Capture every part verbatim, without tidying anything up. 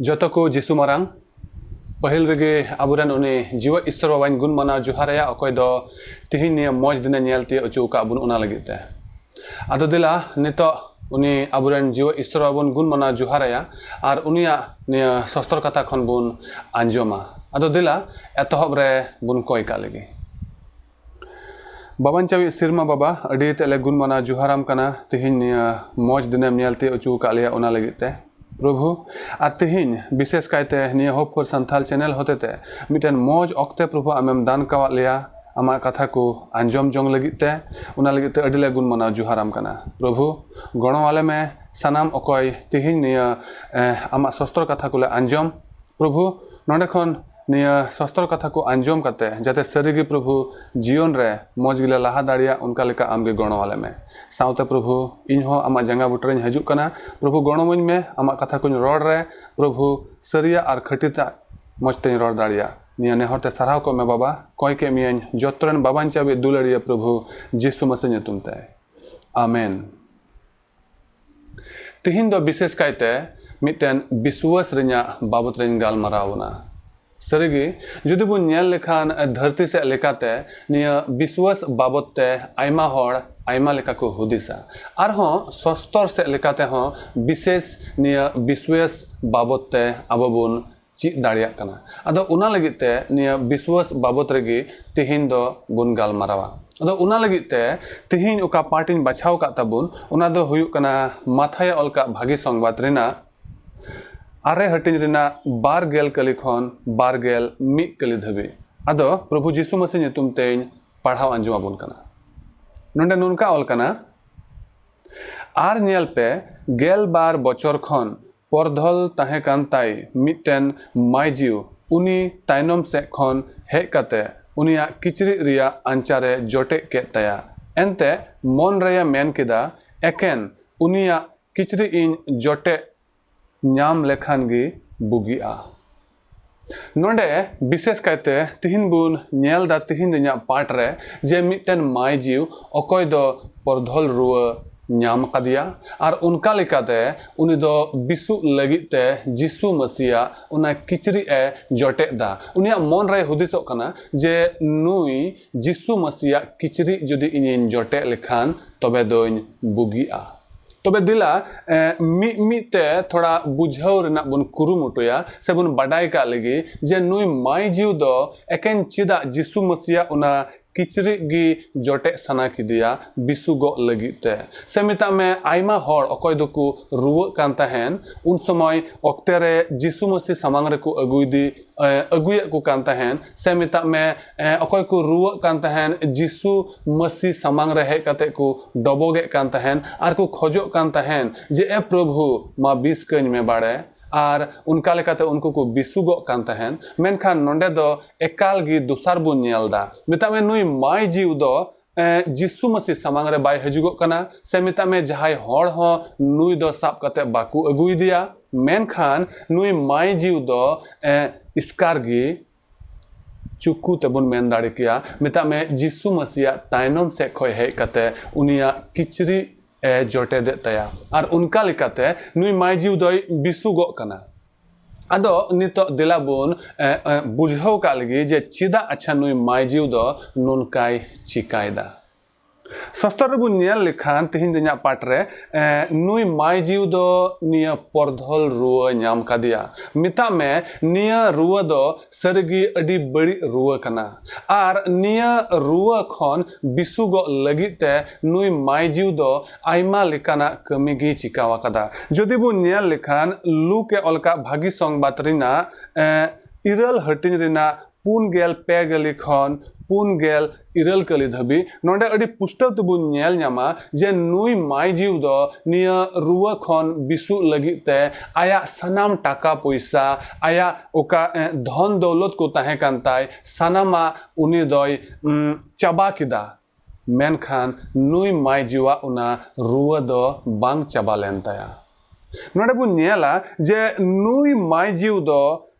ᱡᱚᱛᱚ ᱠᱚ ᱡᱤᱥᱩ ᱢᱟᱨᱟᱝ᱾ ᱯᱟᱹᱦᱤᱞ ᱨᱮᱜᱮ ᱟᱵᱚᱨᱮᱱ ᱩᱱᱤ ᱡᱤᱣᱮᱫ ᱤᱥᱥᱚᱨ ᱵᱟᱵᱟᱧ ᱜᱩᱱ ᱢᱟᱱᱟᱣ ᱡᱚᱦᱟᱨᱟᱭᱟ, ᱚᱠᱚᱭ ᱫᱚ ᱛᱤᱦᱤᱧ ᱱᱤᱭᱟᱹ ᱢᱚᱡᱽ ᱫᱤᱱᱮ ᱧᱮᱞ ᱛᱤᱭᱳᱜ ᱦᱚᱪᱚ ᱟᱠᱟᱫ ᱵᱚᱱ, ᱚᱱᱟ ᱞᱟᱹᱜᱤᱫ ᱛᱮ᱾ ᱟᱫᱚ ᱫᱮᱞᱟ, ᱱᱤᱛᱚᱜ ᱩᱱᱤ ᱟᱵᱚᱨᱮᱱ ᱡᱤᱣᱮᱫ ᱤᱥᱥᱚᱨ ᱵᱟᱵᱚᱱ ᱜᱩᱱ ᱢᱟᱱᱟᱣ ᱡᱚᱦᱟᱨᱟᱭᱟ ᱟᱨ ᱩᱱᱤᱭᱟᱜ ᱱᱤᱭᱟᱹ ᱥᱚᱥᱛᱚᱨ ᱠᱟᱛᱷᱟ ᱠᱷᱚᱱ ᱵᱚᱱ ᱟᱸᱡᱚᱢᱟ᱾ ᱟᱫᱚ ᱫᱮᱞᱟ, ᱮᱛᱚᱦᱚᱵ ᱨᱮ ᱵᱚᱱ ᱠᱚᱭ ᱠᱟᱜ ᱞᱮᱜᱮ᱾ ᱵᱟᱵᱟᱧ ᱪᱟᱣᱤᱡ ᱥᱤᱨᱢᱟ ᱵᱟᱵᱟ, ᱟᱹᱰᱤ ᱛᱮᱫ ᱞᱮ ᱜᱩᱱ ᱢᱟᱱᱟᱣ ᱡᱚᱦᱟᱨᱟᱢ ᱠᱟᱱᱟ ᱛᱤᱦᱤᱧ ᱱᱤᱭᱟᱹ ᱢᱚᱡᱽ ᱫᱤᱱᱮᱢ ᱧᱮᱞ ᱛᱤᱭᱳᱜ ᱦᱚᱪᱚ ᱟᱠᱟᱫ ᱞᱮᱭᱟ, ᱚᱱᱟ ᱞᱟᱹᱜᱤᱫ ᱛᱮ᱾ ᱯᱨᱚᱵᱷᱩ, ᱟᱨ ᱛᱤᱦᱤᱧ ᱵᱤᱥᱮᱥ ᱠᱟᱭᱛᱮ ᱱᱤᱭᱟᱹ Hope for Santhal channel ᱦᱚᱛᱮᱛᱮ ᱢᱤᱫᱴᱮᱱ ᱢᱚᱡᱽ ᱚᱠᱛᱮ ᱯᱨᱚᱵᱷᱩ ᱟᱢᱮᱢ ᱫᱟᱱ ᱠᱟᱣᱟᱫ ᱞᱮᱭᱟ ᱟᱢᱟᱜ ᱠᱟᱛᱷᱟ ᱠᱚ ᱟᱸᱡᱚᱢ ᱡᱚᱝ ᱞᱟᱹᱜᱤᱫ ᱛᱮ, ᱚᱱᱟ ᱞᱟᱹᱜᱤᱫ ᱛᱮ ᱟᱹᱰᱤ ᱞᱮ ᱜᱩᱱ ᱢᱟᱱᱟᱣ ᱡᱚᱦᱟᱨᱟᱢ ᱠᱟᱱᱟ᱾ ᱯᱨᱚᱵᱷᱩ, ᱜᱚᱲᱚ ᱟᱞᱮ ᱢᱮ ᱥᱟᱱᱟᱢ ᱚᱠᱚᱭ ᱛᱤᱦᱤᱧ ᱱᱤᱭᱟᱹ, ᱮ, ᱟᱢᱟᱜ ᱥᱚᱥᱛᱨᱚ ᱠᱟᱛᱷᱟ ᱠᱚᱞᱮ ᱟᱸᱡᱚᱢ, ᱯᱨᱚᱵᱷᱩ, ᱱᱚᱰᱮ ᱠᱷᱚᱱ ᱱᱤᱭᱟᱹ ᱥᱚᱥᱛᱨᱚ ᱠᱟᱛᱷᱟ ᱠᱚ ᱟᱸᱡᱚᱢ ᱠᱟᱛᱮ ᱡᱟᱛᱮ ᱥᱟᱹᱨᱤᱜᱮ ᱯᱨᱚᱵᱷᱩ ᱡᱤᱭᱚᱱ ᱨᱮ ᱢᱚᱡᱽ ᱜᱮᱞᱮ ᱞᱟᱦᱟ ᱫᱟᱲᱮᱭᱟᱜ, ᱚᱱᱠᱟ ᱞᱮᱠᱟ ᱟᱢᱜᱮ ᱜᱚᱲᱚ ᱟᱞᱮ ᱢᱮ᱾ ᱥᱟᱶᱛᱮ ᱯᱨᱚᱵᱷᱩ, ᱤᱧ ᱦᱚᱸ ᱟᱢᱟᱜ ᱡᱟᱸᱜᱟ ᱵᱩᱴᱟᱹ ᱨᱮᱧ ᱦᱤᱡᱩᱜ ᱠᱟᱱᱟ᱾ ᱯᱨᱚᱵᱷᱩ, ᱜᱚᱲᱚᱣᱟᱹᱧ ᱢᱮ ᱟᱢᱟᱜ ᱠᱟᱛᱷᱟ ᱠᱚᱧ ᱨᱚᱲ ᱨᱮ᱾ ᱯᱨᱚᱵᱷᱩ, ᱥᱟᱹᱨᱤᱭᱟᱜ ᱟᱨ ᱠᱷᱟᱹᱴᱤᱛᱟᱜ ᱢᱚᱡᱽ ᱛᱮᱧ ᱨᱚᱲ ᱫᱟᱲᱮᱭᱟᱜ᱾ ᱱᱤᱭᱟᱹ ᱱᱮᱦᱚᱨ ᱛᱮ ᱥᱟᱨᱦᱟᱣ ᱠᱚᱜ ᱢᱮ ᱵᱟᱵᱟ᱾ ᱠᱚᱭ ᱠᱮᱫ ᱢᱤᱭᱟᱹᱧ ᱡᱚᱛᱚ ᱨᱮᱱ ᱵᱟᱵᱟᱧ ᱪᱟᱣᱤᱡ ᱫᱩᱞᱟᱹᱲᱤᱭᱟᱹ ᱯᱨᱚᱵᱷᱩ ᱡᱤᱥᱩ ᱢᱟᱹᱥᱤ ᱧᱩᱛᱩᱢ ᱛᱮ, ᱟᱢᱮᱱ᱾ ᱛᱤᱦᱤᱧ ᱫᱚ ᱵᱤᱥᱮᱥ ᱠᱟᱭᱛᱮ ᱢᱤᱫᱴᱮᱱ ᱵᱤᱥᱣᱟᱹᱥ ᱨᱮᱧᱟᱜ ᱵᱟᱵᱚᱛ ᱨᱮᱧ ᱜᱟᱞᱢᱟᱨᱟᱣ ᱵᱚᱱᱟ᱾ ᱥᱟᱹᱨᱤᱜᱮ, ᱡᱩᱫᱤ ᱵᱚᱱ ᱧᱮᱞ ᱞᱮᱠᱷᱟᱱ ᱫᱷᱟᱹᱨᱛᱤ ᱥᱮᱫ ᱞᱮᱠᱟᱛᱮ ᱱᱤᱭᱟᱹ ᱵᱤᱥᱣᱟᱹᱥ ᱵᱟᱵᱚᱛ ᱛᱮ ᱟᱭᱢᱟ ᱦᱚᱲ ᱟᱭᱢᱟ ᱞᱮᱠᱟ ᱠᱚ ᱦᱩᱫᱤᱥᱟ᱾ ᱟᱨᱦᱚᱸ ᱥᱚᱥᱛᱚᱨ ᱥᱮᱫ ᱞᱮᱠᱟᱛᱮ ᱦᱚᱸ ᱵᱤᱥᱮᱥ ᱱᱤᱭᱟᱹ ᱵᱤᱥᱣᱟᱹᱥ ᱵᱟᱵᱚᱛ ᱛᱮ ᱟᱵᱚ ᱵᱚᱱ ᱪᱮᱫ ᱫᱟᱲᱮᱭᱟᱜ ᱠᱟᱱᱟ᱾ ᱟᱫᱚ ᱚᱱᱟ ᱞᱟᱹᱜᱤᱫ ᱛᱮ ᱱᱤᱭᱟᱹ ᱵᱤᱥᱣᱟᱹᱥ ᱵᱟᱵᱚᱛ ᱨᱮᱜᱮ ᱛᱤᱦᱤᱧ ᱫᱚ ᱵᱚᱱ ᱜᱟᱞᱢᱟᱨᱟᱣᱟ᱾ ᱟᱫᱚ ᱚᱱᱟ ᱞᱟᱹᱜᱤᱫ ᱛᱮ ᱛᱤᱦᱤᱧ ᱚᱠᱟ ᱯᱟᱴ ᱤᱧ ᱵᱟᱪᱷᱟᱣ ᱟᱠᱟᱫ ᱛᱟᱵᱚᱱ, ᱚᱱᱟ ᱫᱚ ᱦᱩᱭᱩᱜ ᱠᱟᱱᱟ ᱢᱟᱛᱷᱟᱭᱮ ᱚᱞ ᱠᱟᱜ ᱵᱷᱟᱹᱜᱤ ᱥᱚᱝᱵᱟᱫ ᱨᱮᱱᱟᱜ ᱟᱨᱮ ᱦᱟᱹᱴᱤᱧ ᱨᱮᱱᱟᱜ ᱵᱟᱨ ᱜᱮᱞ ᱠᱟᱹᱞᱤ ᱠᱷᱚᱱ ᱵᱟᱨ ᱜᱮᱞ ᱢᱤᱫ ᱠᱟᱹᱞᱤ ᱫᱷᱟᱹᱵᱤᱡ᱾ ᱟᱫᱚ ᱯᱨᱚᱵᱷᱩ ᱡᱤᱥᱩ ᱢᱟᱹᱥᱤ ᱧᱩᱛᱩᱢ ᱛᱮᱧ ᱯᱟᱲᱦᱟᱣ ᱟᱸᱡᱚᱢ ᱟᱵᱚᱱ ᱠᱟᱱᱟ᱾ ᱱᱚᱰᱮ ᱱᱚᱝᱠᱟ ᱚᱞ ᱠᱟᱱᱟ, ᱟᱨ ᱧᱮᱞ ᱯᱮ, ᱜᱮᱞ ᱵᱟᱨ ᱵᱚᱪᱷᱚᱨ ᱠᱷᱚᱱ ᱯᱚᱨᱫᱷᱚᱞ ᱛᱟᱦᱮᱸ ᱠᱟᱱ ᱛᱟᱭ ᱢᱤᱫᱴᱮᱱ ᱢᱟᱹᱭᱡᱤᱣ ᱩᱱᱤ ᱛᱟᱭᱱᱚᱢ ᱥᱮᱫ ᱠᱷᱚᱱ ᱦᱮᱡ ᱠᱟᱛᱮ ᱩᱱᱤᱭᱟᱜ ᱠᱤᱪᱨᱤᱡ ᱨᱮᱭᱟᱜ ᱟᱧᱪᱟᱨᱮ ᱡᱚᱴᱮᱫ ᱠᱮᱫ ᱛᱟᱭᱟ᱾ ᱮᱱᱛᱮ ᱢᱚᱱ ᱨᱮᱭᱮ ᱢᱮᱱ ᱠᱮᱫᱟ, ᱮᱠᱮᱱ ᱩᱱᱤᱭᱟᱜ ᱠᱤᱪᱨᱤᱡ ᱤᱧ ᱡᱚᱴᱮᱫ ᱧᱟᱢ ᱞᱮᱠᱷᱟᱱ ᱜᱮ ᱵᱩᱜᱤᱜᱼᱟ᱾ ᱱᱚᱰᱮ ᱵᱤᱥᱮᱥ ᱠᱟᱭᱛᱮ ᱛᱤᱦᱤᱧ ᱵᱚᱱ ᱧᱮᱞ ᱫᱟ, ᱛᱤᱦᱤᱧ ᱨᱮᱱᱟᱜ ᱯᱟᱴ ᱨᱮ, ᱡᱮ ᱢᱤᱫᱴᱮᱱ ᱢᱟᱹᱭᱡᱤᱣ ᱚᱠᱚᱭ ᱫᱚ ᱯᱚᱨᱫᱷᱚᱞ ᱨᱩᱣᱟᱹ ᱧᱟᱢ ᱟᱠᱟᱫᱮᱭᱟ᱾ ᱟᱨ ᱚᱱᱠᱟ ᱞᱮᱠᱟᱛᱮ ᱩᱱᱤ ᱫᱚ ᱵᱤᱥᱩᱜ ᱞᱟᱹᱜᱤᱫ ᱛᱮ ᱡᱤᱥᱩ ᱢᱟᱹᱥᱤᱭᱟᱜ ᱚᱱᱟ ᱠᱤᱪᱨᱤᱡ ᱮ ᱡᱚᱴᱮᱫ ᱫᱟ᱾ ᱩᱱᱤᱭᱟᱜ ᱢᱚᱱ ᱨᱮᱭ ᱦᱩᱫᱤᱥᱚᱜ ᱠᱟᱱᱟ ᱡᱮ ᱱᱩᱭ ᱡᱤᱥᱩ ᱢᱟᱹᱥᱤᱭᱟᱜ ᱠᱤᱪᱨᱤᱡ ᱡᱩᱫᱤ ᱤᱧᱤᱧ ᱡᱚᱴᱮᱫ ᱞᱮᱠᱷᱟᱱ ᱛᱚᱵᱮ ᱫᱚᱧ ᱵᱩᱜᱤᱜᱼᱟ᱾ ᱛᱚᱵᱮ ᱫᱮᱞᱟ, ᱮ, ᱢᱤᱫ ᱢᱤᱫ ᱛᱮ ᱛᱷᱚᱲᱟ ᱵᱩᱡᱷᱟᱹᱣ ᱨᱮᱱᱟᱜ ᱵᱚᱱ ᱠᱩᱨᱩᱢᱩᱴᱩᱭᱟ ᱥᱮᱵᱚᱱ ᱵᱟᱰᱟᱭ ᱠᱟᱜ ᱞᱮᱜᱮ ᱡᱮ ᱱᱩᱭ ᱢᱟᱹᱭ ᱡᱤᱣ ᱫᱚ ᱮᱠᱮᱱ ᱪᱮᱫᱟᱜ ᱡᱤᱥᱩ ᱢᱟᱹᱥᱤᱭᱟᱜ ᱚᱱᱟ ᱠᱤᱪᱨᱤᱡ ᱜᱮ ᱡᱚᱴᱮᱫ ᱥᱟᱱᱟ ᱠᱮᱫᱮᱭᱟ ᱵᱤᱥᱩᱜᱚᱜ ᱞᱟᱹᱜᱤᱫ ᱛᱮ᱾ ᱥᱮ ᱢᱮᱛᱟᱜ ᱢᱮ, ᱟᱭᱢᱟ ᱦᱚᱲ ᱚᱠᱚᱭ ᱫᱚᱠᱚ ᱨᱩᱣᱟᱹᱜ ᱠᱟᱱ ᱛᱟᱦᱮᱱ, ᱩᱱ ᱥᱚᱢᱚᱭ ᱚᱠᱛᱮ ᱨᱮ ᱡᱤᱥᱩ ᱢᱟᱹᱥᱤ ᱥᱟᱢᱟᱝ ᱨᱮᱠᱚ ᱟᱹᱜᱩᱭᱫᱤ ᱮ, ᱟᱹᱜᱩᱭᱮᱫ ᱠᱚ ᱠᱟᱱ ᱛᱟᱦᱮᱱ, ᱥᱮ ᱢᱮᱛᱟᱜ ᱢᱮ, ᱮ, ᱚᱠᱚᱭ ᱠᱚ ᱨᱩᱣᱟᱹᱜ ᱠᱟᱱ ᱛᱟᱦᱮᱱ, ᱡᱤᱥᱩ ᱢᱟᱹᱥᱤ ᱥᱟᱢᱟᱝ ᱨᱮ ᱦᱮᱡ ᱠᱟᱛᱮ ᱠᱚ ᱰᱚᱵᱚᱜᱮᱫ ᱠᱟᱱ ᱛᱟᱦᱮᱱ ᱟᱨ ᱠᱚ ᱠᱷᱚᱡᱚᱜ ᱠᱟᱱ ᱛᱟᱦᱮᱱ ᱡᱮ, "ᱮ ᱯᱨᱚᱵᱷᱩ, ᱢᱟ ᱵᱤᱥ ᱠᱟᱹᱧ ᱢᱮ ᱵᱟᱲᱮ᱾" ᱟᱨ ᱚᱱᱠᱟ ᱞᱮᱠᱟᱛᱮ ᱩᱱᱠᱩ ᱠᱚ ᱵᱤᱥᱩᱜᱚᱜ ᱠᱟᱱ ᱛᱟᱦᱮᱱ᱾ ᱢᱮᱱᱠᱷᱟᱱ ᱱᱚᱰᱮ ᱫᱚ ᱮᱠᱟᱞ ᱜᱮ ᱫᱚᱥᱟᱨ ᱵᱚᱱ ᱧᱮᱞ ᱮᱫᱟ᱾ ᱢᱮᱛᱟᱜ ᱢᱮ, ᱱᱩᱭ ᱢᱟᱹᱭ ᱡᱤᱣ ᱫᱚ ᱮ, ᱡᱤᱥᱩ ᱢᱟᱹᱥᱤ ᱥᱟᱢᱟᱝ ᱨᱮ ᱵᱟᱭ ᱦᱤᱡᱩᱜᱚᱜ ᱠᱟᱱᱟ, ᱥᱮ ᱢᱮᱛᱟᱜ ᱢᱮ ᱡᱟᱦᱟᱸᱭ ᱦᱚᱲ ᱦᱚᱸ ᱱᱩᱭ ᱫᱚ ᱥᱟᱵ ᱠᱟᱛᱮ ᱵᱟᱠᱚ ᱟᱹᱜᱩᱭᱮᱫᱮᱭᱟ᱾ ᱢᱮᱱᱠᱷᱟᱱ ᱱᱩᱭ ᱢᱟᱹᱭ ᱡᱤᱣ ᱫᱚ, ᱮ, ᱮᱥᱠᱟᱨ ᱜᱮ, ᱪᱩᱠᱩ ᱛᱮᱵᱚᱱ ᱢᱮᱱ ᱫᱟᱲᱮ ᱠᱮᱭᱟ, ᱢᱮᱛᱟᱜ ᱢᱮ ᱡᱤᱥᱩ ᱢᱟᱹᱥᱤᱭᱟᱜ ᱛᱟᱭᱱᱚᱢ ᱥᱮᱫ ᱠᱷᱚᱱ ᱦᱮᱡ ᱠᱟᱛᱮ ᱩᱱᱤᱭᱟᱜ ᱠᱤᱪᱨᱤᱡ ᱮ ᱡᱚᱴᱮᱫᱮᱫ ᱛᱟᱭᱟ᱾ ᱟᱨ ᱚᱱᱠᱟ ᱞᱮᱠᱟᱛᱮ ᱱᱩᱭ ᱢᱟᱹᱭ ᱡᱤᱣ ᱫᱚᱭ ᱵᱤᱥᱩᱜᱚᱜ ᱠᱟᱱᱟ᱾ ᱟᱫᱚ ᱱᱤᱛᱚᱜ ᱫᱮᱞᱟ ᱵᱚᱱ, ᱮ, ᱮ, ᱵᱩᱡᱷᱟᱹᱣ ᱠᱟᱜ ᱞᱮᱜᱮ ᱡᱮ ᱪᱮᱫᱟᱜ ᱟᱪᱪᱷᱟ ᱱᱩᱭ ᱢᱟᱹᱭ ᱡᱤᱣ ᱫᱚ ᱱᱚᱝᱠᱟᱭ ᱪᱤᱠᱟᱭᱮᱫᱟ᱾ ᱥᱟᱥᱛᱚᱨ ᱨᱮᱵᱚᱱ ᱧᱮᱞ ᱞᱮᱠᱷᱟᱱ ᱛᱮᱦᱮᱧ ᱫᱚ ᱤᱧᱟᱹᱜ ᱯᱟᱴ ᱨᱮ, ᱮ, ᱱᱩᱭ ᱢᱟᱹᱭ ᱡᱤᱣ ᱫᱚ ᱱᱤᱭᱟᱹ ᱯᱚᱨᱫᱷᱚᱞ ᱨᱩᱣᱟᱹ ᱧᱟᱢ ᱠᱟᱫᱮᱭᱟ᱾ ᱢᱮᱛᱟᱜ ᱢᱮ ᱱᱤᱭᱟᱹ ᱨᱩᱣᱟᱹ ᱫᱚ ᱥᱟᱹᱨᱤᱜᱮ ᱟᱹᱰᱤ ᱵᱟᱹᱲᱤᱡ ᱨᱩᱣᱟᱹ ᱠᱟᱱᱟ᱾ ᱟᱨ ᱱᱤᱭᱟᱹ ᱨᱩᱣᱟᱹ ᱠᱷᱚᱱ ᱵᱤᱥᱩᱜᱚᱜ ᱞᱟᱹᱜᱤᱫ ᱛᱮ ᱱᱩᱭ ᱢᱟᱹᱭ ᱡᱤᱣ ᱫᱚ ᱟᱭᱢᱟ ᱞᱮᱠᱟᱱᱟᱜ ᱠᱟᱹᱢᱤ ᱜᱮᱭ ᱪᱤᱠᱟᱣ ᱟᱠᱟᱫᱟ᱾ ᱡᱩᱫᱤ ᱵᱚᱱ ᱧᱮᱞ ᱞᱮᱠᱷᱟᱱ ᱞᱩᱠ ᱮ ᱚᱞ ᱠᱟᱜ ᱵᱷᱟᱹᱜᱤ ᱥᱚᱝᱵᱟᱫ ᱨᱮᱱᱟᱜ, ᱮ, ᱤᱨᱟᱹᱞ ᱦᱟᱹᱴᱤᱧ ᱨᱮᱱᱟᱜ ᱯᱩᱱ ᱜᱮᱞ ᱯᱮ ᱠᱟᱹᱞᱤ ᱠᱷᱚᱱ ᱯᱩᱱ ᱜᱮᱞ ᱤᱨᱟᱹᱞ ᱠᱟᱹᱞᱤ ᱫᱷᱟᱹᱵᱤᱡ, ᱱᱚᱰᱮ ᱟᱹᱰᱤ ᱯᱩᱥᱴᱟᱹᱣ ᱛᱮᱵᱚᱱ ᱧᱮᱞ ᱧᱟᱢᱟ ᱡᱮ ᱱᱩᱭ ᱢᱟᱹᱭ ᱡᱤᱣ ᱫᱚ ᱱᱤᱭᱟᱹ ᱨᱩᱣᱟᱹ ᱠᱷᱚᱱ ᱵᱤᱥᱩᱜ ᱞᱟᱹᱜᱤᱫ ᱛᱮ ᱟᱭᱟᱜ ᱥᱟᱱᱟᱢ ᱴᱟᱠᱟ ᱯᱚᱭᱥᱟ, ᱟᱭᱟᱜ ᱚᱠᱟ, ᱮ, ᱫᱷᱚᱱ ᱫᱚᱣᱞᱚᱛ ᱠᱚ ᱛᱟᱦᱮᱸ ᱠᱟᱱ ᱛᱟᱭ, ᱥᱟᱱᱟᱢᱟᱜ ᱩᱱᱤ ᱫᱚᱭ, ᱩᱢ, ᱪᱟᱵᱟ ᱠᱮᱫᱟ᱾ ᱢᱮᱱᱠᱷᱟᱱ ᱱᱩᱭ ᱢᱟᱹᱭ ᱡᱤᱣᱟᱜ ᱚᱱᱟ ᱨᱩᱣᱟᱹ ᱫᱚ ᱵᱟᱝ ᱪᱟᱵᱟ ᱞᱮᱱ ᱛᱟᱭᱟ᱾ ᱱᱚᱰᱮ ᱵᱚᱱ ᱧᱮᱞᱟ ᱡᱮ ᱱᱩᱭ ᱢᱟᱹᱭ ᱡᱤᱣ ᱫᱚ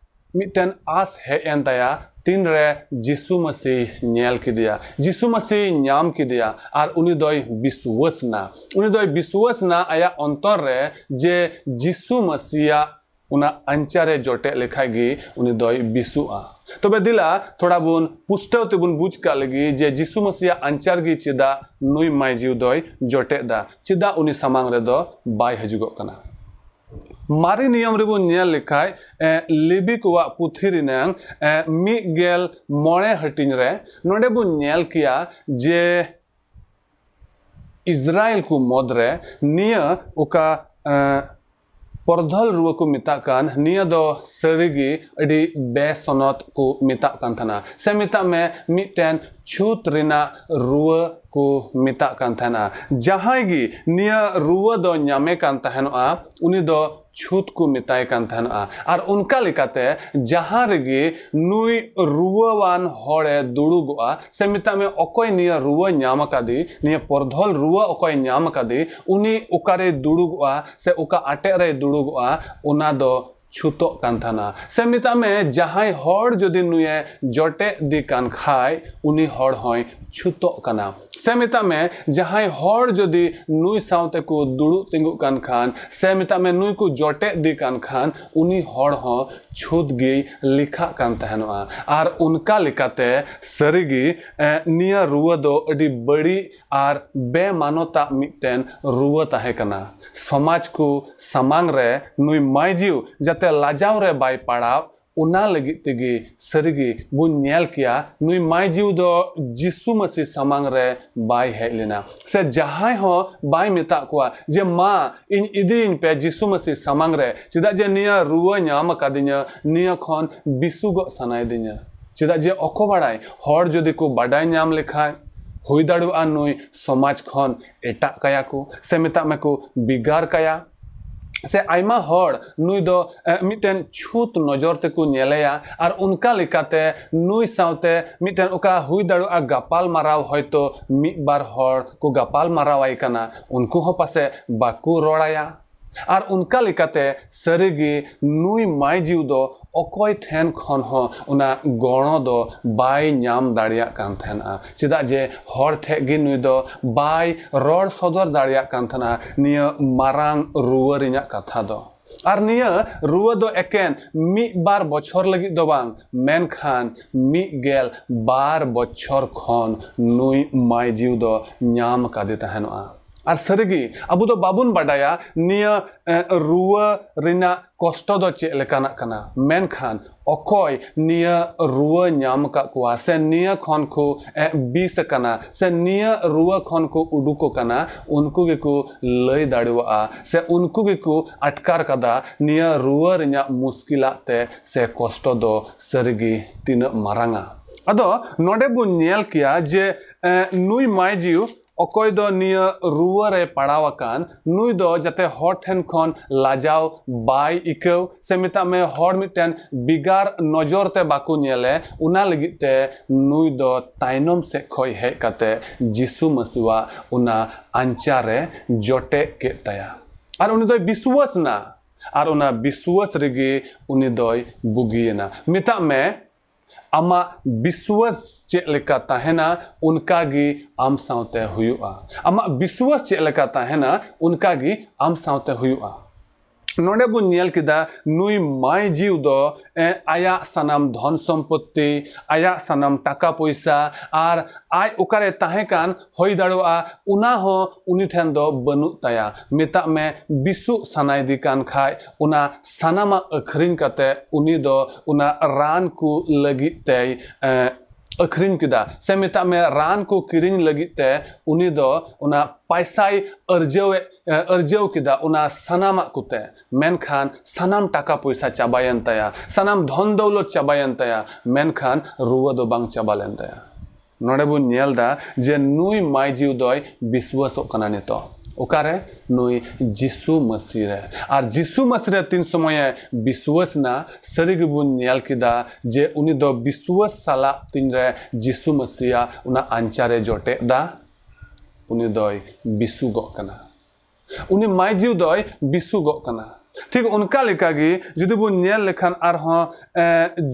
ᱢᱤᱫᱴᱮᱱ ᱟᱥ ᱦᱮᱡ ᱮᱱ ᱛᱟᱭᱟ, ᱛᱤᱱᱨᱮ ᱡᱤᱥᱩ ᱢᱟᱹᱥᱤ ᱧᱮᱞ ᱠᱮᱫᱮᱭᱟ, ᱡᱤᱥᱩ ᱢᱟᱹᱥᱤ ᱧᱟᱢ ᱠᱮᱫᱮᱭᱟ ᱟᱨ ᱩᱱᱤ ᱫᱚᱭ ᱵᱤᱥᱣᱟᱹᱥ ᱮᱱᱟ᱾ ᱩᱱᱤ ᱫᱚᱭ ᱵᱤᱥᱣᱟᱹᱥ ᱮᱱᱟ ᱟᱭᱟᱜ ᱚᱱᱛᱚᱨ ᱨᱮ ᱡᱮ ᱡᱤᱥᱩ ᱢᱟᱹᱥᱤᱭᱟᱜ ᱚᱱᱟ ᱟᱧᱪᱟᱨᱮ ᱡᱚᱴᱮᱫ ᱞᱮᱠᱷᱟᱡ ᱜᱮ ᱩᱱᱤ ᱫᱚᱭ ᱵᱤᱥᱩᱜᱼᱟ᱾ ᱛᱚᱵᱮ ᱫᱮᱞᱟ ᱛᱷᱚᱲᱟ ᱵᱚᱱ ᱯᱩᱥᱴᱟᱹᱣ ᱛᱮᱵᱚᱱ ᱵᱩᱡᱽ ᱠᱟᱜ ᱞᱟᱹᱜᱤᱫ ᱡᱮ ᱡᱤᱥᱩ ᱢᱟᱹᱥᱤᱭᱟᱜ ᱟᱧᱪᱟᱨ ᱜᱮ ᱪᱮᱫᱟᱜ ᱱᱩᱭ ᱢᱟᱹᱭ ᱡᱤᱣᱤ ᱫᱚᱭ ᱡᱚᱴᱮᱫ ᱫᱟ, ᱪᱮᱫᱟᱜ ᱩᱱᱤ ᱥᱟᱢᱟᱝ ᱨᱮᱫᱚ ᱵᱟᱭ ᱦᱤᱡᱩᱜᱚᱜ ᱠᱟᱱᱟ᱾ ᱢᱟᱨᱮ ᱱᱤᱭᱚᱢ ᱨᱮᱵᱚᱱ ᱧᱮᱞ ᱞᱮᱠᱷᱟᱡ, ᱮ, ᱞᱮᱵᱤ ᱠᱚᱣᱟᱜ ᱯᱩᱛᱷᱤ ᱨᱮᱱᱟᱝ, ᱮ, ᱢᱤᱫ ᱜᱮᱞ ᱢᱚᱬᱮ ᱦᱟᱹᱴᱤᱧ ᱨᱮ ᱱᱚᱰᱮ ᱵᱚᱱ ᱧᱮᱞ ᱠᱮᱭᱟ ᱡᱮ ᱤᱥᱨᱟᱭᱮᱞ ᱠᱚ ᱢᱩᱫᱽ ᱨᱮ ᱱᱤᱭᱟᱹ ᱚᱠᱟ, ᱮ, ᱯᱚᱨᱫᱷᱚᱞ ᱨᱩᱣᱟᱹ ᱠᱚ ᱢᱮᱛᱟᱜ ᱠᱟᱱ, ᱱᱤᱭᱟᱹ ᱫᱚ ᱥᱟᱹᱨᱤᱜᱮ ᱟᱹᱰᱤ ᱵᱮᱥᱚᱱᱚᱛ ᱠᱚ ᱢᱮᱛᱟᱜ ᱠᱟᱱ ᱛᱟᱦᱮᱱᱟ, ᱥᱮ ᱢᱮᱛᱟᱜ ᱢᱮ ᱢᱤᱫᱴᱮᱱ ᱪᱷᱩᱛ ᱨᱮᱱᱟᱜ ᱨᱩᱣᱟᱹ ᱠᱚ ᱢᱮᱛᱟᱜ ᱠᱟᱱ ᱛᱟᱦᱮᱱᱟ᱾ ᱡᱟᱦᱟᱸᱭ ᱜᱮ ᱱᱤᱭᱟᱹ ᱨᱩᱣᱟᱹ ᱫᱚ ᱧᱟᱢᱮ ᱠᱟᱱ ᱛᱟᱦᱮᱱᱚᱜᱼᱟ, ᱩᱱᱤ ᱫᱚ ᱪᱷᱩᱛ ᱠᱚ ᱢᱮᱛᱟᱭ ᱠᱟᱱ ᱛᱟᱦᱮᱱᱚᱜᱼᱟ᱾ ᱟᱨ ᱚᱱᱠᱟ ᱞᱮᱠᱟᱛᱮ ᱡᱟᱦᱟᱸ ᱨᱮᱜᱮ ᱱᱩᱭ ᱨᱩᱣᱟᱹᱣᱟᱱ ᱦᱚᱲᱮ ᱫᱩᱲᱩᱵᱚᱜᱼᱟ, ᱥᱮ ᱢᱮᱛᱟᱜ ᱢᱮ ᱚᱠᱚᱭ ᱱᱤᱭᱟᱹ ᱨᱩᱣᱟᱹ ᱧᱟᱢ ᱟᱠᱟᱫᱮ, ᱱᱤᱭᱟᱹ ᱯᱚᱨᱫᱷᱚᱞ ᱨᱩᱣᱟᱹ ᱚᱠᱚᱭ ᱧᱟᱢ ᱟᱠᱟᱫᱮ, ᱩᱱᱤ ᱚᱠᱟᱨᱮᱭ ᱫᱩᱲᱩᱵᱚᱜᱼᱟ ᱥᱮ ᱚᱠᱟ ᱟᱴᱮᱫ ᱨᱮᱭ ᱫᱩᱲᱩᱵᱚᱜᱼᱟ, ᱚᱱᱟ ᱫᱚ ᱪᱷᱩᱛᱚᱜ ᱠᱟᱱ ᱛᱟᱦᱮᱱᱟ᱾ ᱥᱮ ᱢᱮᱛᱟᱜ ᱢᱮ ᱡᱟᱦᱟᱸᱭ ᱦᱚᱲ ᱡᱩᱫᱤ ᱱᱩᱭᱮ ᱡᱚᱴᱮᱫ ᱫᱤ ᱠᱟᱱ ᱠᱷᱟᱡ ᱩᱱᱤ ᱦᱚᱲ ᱦᱚᱸᱭ ᱪᱷᱩᱛᱚᱜ ᱠᱟᱱᱟ᱾ ᱥᱮ ᱢᱮᱛᱟᱜ ᱢᱮ ᱡᱟᱦᱟᱸᱭ ᱦᱚᱲ ᱡᱩᱫᱤ ᱱᱩᱭ ᱥᱟᱶᱛᱮ ᱠᱚ ᱫᱩᱲᱩᱵ ᱛᱤᱸᱜᱩᱜ ᱠᱟᱱ ᱠᱷᱟᱱ, ᱥᱮ ᱢᱮᱛᱟᱜ ᱢᱮ ᱱᱩᱭ ᱠᱚ ᱡᱚᱴᱮᱫ ᱫᱤ ᱠᱟᱱ ᱠᱷᱟᱱ, ᱩᱱᱤ ᱦᱚᱲ ᱦᱚᱸ ᱪᱷᱩᱛ ᱜᱮᱭ ᱞᱮᱠᱷᱟᱜ ᱠᱟᱱ ᱛᱟᱦᱮᱱᱚᱜᱼᱟ᱾ ᱟᱨ ᱚᱱᱠᱟ ᱞᱮᱠᱟᱛᱮ ᱥᱟᱹᱨᱤᱜᱮ, ᱮ, ᱱᱤᱭᱟᱹ ᱨᱩᱣᱟᱹ ᱫᱚ ᱟᱹᱰᱤ ᱵᱟᱹᱲᱤᱡ ᱟᱨ ᱵᱮᱢᱟᱱᱚᱛᱟᱜ ᱢᱤᱫᱴᱮᱱ ᱨᱩᱣᱟᱹ ᱛᱟᱦᱮᱸ ᱠᱟᱱᱟ᱾ ᱥᱚᱢᱟᱡᱽ ᱠᱚ ᱥᱟᱢᱟᱝ ᱨᱮ ᱱᱩᱭ ᱢᱟᱹᱭ ᱡᱤᱣ ᱡᱟᱛᱮ ᱞᱟᱡᱟᱣ ᱨᱮ ᱵᱟᱭ ᱯᱟᱲᱟᱣ, ᱚᱱᱟ ᱞᱟᱹᱜᱤᱫ ᱛᱮᱜᱮ ᱥᱟᱹᱨᱤᱜᱮ ᱵᱚᱱ ᱧᱮᱞ ᱠᱮᱭᱟ ᱱᱩᱭ ᱢᱟᱹᱭ ᱡᱤᱣ ᱫᱚ ᱡᱤᱥᱩ ᱢᱟᱹᱥᱤ ᱥᱟᱢᱟᱝ ᱨᱮ ᱵᱟᱭ ᱦᱮᱡ ᱞᱮᱱᱟ᱾ ᱥᱮ ᱡᱟᱦᱟᱸᱭ ᱦᱚᱸ ᱵᱟᱭ ᱢᱮᱛᱟᱜ ᱠᱚᱣᱟ ᱡᱮ, "ᱢᱟ, ᱤᱧ ᱤᱫᱤᱭᱤᱧ ᱯᱮ ᱡᱤᱥᱩ ᱢᱟᱹᱥᱤ ᱥᱟᱢᱟᱝ ᱨᱮ, ᱪᱮᱫᱟᱜ ᱡᱮ ᱱᱤᱭᱟᱹ ᱨᱩᱣᱟᱹ ᱧᱟᱢ ᱟᱠᱟᱫᱤᱧᱟ, ᱱᱤᱭᱟᱹ ᱠᱷᱚᱱ ᱵᱤᱥᱩᱜᱚᱜ ᱥᱟᱱᱟᱭᱮᱫᱤᱧᱟ᱾" ᱪᱮᱫᱟᱜ ᱡᱮ ᱚᱠᱚ ᱵᱟᱲᱟᱭ, ᱦᱚᱲ ᱡᱩᱫᱤ ᱠᱚ ᱵᱟᱰᱟᱭ ᱧᱟᱢ ᱞᱮᱠᱷᱟᱡ, ᱦᱩᱭ ᱫᱟᱲᱮᱭᱟᱜᱼᱟ ᱱᱩᱭ ᱥᱚᱢᱟᱡᱽ ᱠᱷᱚᱱ ᱮᱴᱟᱜ ᱠᱟᱭᱟ ᱠᱚ, ᱥᱮ ᱢᱮᱛᱟᱜ ᱢᱮ ᱠᱚ ᱵᱷᱮᱜᱟᱨ ᱠᱟᱭᱟ᱾ ᱥᱮ ᱟᱭᱢᱟ ᱦᱚᱲ ᱱᱩᱭ ᱫᱚ, ᱮ, ᱢᱤᱫᱴᱮᱱ ᱪᱷᱩᱛ ᱱᱚᱡᱚᱨ ᱛᱮᱠᱚ ᱧᱮᱞᱮᱭᱟ, ᱟᱨ ᱚᱱᱠᱟ ᱞᱮᱠᱟᱛᱮ ᱱᱩᱭ ᱥᱟᱶᱛᱮ ᱢᱤᱫᱴᱮᱱ ᱚᱠᱟ ᱦᱩᱭ ᱫᱟᱲᱮᱭᱟᱜᱼᱟ ᱜᱟᱯᱟᱞ ᱢᱟᱨᱟᱣ, ᱦᱚᱭᱛᱳ ᱢᱤᱫ ᱵᱟᱨ ᱦᱚᱲ ᱠᱚ ᱜᱟᱯᱟᱞ ᱢᱟᱨᱟᱣ ᱟᱭ ᱠᱟᱱᱟ, ᱩᱱᱠᱩ ᱦᱚᱸ ᱯᱟᱥᱮ ᱵᱟᱠᱚ ᱨᱚᱲ ᱟᱭᱟ᱾ ᱟᱨ ᱚᱱᱠᱟ ᱞᱮᱠᱟᱛᱮ ᱥᱟᱹᱨᱤᱜᱮ ᱱᱩᱭ ᱢᱟᱹᱭ ᱡᱤᱣ ᱫᱚ ᱚᱠᱚᱭ ᱴᱷᱮᱱ ᱠᱷᱚᱱ ᱦᱚᱸ ᱚᱱᱟ ᱜᱚᱲᱚ ᱫᱚ ᱵᱟᱭ ᱧᱟᱢ ᱫᱟᱲᱮᱭᱟᱜ ᱠᱟᱱ ᱛᱟᱦᱮᱱᱟ᱾ ᱪᱮᱫᱟᱜ ᱡᱮ ᱦᱚᱲ ᱴᱷᱮᱱ ᱜᱮ ᱱᱩᱭ ᱫᱚ ᱵᱟᱭ ᱨᱚᱲ ᱥᱚᱫᱚᱨ ᱫᱟᱲᱮᱭᱟᱜ ᱠᱟᱱ ᱛᱟᱦᱮᱱᱟ ᱱᱤᱭᱟᱹ ᱢᱟᱨᱟᱝ ᱨᱩᱣᱟᱹ ᱨᱮᱱᱟᱜ ᱠᱟᱛᱷᱟ ᱫᱚ᱾ ᱟᱨ ᱱᱤᱭᱟᱹ ᱨᱩᱣᱟᱹ ᱫᱚ ᱮᱠᱮᱱ ᱢᱤᱫ ᱵᱟᱨ ᱵᱚᱪᱷᱚᱨ ᱞᱟᱹᱜᱤᱫ ᱫᱚ ᱵᱟᱝ, ᱢᱮᱱᱠᱷᱟᱱ ᱢᱤᱫ ᱜᱮᱞ ᱵᱟᱨ ᱵᱚᱪᱷᱚᱨ ᱠᱷᱚᱱ ᱱᱩᱭ ᱢᱟᱹᱭ ᱡᱤᱣ ᱫᱚ ᱧᱟᱢ ᱠᱟᱫᱮ ᱛᱟᱦᱮᱱᱚᱜᱼᱟ᱾ ᱟᱨ ᱥᱟᱹᱨᱤᱜᱮ ᱟᱵᱚ ᱫᱚ ᱵᱟᱵᱚᱱ ᱵᱟᱰᱟᱭᱟ ᱱᱤᱭᱟᱹ ᱮ, ᱨᱩᱣᱟᱹ ᱨᱮᱱᱟᱜ ᱠᱚᱥᱴᱚ ᱫᱚ ᱪᱮᱫ ᱞᱮᱠᱟᱱᱟᱜ ᱠᱟᱱᱟ, ᱢᱮᱱᱠᱷᱟᱱ ᱚᱠᱚᱭ ᱱᱤᱭᱟᱹ ᱨᱩᱣᱟᱹ ᱧᱟᱢ ᱟᱠᱟᱫ ᱠᱚᱣᱟ ᱥᱮ ᱱᱤᱭᱟᱹ ᱠᱷᱚᱱ ᱠᱚ ᱮ, ᱵᱤᱥ ᱟᱠᱟᱱᱟ ᱥᱮ ᱱᱤᱭᱟᱹ ᱨᱩᱣᱟᱹ ᱠᱷᱚᱱ ᱠᱚ ᱩᱰᱩᱠᱚᱜ ᱠᱟᱱᱟ, ᱩᱱᱠᱩ ᱜᱮᱠᱚ ᱞᱟᱹᱭ ᱫᱟᱲᱮᱣᱟᱜᱼᱟ ᱥᱮ ᱩᱱᱠᱩ ᱜᱮᱠᱚ ᱟᱴᱠᱟᱨ ᱠᱟᱫᱟ ᱱᱤᱭᱟᱹ ᱨᱩᱣᱟᱹ ᱨᱮᱱᱟᱜ ᱢᱩᱥᱠᱤᱞᱟᱜ ᱛᱮ ᱥᱮ ᱠᱚᱥᱴᱚ ᱫᱚ ᱥᱟᱹᱨᱤᱜᱮ ᱛᱤᱱᱟᱹᱜ ᱢᱟᱨᱟᱝᱟ᱾ ᱟᱫᱚ ᱱᱚᱰᱮ ᱵᱚᱱ ᱧᱮᱞ ᱠᱮᱭᱟ ᱡᱮ ᱮ, ᱱᱩᱭ ᱢᱟᱹᱭ ᱡᱤᱣ ᱚᱠᱚᱭ ᱫᱚ ᱱᱤᱭᱟᱹ ᱨᱩᱣᱟᱹ ᱨᱮ ᱯᱟᱲᱟᱣ ᱟᱠᱟᱱ, ᱱᱩᱭ ᱫᱚ ᱡᱟᱛᱮ ᱦᱚᱲ ᱴᱷᱮᱱ ᱠᱷᱚᱱ ᱞᱟᱡᱟᱣ ᱵᱟᱭ ᱟᱹᱭᱠᱟᱹᱣ ᱥᱮ ᱢᱮᱛᱟᱜ ᱢᱮ ᱦᱚᱲ ᱢᱤᱫᱴᱮᱱ ᱵᱮᱜᱟᱨ ᱱᱚᱡᱚᱨ ᱛᱮ ᱵᱟᱠᱚ ᱧᱮᱞᱮ, ᱚᱱᱟ ᱞᱟᱹᱜᱤᱫ ᱛᱮ ᱱᱩᱭ ᱫᱚ ᱛᱟᱭᱱᱚᱢ ᱥᱮᱫ ᱠᱷᱚᱱ ᱦᱮᱡ ᱠᱟᱛᱮ ᱡᱤᱥᱩ ᱢᱟᱹᱥᱤᱣᱟᱜ ᱚᱱᱟ ᱟᱧᱪᱟ ᱨᱮ ᱡᱚᱴᱮᱫ ᱠᱮᱫ ᱛᱟᱭᱟ᱾ ᱟᱨ ᱩᱱᱤ ᱫᱚᱭ ᱵᱤᱥᱣᱟᱹᱥ ᱮᱱᱟ, ᱟᱨ ᱚᱱᱟ ᱵᱤᱥᱣᱟᱹᱥ ᱨᱮᱜᱮ ᱩᱱᱤ ᱫᱚᱭ ᱵᱩᱜᱤᱭᱮᱱᱟ᱾ ᱢᱮᱛᱟᱜ ᱢᱮ, ᱟᱢᱟᱜ ᱵᱤᱥᱣᱟᱹᱥ ᱪᱮᱫ ᱞᱮᱠᱟ ᱛᱟᱦᱮᱱᱟ, ᱚᱱᱠᱟ ᱜᱮ ᱟᱢ ᱥᱟᱶᱛᱮ ᱦᱩᱭᱩᱜᱼᱟ᱾ ᱟᱢᱟᱜ ᱵᱤᱥᱣᱟᱹᱥ ᱪᱮᱫ ᱞᱮᱠᱟ ᱛᱟᱦᱮᱱᱟ, ᱚᱱᱠᱟ ᱜᱮ ᱟᱢ ᱥᱟᱶᱛᱮ ᱦᱩᱭᱩᱜᱼᱟ᱾ ᱱᱚᱰᱮ ᱵᱚᱱ ᱧᱮᱞ ᱠᱮᱫᱟ, ᱱᱩᱭ ᱢᱟᱹᱭ ᱡᱤᱣ ᱫᱚ, ᱮ, ᱟᱭᱟᱜ ᱥᱟᱱᱟᱢ ᱫᱷᱚᱱ ᱥᱚᱢᱯᱚᱛᱛᱤ, ᱟᱭᱟᱜ ᱥᱟᱱᱟᱢ ᱴᱟᱠᱟ ᱯᱚᱭᱥᱟ, ᱟᱨ ᱟᱡ ᱚᱠᱟᱨᱮ ᱛᱟᱦᱮᱸ ᱠᱟᱱ, ᱦᱩᱭ ᱫᱟᱲᱮᱭᱟᱜᱼᱟ, ᱚᱱᱟ ᱦᱚᱸ ᱩᱱᱤ ᱴᱷᱮᱱ ᱫᱚ ᱵᱟᱹᱱᱩᱜ ᱛᱟᱭᱟ᱾ ᱢᱮᱛᱟᱜ ᱢᱮ, ᱵᱤᱥᱩᱜ ᱥᱟᱱᱟᱭᱮᱫᱮ ᱠᱟᱱ ᱠᱷᱟᱡ, ᱚᱱᱟ ᱥᱟᱱᱟᱢᱟᱜ ᱟᱹᱠᱷᱨᱤᱧ ᱠᱟᱛᱮ ᱩᱱᱤ ᱫᱚ ᱚᱱᱟ ᱨᱟᱱ ᱠᱚ ᱞᱟᱹᱜᱤᱫ ᱛᱮᱭ, ᱮ, ᱟᱹᱠᱷᱨᱤᱧ ᱠᱮᱫᱟ, ᱥᱮ ᱢᱮᱛᱟᱜ ᱢᱮ, ᱨᱟᱱ ᱠᱚ ᱠᱤᱨᱤᱧ ᱞᱟᱹᱜᱤᱫ ᱛᱮ ᱩᱱᱤ ᱫᱚ ᱚᱱᱟ ᱯᱟᱭᱥᱟᱭ ᱟᱹᱨᱡᱟᱹᱣᱮᱫ, ᱮ, ᱟᱹᱨᱡᱟᱹᱣ ᱠᱮᱫᱟ, ᱚᱱᱟ ᱥᱟᱱᱟᱢᱟᱜ ᱠᱚᱛᱮ᱾ ᱢᱮᱱᱠᱷᱟᱱ ᱥᱟᱱᱟᱢ ᱴᱟᱠᱟ ᱯᱚᱭᱥᱟ ᱪᱟᱵᱟᱭᱮᱱ ᱛᱟᱭᱟ, ᱥᱟᱱᱟᱢ ᱫᱷᱚᱱ ᱫᱚᱣᱞᱚᱛ ᱪᱟᱵᱟᱭᱮᱱ ᱛᱟᱭᱟ, ᱢᱮᱱᱠᱷᱟᱱ ᱨᱩᱣᱟᱹ ᱫᱚ ᱵᱟᱝ ᱪᱟᱵᱟ ᱞᱮᱱ ᱛᱟᱭᱟ᱾ ᱱᱚᱰᱮ ᱵᱚᱱ ᱧᱮᱞ ᱫᱟ ᱡᱮ ᱱᱩᱭ ᱢᱟᱹᱭ ᱡᱤᱣ ᱫᱚᱭ ᱵᱤᱥᱣᱟᱹᱥᱚᱜ ᱠᱟᱱᱟ ᱱᱤᱛᱚᱜ᱾ ᱚᱠᱟᱨᱮ? ᱱᱩᱭ ᱡᱤᱥᱩ ᱢᱟᱹᱥᱤ ᱨᱮ᱾ ᱟᱨ ᱡᱤᱥᱩ ᱢᱟᱹᱥᱤ ᱨᱮ ᱛᱤᱱ ᱥᱚᱢᱚᱭᱮ ᱵᱤᱥᱣᱟᱹᱥ ᱮᱱᱟ, ᱥᱟᱹᱨᱤ ᱜᱮᱵᱚᱱ ᱧᱮᱞ ᱠᱮᱫᱟ ᱡᱮ ᱩᱱᱤ ᱫᱚ ᱵᱤᱥᱣᱟᱹᱥ ᱥᱟᱞᱟᱜ ᱛᱤᱱᱨᱮ ᱡᱤᱥᱩ ᱢᱟᱹᱥᱤᱭᱟᱜ ᱚᱱᱟ ᱟᱧᱪᱟᱨᱮ ᱡᱚᱴᱮᱫ ᱫᱟ, ᱩᱱᱤ ᱫᱚᱭ ᱵᱤᱥᱩᱜᱚᱜ ᱠᱟᱱᱟ᱾ ᱩᱱᱤ ᱢᱟᱹᱭ ᱡᱤᱣᱤ ᱫᱚᱭ ᱵᱤᱥᱩᱜᱚᱜ ᱠᱟᱱᱟ᱾ ᱴᱷᱤᱠ ᱚᱱᱠᱟ ᱞᱮᱠᱟᱜᱮ ᱡᱩᱫᱤ ᱵᱚᱱ ᱧᱮᱞ ᱞᱮᱠᱷᱟᱱ ᱟᱨᱦᱚᱸ ᱮ,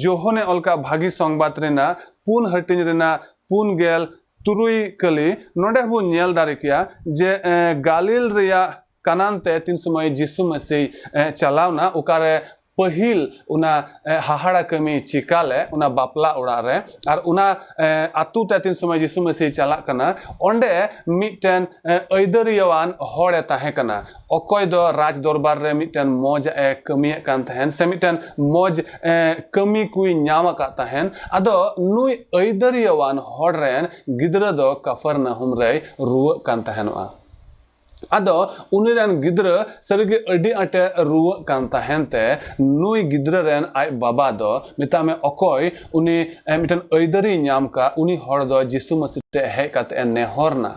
ᱡᱳᱦᱚᱱᱮ ᱚᱞ ᱠᱟᱜ ᱵᱷᱟᱹᱜᱤ ᱥᱚᱝᱵᱟᱫ ᱨᱮᱱᱟᱜ ᱯᱩᱱ ᱦᱟᱹᱴᱤᱧ ᱨᱮᱱᱟᱜ ᱯᱩᱱ ᱜᱮᱞ ᱛᱩᱨᱩᱭ ᱠᱟᱹᱞᱤ, ᱱᱚᱰᱮ ᱦᱚᱸᱵᱚᱱ ᱧᱮᱞ ᱫᱟᱲᱮ ᱠᱮᱭᱟ ᱡᱮ ᱮ, ᱜᱟᱞᱤᱞ ᱨᱮᱭᱟᱜ ᱠᱟᱱᱟᱱ ᱛᱮ ᱛᱤᱱ ᱥᱚᱢᱚᱭ ᱡᱤᱥᱩ ᱢᱟᱹᱥᱤ ᱮ, ᱪᱟᱞᱟᱣᱱᱟ, ᱚᱠᱟᱨᱮ ᱯᱟᱹᱦᱤᱞ ᱚᱱᱟ ᱮ, ᱦᱟᱦᱟᱲᱟ ᱠᱟᱹᱢᱤ ᱪᱤᱠᱟ ᱞᱮ ᱚᱱᱟ ᱵᱟᱯᱞᱟ ᱚᱲᱟᱜ ᱨᱮ, ᱟᱨ ᱚᱱᱟ ᱮ, ᱟᱛᱳ ᱛᱮ ᱛᱤᱱ ᱥᱚᱢᱚᱭ ᱡᱤᱥᱩ ᱢᱟᱹᱥᱤ ᱪᱟᱞᱟᱜ ᱠᱟᱱᱟ, ᱚᱸᱰᱮ ᱢᱤᱫᱴᱮᱱ ᱮ, ᱟᱹᱭᱫᱟᱹᱨᱤᱭᱟᱹᱣᱟᱱ ᱦᱚᱲᱮ ᱛᱟᱦᱮᱸ ᱠᱟᱱᱟ, ᱚᱠᱚᱭ ᱫᱚ ᱨᱟᱡᱽ ᱫᱚᱨᱵᱟᱨ ᱨᱮ ᱢᱤᱫᱴᱮᱱ ᱢᱚᱡᱽ ᱮ ᱠᱟᱹᱢᱤᱭᱮᱫ ᱠᱟᱱ ᱛᱟᱦᱮᱱ ᱥᱮ ᱢᱤᱫᱴᱮᱱ ᱢᱚᱡᱽ ᱮ, ᱠᱟᱹᱢᱤ ᱠᱚᱭ ᱧᱟᱢ ᱟᱠᱟᱫ ᱛᱟᱦᱮᱱ᱾ ᱟᱫᱚ ᱱᱩᱭ ᱟᱹᱭᱫᱟᱹᱨᱤᱭᱟᱹᱣᱟᱱ ᱦᱚᱲ ᱨᱮᱱ ᱜᱤᱫᱽᱨᱟᱹ ᱫᱚ ᱠᱟᱯᱷᱟᱨᱱᱟᱦᱩᱢ ᱨᱮᱭ ᱨᱩᱣᱟᱹᱜ ᱠᱟᱱ ᱛᱟᱦᱮᱱᱚᱜᱼᱟ᱾ ᱟᱫᱚ ᱩᱱᱤ ᱨᱮᱱ ᱜᱤᱫᱽᱨᱟᱹ ᱥᱟᱹᱨᱤᱜᱮ ᱟᱹᱰᱤ ᱟᱸᱴᱮ ᱨᱩᱣᱟᱹᱜ ᱠᱟᱱ ᱛᱟᱦᱮᱱ ᱛᱮ ᱱᱩᱭ ᱜᱤᱫᱽᱨᱟᱹ ᱨᱮᱱ ᱟᱡ ᱵᱟᱵᱟ ᱫᱚ ᱢᱮᱛᱟᱜ ᱢᱮ ᱚᱠᱚᱭ ᱩᱱᱤ ᱮ, ᱢᱤᱫᱴᱮᱱ ᱟᱹᱭᱫᱟᱹᱨᱤ ᱧᱟᱢ ᱠᱟᱜ ᱩᱱᱤ ᱦᱚᱲ ᱫᱚ ᱡᱤᱥᱩ ᱢᱟᱹᱥᱤ ᱴᱷᱮᱱ ᱦᱮᱡ ᱠᱟᱛᱮ ᱮ ᱱᱮᱦᱚᱨ ᱱᱟ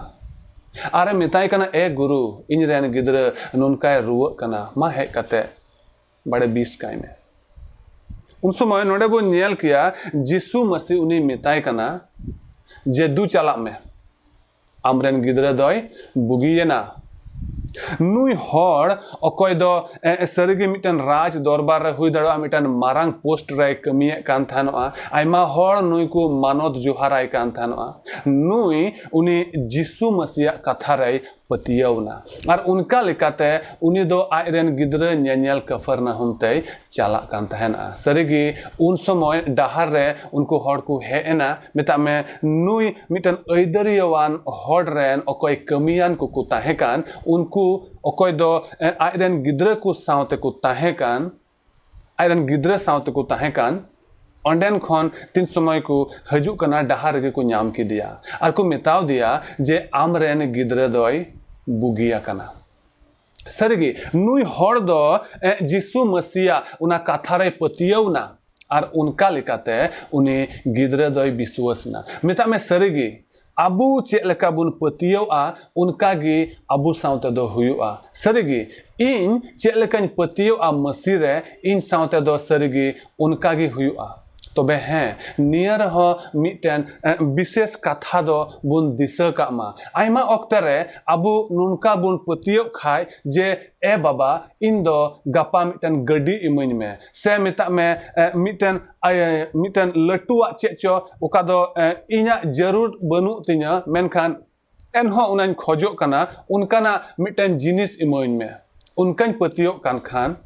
ᱟᱨ ᱮ ᱢᱮᱛᱟᱭ ᱠᱟᱱᱟ, "ᱮ ᱜᱩᱨᱩ, ᱤᱧ ᱨᱮᱱ ᱜᱤᱫᱽᱨᱟᱹ ᱱᱚᱝᱠᱟᱭ ᱨᱩᱣᱟᱹᱜ ᱠᱟᱱᱟ, ᱢᱟ ᱦᱮᱡ ᱠᱟᱛᱮ ᱵᱟᱲᱮ ᱵᱤᱥ ᱠᱟᱭ ᱢᱮ᱾" ᱩᱱ ᱥᱚᱢᱚᱭ ᱱᱚᱰᱮ ᱵᱚᱱ ᱧᱮᱞ ᱠᱮᱭᱟ ᱡᱤᱥᱩ ᱢᱟᱹᱥᱤ ᱩᱱᱤ ᱢᱮᱛᱟᱭ ᱠᱟᱱᱟ ᱡᱮ, "ᱫᱩ ᱪᱟᱞᱟᱜ ᱢᱮ, ᱟᱢᱨᱮᱱ ᱜᱤᱫᱽᱨᱟᱹ ᱫᱚᱭ ᱵᱩᱜᱤᱭᱮᱱᱟ᱾" ᱱᱩᱭ ᱦᱚᱲ ᱚᱠᱚᱭ ᱫᱚ ᱮ, ᱥᱟᱹᱨᱤᱜᱮ ᱢᱤᱫᱴᱮᱱ ᱨᱟᱡᱽ ᱫᱚᱨᱵᱟᱨ ᱨᱮ ᱦᱩᱭ ᱫᱟᱲᱮᱭᱟᱜᱼᱟ ᱢᱤᱫᱴᱮᱱ ᱢᱟᱨᱟᱝ ᱯᱳᱥᱴ ᱨᱮᱭ ᱠᱟᱹᱢᱤᱭᱮᱫ ᱠᱟᱱ ᱛᱟᱦᱮᱱᱚᱜᱼᱟ, ᱟᱭᱢᱟ ᱦᱚᱲ ᱱᱩᱭ ᱠᱚ ᱢᱟᱱᱚᱛ ᱡᱚᱦᱟᱨᱟᱭ ᱠᱟᱱ ᱛᱟᱦᱮᱱᱚᱜᱼᱟ, ᱱᱩᱭ ᱩᱱᱤ ᱡᱤᱥᱩ ᱢᱟᱹᱥᱤᱭᱟᱜ ᱠᱟᱛᱷᱟ ᱨᱮᱭ ᱯᱟᱹᱛᱭᱟᱹᱣ ᱮᱱᱟ᱾ ᱟᱨ ᱚᱱᱠᱟ ᱞᱮᱠᱟᱛᱮ ᱩᱱᱤ ᱫᱚ ᱟᱡ ᱨᱮᱱ ᱜᱤᱫᱽᱨᱟᱹ ᱧᱮᱧᱮᱞ ᱠᱟᱯᱷᱟᱨᱱᱟᱦᱩᱢ ᱛᱮᱭ ᱪᱟᱞᱟᱜ ᱠᱟᱱ ᱛᱟᱦᱮᱱᱟ᱾ ᱥᱟᱹᱨᱤᱜᱮ ᱩᱱ ᱥᱚᱢᱚᱭ ᱰᱟᱦᱟᱨ ᱨᱮ ᱩᱱᱠᱩ ᱦᱚᱲ ᱠᱚ ᱦᱮᱡ ᱮᱱᱟ, ᱢᱮᱛᱟᱜ ᱢᱮ ᱱᱩᱭ ᱢᱤᱫᱴᱮᱱ ᱟᱹᱭᱫᱟᱹᱨᱤᱭᱟᱹᱣᱟᱱ ᱦᱚᱲ ᱨᱮᱱ ᱚᱠᱚᱭ ᱠᱟᱹᱢᱤᱭᱟᱱ ᱠᱚᱠᱚ ᱛᱟᱦᱮᱸ ᱠᱟᱱ, ᱩᱱᱠᱩ ᱚᱠᱚᱭ ᱫᱚ ᱮ, ᱟᱡ ᱨᱮᱱ ᱜᱤᱫᱽᱨᱟᱹ ᱠᱚ ᱥᱟᱶ ᱛᱮᱠᱚ ᱛᱟᱦᱮᱸ ᱠᱟᱱ, ᱟᱡ ᱨᱮᱱ ᱜᱤᱫᱽᱨᱟᱹ ᱥᱟᱶ ᱛᱮᱠᱚ ᱛᱟᱦᱮᱸ ᱠᱟᱱ, ᱚᱸᱰᱮᱱ ᱠᱷᱚᱱ ᱛᱤᱱ ᱥᱚᱢᱚᱭ ᱠᱚ ᱦᱤᱡᱩᱜ ᱠᱟᱱᱟ, ᱰᱟᱦᱟᱨ ᱨᱮᱜᱮ ᱠᱚ ᱧᱟᱢ ᱠᱮᱫᱮᱭᱟ ᱟᱨ ᱠᱚ ᱢᱮᱛᱟᱣ ᱫᱮᱭᱟ ᱡᱮ, "ᱟᱢ ᱨᱮᱱ ᱜᱤᱫᱽᱨᱟᱹ ᱫᱚᱭ ᱵᱩᱜᱤ ᱟᱠᱟᱱᱟ᱾" ᱥᱟᱹᱨᱤᱜᱮ ᱱᱩᱭ ᱦᱚᱲ ᱫᱚ ᱮ, ᱡᱤᱥᱩ ᱢᱟᱹᱥᱤᱭᱟᱜ ᱚᱱᱟ ᱠᱟᱛᱷᱟ ᱨᱮᱭ ᱯᱟᱹᱛᱭᱟᱹᱣ ᱮᱱᱟ ᱟᱨ ᱚᱱᱠᱟ ᱞᱮᱠᱟᱛᱮ ᱩᱱᱤ ᱜᱤᱫᱽᱨᱟᱹ ᱫᱚᱭ ᱵᱤᱥᱣᱟᱹᱥ ᱮᱱᱟ᱾ ᱢᱮᱛᱟᱜ ᱢᱮ ᱥᱟᱹᱨᱤᱜᱮ ᱟᱵᱚ ᱪᱮᱫ ᱞᱮᱠᱟ ᱵᱚᱱ ᱯᱟᱹᱛᱭᱟᱹᱣᱼᱟ ᱚᱱᱠᱟ ᱜᱮ ᱟᱵᱚ ᱥᱟᱶᱛᱮ ᱫᱚ ᱦᱩᱭᱩᱜᱼᱟ᱾ ᱥᱟᱹᱨᱤᱜᱮ ᱤᱧ ᱪᱮᱫ ᱞᱮᱠᱟᱧ ᱯᱟᱹᱛᱭᱟᱹᱣᱼᱟ ᱢᱟᱹᱥᱤ ᱨᱮ, ᱤᱧ ᱥᱟᱶᱛᱮ ᱫᱚ ᱥᱟᱹᱨᱤᱜᱮ ᱚᱱᱠᱟ ᱜᱮ ᱦᱩᱭᱩᱜᱼᱟ᱾ ᱛᱚᱵᱮ ᱦᱮᱸ, ᱱᱤᱭᱟᱹ ᱨᱮᱦᱚᱸ ᱢᱤᱫᱴᱮᱱ ᱮ, ᱵᱤᱥᱮᱥ ᱠᱟᱛᱷᱟ ᱫᱚ ᱵᱚᱱ ᱫᱤᱥᱟᱹ ᱠᱟᱜ ᱢᱟ᱾ ᱟᱭᱢᱟ ᱚᱠᱛᱮ ᱨᱮ ᱟᱵᱚ ᱱᱚᱝᱠᱟ ᱵᱚᱱ ᱯᱟᱹᱛᱭᱟᱹᱜ ᱠᱷᱟᱡ ᱡᱮ, "ᱮ ᱵᱟᱵᱟ, ᱤᱧ ᱫᱚ ᱜᱟᱯᱟ ᱢᱤᱫᱴᱮᱱ ᱜᱟᱹᱰᱤ ᱤᱢᱟᱹᱧ ᱢᱮ", ᱥᱮ ᱢᱮᱛᱟᱜ ᱢᱮ ᱮ, ᱢᱤᱫᱴᱮᱱ ᱟᱭ-, ᱢᱤᱫᱴᱮᱱ ᱞᱟᱹᱴᱩᱣᱟᱜ ᱪᱮᱫ ᱪᱚ, ᱚᱠᱟ ᱫᱚ ᱮ, ᱤᱧᱟᱹᱜ ᱡᱟᱹᱨᱩᱲ ᱵᱟᱹᱱᱩᱜ ᱛᱤᱧᱟᱹ, ᱢᱮᱱᱠᱷᱟᱱ ᱮᱱᱦᱚᱸ ᱚᱱᱟᱧ ᱠᱷᱚᱡᱚᱜ ᱠᱟᱱᱟ, ᱚᱱᱠᱟᱱᱟᱜ ᱢᱤᱫᱴᱮᱱ ᱡᱤᱱᱤᱥ ᱤᱢᱟᱹᱧ ᱢᱮ, ᱚᱱᱠᱟᱧ ᱯᱟᱹᱛᱭᱟᱹᱜ ᱠᱟᱱ ᱠᱷᱟᱱ,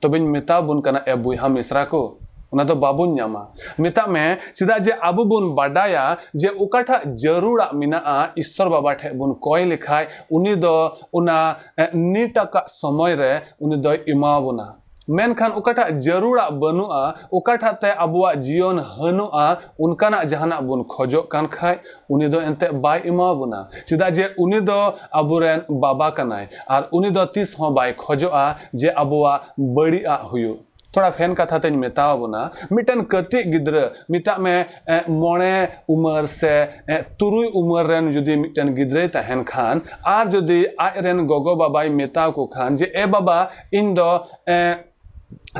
ᱛᱚᱵᱮᱧ ᱢᱮᱛᱟ ᱵᱚᱱ ᱠᱟᱱᱟ, ᱮ ᱵᱚᱭᱦᱟ ᱢᱤᱥᱨᱟ ᱠᱚ, ᱚᱱᱟ ᱫᱚ ᱵᱟᱵᱚᱱ ᱧᱟᱢᱟ᱾ ᱢᱮᱛᱟᱜ ᱢᱮ, ᱪᱮᱫᱟᱜ ᱡᱮ ᱟᱵᱚ ᱵᱚᱱ ᱵᱟᱰᱟᱭᱟ ᱡᱮ ᱚᱠᱟᱴᱟᱜ ᱡᱟᱹᱨᱩᱲᱟᱜ ᱢᱮᱱᱟᱜᱼᱟ, ᱤᱥᱥᱚᱨ ᱵᱟᱵᱟ ᱴᱷᱮᱡ ᱵᱚᱱ ᱠᱚᱭ ᱞᱮᱠᱷᱟᱡ ᱩᱱᱤ ᱫᱚ ᱚᱱᱟ ᱮ, ᱱᱤᱴ ᱟᱠᱟᱫ ᱥᱚᱢᱚᱭ ᱨᱮ ᱩᱱᱤ ᱫᱚᱭ ᱮᱢᱟ ᱵᱚᱱᱟ᱾ ᱢᱮᱱᱠᱷᱟᱱ ᱚᱠᱟᱴᱟᱜ ᱡᱟᱹᱨᱩᱲᱟᱜ ᱵᱟᱹᱱᱩᱜᱼᱟ, ᱚᱠᱟᱴᱟᱜ ᱛᱮ ᱟᱵᱚᱣᱟᱜ ᱡᱤᱭᱚᱱ ᱦᱟᱹᱱᱚᱜᱼᱟ, ᱚᱱᱠᱟᱱᱟᱜ ᱡᱟᱦᱟᱱᱟᱜ ᱵᱚᱱ ᱠᱷᱚᱡᱚᱜ ᱠᱟᱱ ᱠᱷᱟᱡ, ᱩᱱᱤ ᱫᱚ ᱮᱱᱛᱮᱫ ᱵᱟᱭ ᱮᱢᱟ ᱵᱚᱱᱟ᱾ ᱪᱮᱫᱟᱜ ᱡᱮ ᱩᱱᱤ ᱫᱚ ᱟᱵᱚᱨᱮᱱ ᱵᱟᱵᱟ ᱠᱟᱱᱟᱭ ᱟᱨ ᱩᱱᱤ ᱫᱚ ᱛᱤᱥ ᱦᱚᱸ ᱵᱟᱭ ᱠᱷᱚᱡᱚᱜᱼᱟ ᱡᱮ ᱟᱵᱚᱣᱟᱜ ᱵᱟᱹᱲᱤᱡ ᱟᱜ ᱦᱩᱭᱩᱜ᱾ ᱛᱷᱚᱲᱟ ᱯᱷᱮᱱ ᱠᱟᱛᱷᱟ ᱛᱮᱧ ᱢᱮᱛᱟᱣ ᱵᱚᱱᱟ, ᱢᱤᱫᱴᱮᱱ ᱠᱟᱹᱴᱤᱡ ᱜᱤᱫᱽᱨᱟᱹ, ᱢᱮᱛᱟᱜ ᱢᱮ, ᱮ, ᱢᱚᱬᱮ ᱩᱢᱟᱹᱨ ᱥᱮ, ᱮ, ᱛᱩᱨᱩᱭ ᱩᱢᱟᱹᱨ ᱨᱮᱱ ᱡᱩᱫᱤ ᱢᱤᱫᱴᱮᱱ ᱜᱤᱫᱽᱨᱟᱹᱭ ᱛᱟᱦᱮᱱ ᱠᱷᱟᱱ, ᱟᱨ ᱡᱩᱫᱤ ᱟᱡ ᱨᱮᱱ ᱜᱚᱜᱚ ᱵᱟᱵᱟᱭ ᱢᱮᱛᱟ ᱠᱚ ᱠᱷᱟᱱ ᱡᱮ, "ᱮ ᱵᱟᱵᱟ, ᱤᱧ ᱫᱚ, ᱮ,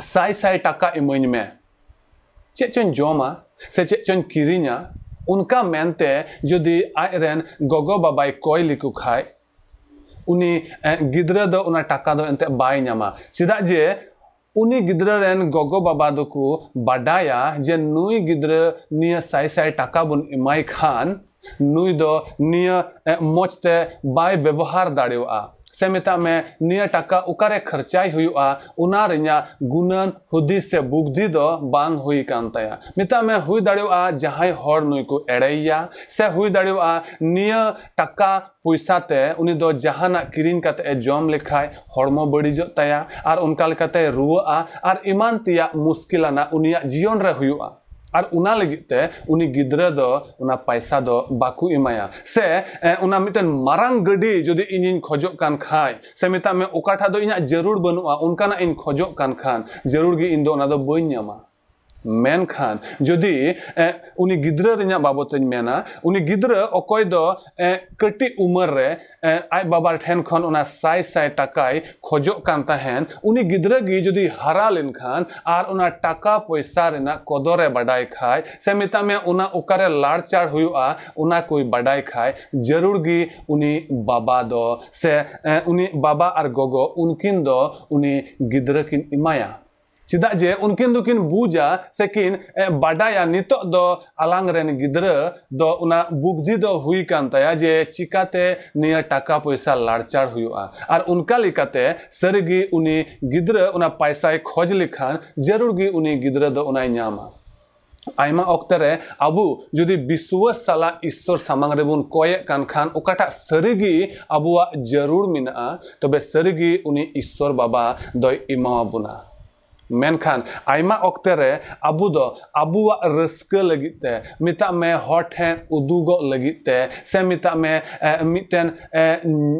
ᱥᱟᱭ ᱥᱟᱭ ᱴᱟᱠᱟ ᱤᱢᱟᱹᱧ ᱢᱮ, ᱪᱮᱫ ᱪᱚᱧ ᱡᱚᱢᱟ ᱥᱮ ᱪᱮᱫ ᱪᱚᱧ ᱠᱤᱨᱤᱧᱟ", ᱚᱱᱠᱟ ᱢᱮᱱᱛᱮ ᱡᱩᱫᱤ ᱟᱡ ᱨᱮᱱ ᱜᱚᱜᱚ ᱵᱟᱵᱟᱭ ᱠᱚᱭ ᱞᱮᱠᱚ ᱠᱷᱟᱡ, ᱩᱱᱤ, ᱮ, ᱜᱤᱫᱽᱨᱟᱹ ᱫᱚ ᱚᱱᱟ ᱴᱟᱠᱟ ᱫᱚ ᱮᱱᱛᱮᱫ ᱵᱟᱭ ᱧᱟᱢᱟ᱾ ᱪᱮᱫᱟᱜ ᱡᱮ ᱩᱱᱤ ᱜᱤᱫᱽᱨᱟᱹ ᱨᱮᱱ ᱜᱚᱜᱚ ᱵᱟᱵᱟ ᱫᱚᱠᱚ ᱵᱟᱰᱟᱭᱟ ᱡᱮ ᱱᱩᱭ ᱜᱤᱫᱽᱨᱟᱹ ᱱᱤᱭᱟᱹ ᱥᱟᱭ ᱥᱟᱭ ᱴᱟᱠᱟ ᱵᱚᱱ ᱮᱢᱟᱭ ᱠᱷᱟᱱ, ᱱᱩᱭ ᱫᱚ ᱱᱤᱭᱟᱹ, ᱮ, ᱢᱚᱡᱽ ᱛᱮ ᱵᱟᱭ ᱵᱮᱵᱚᱦᱟᱨ ᱫᱟᱲᱮᱭᱟᱜᱼᱟ, ᱥᱮ ᱢᱮᱛᱟᱜ ᱢᱮ, ᱱᱤᱭᱟᱹ ᱴᱟᱠᱟ ᱚᱠᱟᱨᱮ ᱠᱷᱚᱨᱪᱟᱭ ᱦᱩᱭᱩᱜᱼᱟ, ᱚᱱᱟ ᱨᱮᱭᱟᱜ ᱜᱩᱱᱟᱹᱱ ᱦᱩᱫᱤᱥ ᱥᱮ ᱵᱩᱫᱽᱫᱷᱤ ᱫᱚ ᱵᱟᱝ ᱦᱩᱭ ᱠᱟᱱ ᱛᱟᱭᱟ᱾ ᱢᱮᱛᱟᱜ ᱢᱮ, ᱦᱩᱭ ᱫᱟᱲᱮᱭᱟᱜᱼᱟ ᱡᱟᱦᱟᱸᱭ ᱦᱚᱲ ᱱᱩᱭ ᱠᱚ ᱮᱲᱮᱭᱮᱭᱟ, ᱥᱮ ᱦᱩᱭ ᱫᱟᱲᱮᱭᱟᱜᱼᱟ ᱱᱤᱭᱟᱹ ᱴᱟᱠᱟ ᱯᱚᱭᱥᱟ ᱛᱮ ᱩᱱᱤ ᱫᱚ ᱡᱟᱦᱟᱱᱟᱜ ᱠᱤᱨᱤᱧ ᱠᱟᱛᱮ ᱮ ᱡᱚᱢ ᱞᱮᱠᱷᱟᱡ ᱦᱚᱲᱢᱚ ᱵᱟᱹᱲᱤᱡᱚᱜ ᱛᱟᱭᱟ ᱟᱨ ᱚᱱᱠᱟ ᱞᱮᱠᱟᱛᱮ ᱨᱩᱣᱟᱹᱜᱼᱟ ᱟᱨ ᱮᱢᱟᱱ ᱛᱮᱭᱟᱜ ᱢᱩᱥᱠᱤᱞ ᱟᱱᱟᱜ ᱩᱱᱤᱭᱟᱜ ᱡᱤᱭᱚᱱ ᱨᱮ ᱦᱩᱭᱩᱜᱼᱟ᱾ ᱟᱨ ᱚᱱᱟ ᱞᱟᱹᱜᱤᱫ ᱛᱮ ᱩᱱᱤ ᱜᱤᱫᱽᱨᱟᱹ ᱫᱚ ᱚᱱᱟ ᱯᱟᱭᱥᱟ ᱫᱚ ᱵᱟᱠᱚ ᱮᱢᱟᱭᱟ᱾ ᱥᱮ, ᱮ, ᱚᱱᱟ ᱢᱤᱫᱴᱮᱱ ᱢᱟᱨᱟᱝ ᱜᱟᱹᱰᱤ ᱡᱩᱫᱤ ᱤᱧᱤᱧ ᱠᱷᱚᱡᱚᱜ ᱠᱟᱱ ᱠᱷᱟᱡ, ᱥᱮ ᱢᱮᱛᱟᱜ ᱢᱮ ᱚᱠᱟᱴᱟᱜ ᱫᱚ ᱤᱧᱟᱹᱜ ᱡᱟᱹᱨᱩᱲ ᱵᱟᱹᱱᱩᱜᱼᱟ, ᱚᱱᱠᱟᱱᱟᱜ ᱤᱧ ᱠᱷᱚᱡᱚᱜ ᱠᱟᱱ ᱠᱷᱟᱱ, ᱡᱟᱹᱨᱩᱲ ᱜᱮ ᱤᱧ ᱫᱚ ᱚᱱᱟ ᱫᱚ ᱵᱟᱹᱧ ᱧᱟᱢᱟ᱾ ᱢᱮᱱᱠᱷᱟᱱ ᱡᱩᱫᱤ ᱮ, ᱩᱱᱤ ᱜᱤᱫᱽᱨᱟᱹ ᱨᱮᱱᱟᱜ ᱵᱟᱵᱚᱛ ᱤᱧ ᱢᱮᱱᱟ, ᱩᱱᱤ ᱜᱤᱫᱽᱨᱟᱹ ᱚᱠᱚᱭ ᱫᱚ ᱮ, ᱠᱟᱹᱴᱤᱡ ᱩᱢᱮᱨ ᱨᱮ ᱮ, ᱟᱡ ᱵᱟᱵᱟ ᱴᱷᱮᱱ ᱠᱷᱚᱱ ᱚᱱᱟ ᱥᱟᱭ ᱥᱟᱭ ᱴᱟᱠᱟᱭ ᱠᱷᱚᱡᱚᱜ ᱠᱟᱱ ᱛᱟᱦᱮᱱ, ᱩᱱᱤ ᱜᱤᱫᱽᱨᱟᱹ ᱜᱮ ᱡᱩᱫᱤ ᱦᱟᱨᱟ ᱞᱮᱱᱠᱷᱟᱱ ᱟᱨ ᱚᱱᱟ ᱴᱟᱠᱟ ᱯᱚᱭᱥᱟ ᱨᱮᱱᱟᱜ ᱠᱚᱫᱚᱨᱮ ᱵᱟᱰᱟᱭ ᱠᱷᱟᱡ, ᱥᱮ ᱢᱮᱛᱟᱜ ᱢᱮ ᱚᱱᱟ ᱚᱠᱟᱨᱮ ᱞᱟᱲᱪᱟᱲ ᱦᱩᱭᱩᱜᱼᱟ ᱚᱱᱟ ᱠᱚᱭ ᱵᱟᱰᱟᱭ ᱠᱷᱟᱡ, ᱡᱟᱹᱨᱩᱲ ᱜᱮ ᱩᱱᱤ ᱵᱟᱵᱟ ᱫᱚ ᱥᱮ ᱮ, ᱩᱱᱤ ᱵᱟᱵᱟ ᱟᱨ ᱜᱚᱜᱚ ᱩᱱᱠᱤᱱ ᱫᱚ ᱩᱱᱤ ᱜᱤᱫᱽᱨᱟᱹ ᱠᱤᱱ ᱮᱢᱟᱭᱟ᱾ ᱪᱮᱫᱟᱜ ᱡᱮ ᱩᱱᱠᱤᱱ ᱫᱚᱠᱤᱱ ᱵᱩᱡᱟ ᱥᱮ ᱠᱤᱱ ᱮ, ᱵᱟᱰᱟᱭᱟ ᱱᱤᱛᱚᱜ ᱫᱚ ᱟᱞᱟᱝ ᱨᱮᱱ ᱜᱤᱫᱽᱨᱟᱹ ᱫᱚ ᱚᱱᱟ ᱵᱩᱫᱽᱫᱷᱤ ᱫᱚ ᱦᱩᱭ ᱠᱟᱱ ᱛᱟᱭᱟ ᱡᱮ ᱪᱤᱠᱟᱛᱮ ᱱᱤᱭᱟᱹ ᱴᱟᱠᱟ ᱯᱚᱭᱥᱟ ᱞᱟᱲᱪᱟᱲ ᱦᱩᱭᱩᱜᱼᱟ᱾ ᱟᱨ ᱚᱱᱠᱟ ᱞᱮᱠᱟᱛᱮ ᱥᱟᱹᱨᱤᱜᱮ ᱩᱱᱤ ᱜᱤᱫᱽᱨᱟᱹ ᱚᱱᱟ ᱯᱟᱭᱥᱟᱭ ᱠᱷᱚᱡᱽ ᱞᱮᱠᱷᱟᱱ ᱡᱟᱹᱨᱩᱲ ᱜᱮ ᱩᱱᱤ ᱜᱤᱫᱽᱨᱟᱹ ᱫᱚ ᱚᱱᱟᱭ ᱧᱟᱢᱟ᱾ ᱟᱭᱢᱟ ᱚᱠᱛᱮ ᱨᱮ ᱟᱵᱚ ᱡᱩᱫᱤ ᱵᱤᱥᱣᱟᱥ ᱥᱟᱞᱟᱜ ᱤᱥᱥᱚᱨ ᱥᱟᱢᱟᱝ ᱨᱮᱵᱚᱱ ᱠᱚᱭᱮᱫ ᱠᱟᱱ ᱠᱷᱟᱱ ᱚᱠᱟᱴᱟᱜ ᱥᱟᱹᱨᱤᱜᱮ ᱟᱵᱚᱣᱟᱜ ᱡᱟᱹᱨᱩᱲ ᱢᱮᱱᱟᱜᱼᱟ, ᱛᱚᱵᱮ ᱥᱟᱹᱨᱤᱜᱮ ᱩᱱᱤ ᱤᱥᱥᱚᱨ ᱵᱟᱵᱟ ᱫᱚᱭ ᱮᱢᱟᱣᱟᱵᱚᱱᱟ᱾ ᱢᱮᱱᱠᱷᱟᱱ ᱟᱭᱢᱟ ᱚᱠᱛᱮ ᱨᱮ ᱟᱵᱚ ᱫᱚ ᱟᱵᱚᱣᱟᱜ ᱨᱟᱹᱥᱠᱟᱹ ᱞᱟᱹᱜᱤᱫ ᱛᱮ, ᱢᱮᱛᱟᱜ ᱢᱮ ᱦᱚᱲ ᱴᱷᱮᱱ ᱩᱫᱩᱜᱚᱜ ᱞᱟᱹᱜᱤᱫ ᱛᱮ, ᱥᱮ ᱢᱮᱛᱟᱜ ᱢᱮ ᱮ, ᱢᱤᱫᱴᱮᱱ ᱮ,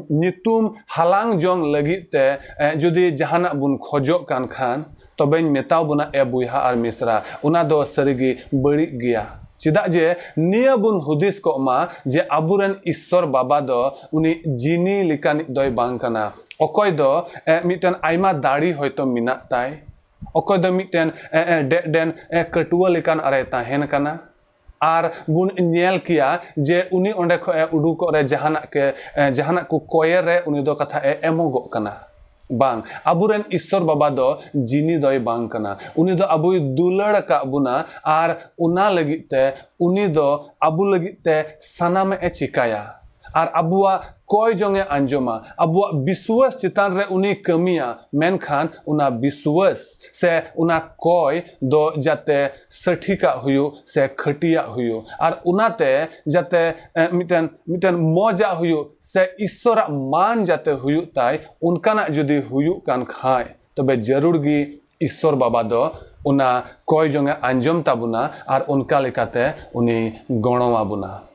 ᱧᱩᱛᱩᱢ ᱦᱟᱞᱟᱝ ᱡᱚᱝ ᱞᱟᱹᱜᱤᱫ ᱛᱮ ᱮ, ᱡᱩᱫᱤ ᱡᱟᱦᱟᱱᱟᱜ ᱵᱚᱱ ᱠᱷᱚᱡᱚᱜ ᱠᱟᱱ ᱠᱷᱟᱱ, ᱛᱚᱵᱮᱧ ᱢᱮᱛᱟᱣ ᱵᱚᱱᱟ ᱮ ᱵᱚᱭᱦᱟ ᱟᱨ ᱢᱤᱥᱨᱟ, ᱚᱱᱟ ᱫᱚ ᱥᱟᱹᱨᱤᱜᱮ ᱵᱟᱹᱲᱤᱡ ᱜᱮᱭᱟ᱾ ᱪᱮᱫᱟᱜ ᱡᱮ ᱱᱤᱭᱟᱹ ᱵᱚᱱ ᱦᱩᱫᱤᱥ ᱠᱚᱜ ᱢᱟ ᱡᱮ ᱟᱵᱚᱨᱮᱱ ᱤᱥᱥᱚᱨ ᱵᱟᱵᱟ ᱫᱚ ᱩᱱᱤ ᱡᱤᱱᱤ ᱞᱮᱠᱟᱱᱤᱡ ᱫᱚᱭ ᱵᱟᱝ ᱠᱟᱱᱟ᱾ ᱚᱠᱚᱭ ᱫᱚ ᱮ, ᱢᱤᱫᱴᱮᱱ ᱟᱭᱢᱟ ᱫᱟᱲᱮ ᱦᱚᱭᱛᱳ ᱢᱮᱱᱟᱜ ᱛᱟᱭ, ᱚᱠᱚᱭ ᱫᱚ ᱢᱤᱫᱴᱮᱱ ᱮ, ᱮ, ᱰᱮᱜ ᱰᱮᱱ ᱮ, ᱠᱟᱹᱴᱩᱣᱟᱹ ᱞᱮᱠᱟᱱ ᱟᱨᱮ ᱛᱟᱦᱮᱱ ᱠᱟᱱᱟ᱾ ᱟᱨ ᱵᱚᱱ ᱧᱮᱞ ᱠᱮᱭᱟ ᱡᱮ ᱩᱱᱤ ᱚᱸᱰᱮ ᱠᱷᱚᱱ ᱮ ᱩᱰᱩᱠᱚᱜ ᱨᱮ ᱡᱟᱦᱟᱱᱟᱜ ᱠᱮ ᱮ, ᱡᱟᱦᱟᱱᱟᱜ ᱠᱚ ᱠᱚᱭᱮ ᱨᱮ ᱩᱱᱤ ᱫᱚ ᱠᱟᱛᱷᱟ ᱮ ᱮᱢᱚᱜᱚᱜ ᱠᱟᱱᱟ᱾ ᱵᱟᱝ, ᱟᱵᱚᱨᱮᱱ ᱤᱥᱥᱚᱨ ᱵᱟᱵᱟ ᱫᱚ ᱡᱤᱱᱤ ᱫᱚᱭ ᱵᱟᱝ ᱠᱟᱱᱟ᱾ ᱩᱱᱤ ᱫᱚ ᱟᱵᱚᱭ ᱫᱩᱞᱟᱹᱲ ᱟᱠᱟᱫ ᱵᱚᱱᱟ ᱟᱨ ᱚᱱᱟ ᱞᱟᱹᱜᱤᱫ ᱛᱮ ᱩᱱᱤ ᱫᱚ ᱟᱵᱚ ᱞᱟᱹᱜᱤᱫ ᱛᱮ ᱥᱟᱱᱟᱢᱟᱜ ᱮ ᱪᱤᱠᱟᱹᱭᱟ᱾ ᱟᱨ ᱟᱵᱚᱣᱟᱜ ᱠᱚᱭ ᱡᱚᱝ ᱮ ᱟᱸᱡᱚᱢᱟ, ᱟᱵᱚᱣᱟᱜ ᱵᱤᱥᱣᱟᱥ ᱪᱮᱛᱟᱱ ᱨᱮ ᱩᱱᱤ ᱠᱟᱹᱢᱤᱭᱟ, ᱢᱮᱱᱠᱷᱟᱱ ᱚᱱᱟ ᱵᱤᱥᱣᱟᱥ ᱥᱮ ᱚᱱᱟ ᱠᱚᱭ ᱫᱚ ᱡᱟᱛᱮ ᱥᱟᱹᱴᱷᱤᱠᱟᱜ ᱦᱩᱭᱩᱜ ᱥᱮ ᱠᱷᱟᱹᱴᱤᱭᱟᱜ ᱦᱩᱭᱩᱜ, ᱟᱨ ᱚᱱᱟᱛᱮ ᱡᱟᱛᱮ ᱮ, ᱢᱤᱫᱴᱮᱱ ᱢᱤᱫᱴᱮᱱ ᱢᱚᱡᱟᱜ ᱦᱩᱭᱩᱜ ᱥᱮ ᱤᱥᱥᱚᱨᱟᱜ ᱢᱟᱱ ᱡᱟᱛᱮ ᱦᱩᱭᱩᱜ ᱛᱟᱭ, ᱚᱱᱠᱟᱱᱟᱜ ᱡᱩᱫᱤ ᱦᱩᱭᱩᱜ ᱠᱟᱱ ᱠᱷᱟᱡ, ᱛᱚᱵᱮ ᱡᱟᱹᱨᱩᱲ ᱜᱮ ᱤᱥᱥᱚᱨ ᱵᱟᱵᱟ ᱫᱚ ᱚᱱᱟ ᱠᱚᱭ ᱡᱚᱝ ᱮ ᱟᱸᱡᱚᱢ ᱛᱟᱵᱚᱱᱟ ᱟᱨ ᱚᱱᱠᱟ ᱞᱮᱠᱟᱛᱮ ᱩᱱᱤ ᱜᱚᱲᱚ ᱟᱵᱚᱱᱟ᱾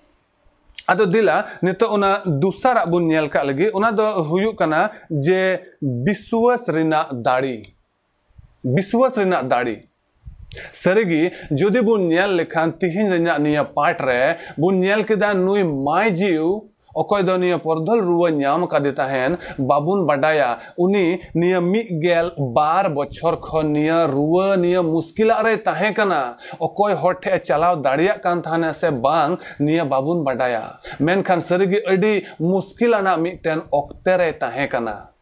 ᱟᱫᱚ ᱫᱮᱞᱟ ᱱᱤᱛᱚᱜ ᱚᱱᱟ ᱫᱚᱥᱟᱨᱟᱜ ᱵᱚᱱ ᱧᱮᱞ ᱠᱟᱜ ᱞᱟᱹᱜᱤᱫ, ᱚᱱᱟ ᱫᱚ ᱦᱩᱭᱩᱜ ᱠᱟᱱᱟ ᱡᱮ ᱵᱤᱥᱣᱟᱥ ᱨᱮᱱᱟᱜ ᱫᱟᱲᱮ᱾ ᱵᱤᱥᱣᱟᱥ ᱨᱮᱱᱟᱜ ᱫᱟᱲᱮ᱾ ᱥᱟᱹᱨᱤᱜᱮ, ᱡᱩᱫᱤ ᱵᱚᱱ ᱧᱮᱞ ᱞᱮᱠᱷᱟᱱ ᱛᱤᱦᱤᱧ ᱨᱮᱱᱟᱜ ᱱᱤᱭᱟᱹ ᱯᱟᱴ ᱨᱮ ᱵᱚᱱ ᱧᱮᱞ ᱠᱮᱫᱟ, ᱱᱩᱭ ᱢᱟᱭ ᱡᱤᱣ ᱚᱠᱚᱭ ᱫᱚ ᱱᱤᱭᱟᱹ ᱯᱚᱨᱫᱷᱚᱞ ᱨᱩᱣᱟᱹ ᱧᱟᱢ ᱠᱟᱫᱮ ᱛᱟᱦᱮᱱ, ᱵᱟᱵᱚᱱ ᱵᱟᱰᱟᱭᱟ ᱩᱱᱤ ᱱᱤᱭᱟᱹ ᱢᱤᱫ ᱜᱮᱞ ᱵᱟᱨ ᱵᱚᱪᱷᱚᱨ ᱠᱷᱚᱱ ᱱᱤᱭᱟᱹ ᱨᱩᱣᱟᱹ, ᱱᱤᱭᱟᱹ ᱢᱩᱥᱠᱤᱞᱟᱜ ᱨᱮᱭ ᱛᱟᱦᱮᱸ ᱠᱟᱱᱟ᱾ ᱚᱠᱚᱭ ᱦᱚᱲ ᱴᱷᱮᱡ ᱮ ᱪᱟᱞᱟᱣ ᱫᱟᱲᱮᱭᱟᱜ ᱠᱟᱱ ᱛᱟᱦᱮᱱᱟ ᱥᱮ ᱵᱟᱝ, ᱱᱤᱭᱟᱹ ᱵᱟᱵᱚᱱ ᱵᱟᱰᱟᱭᱟ᱾ ᱢᱮᱱᱠᱷᱟᱱ ᱥᱟᱹᱨᱤᱜᱮ ᱟᱹᱰᱤ ᱢᱩᱥᱠᱤᱞ ᱟᱱᱟᱜ ᱢᱤᱫᱴᱮᱱ ᱚᱠᱛᱮ ᱨᱮᱭ ᱛᱟᱦᱮᱸ ᱠᱟᱱᱟ᱾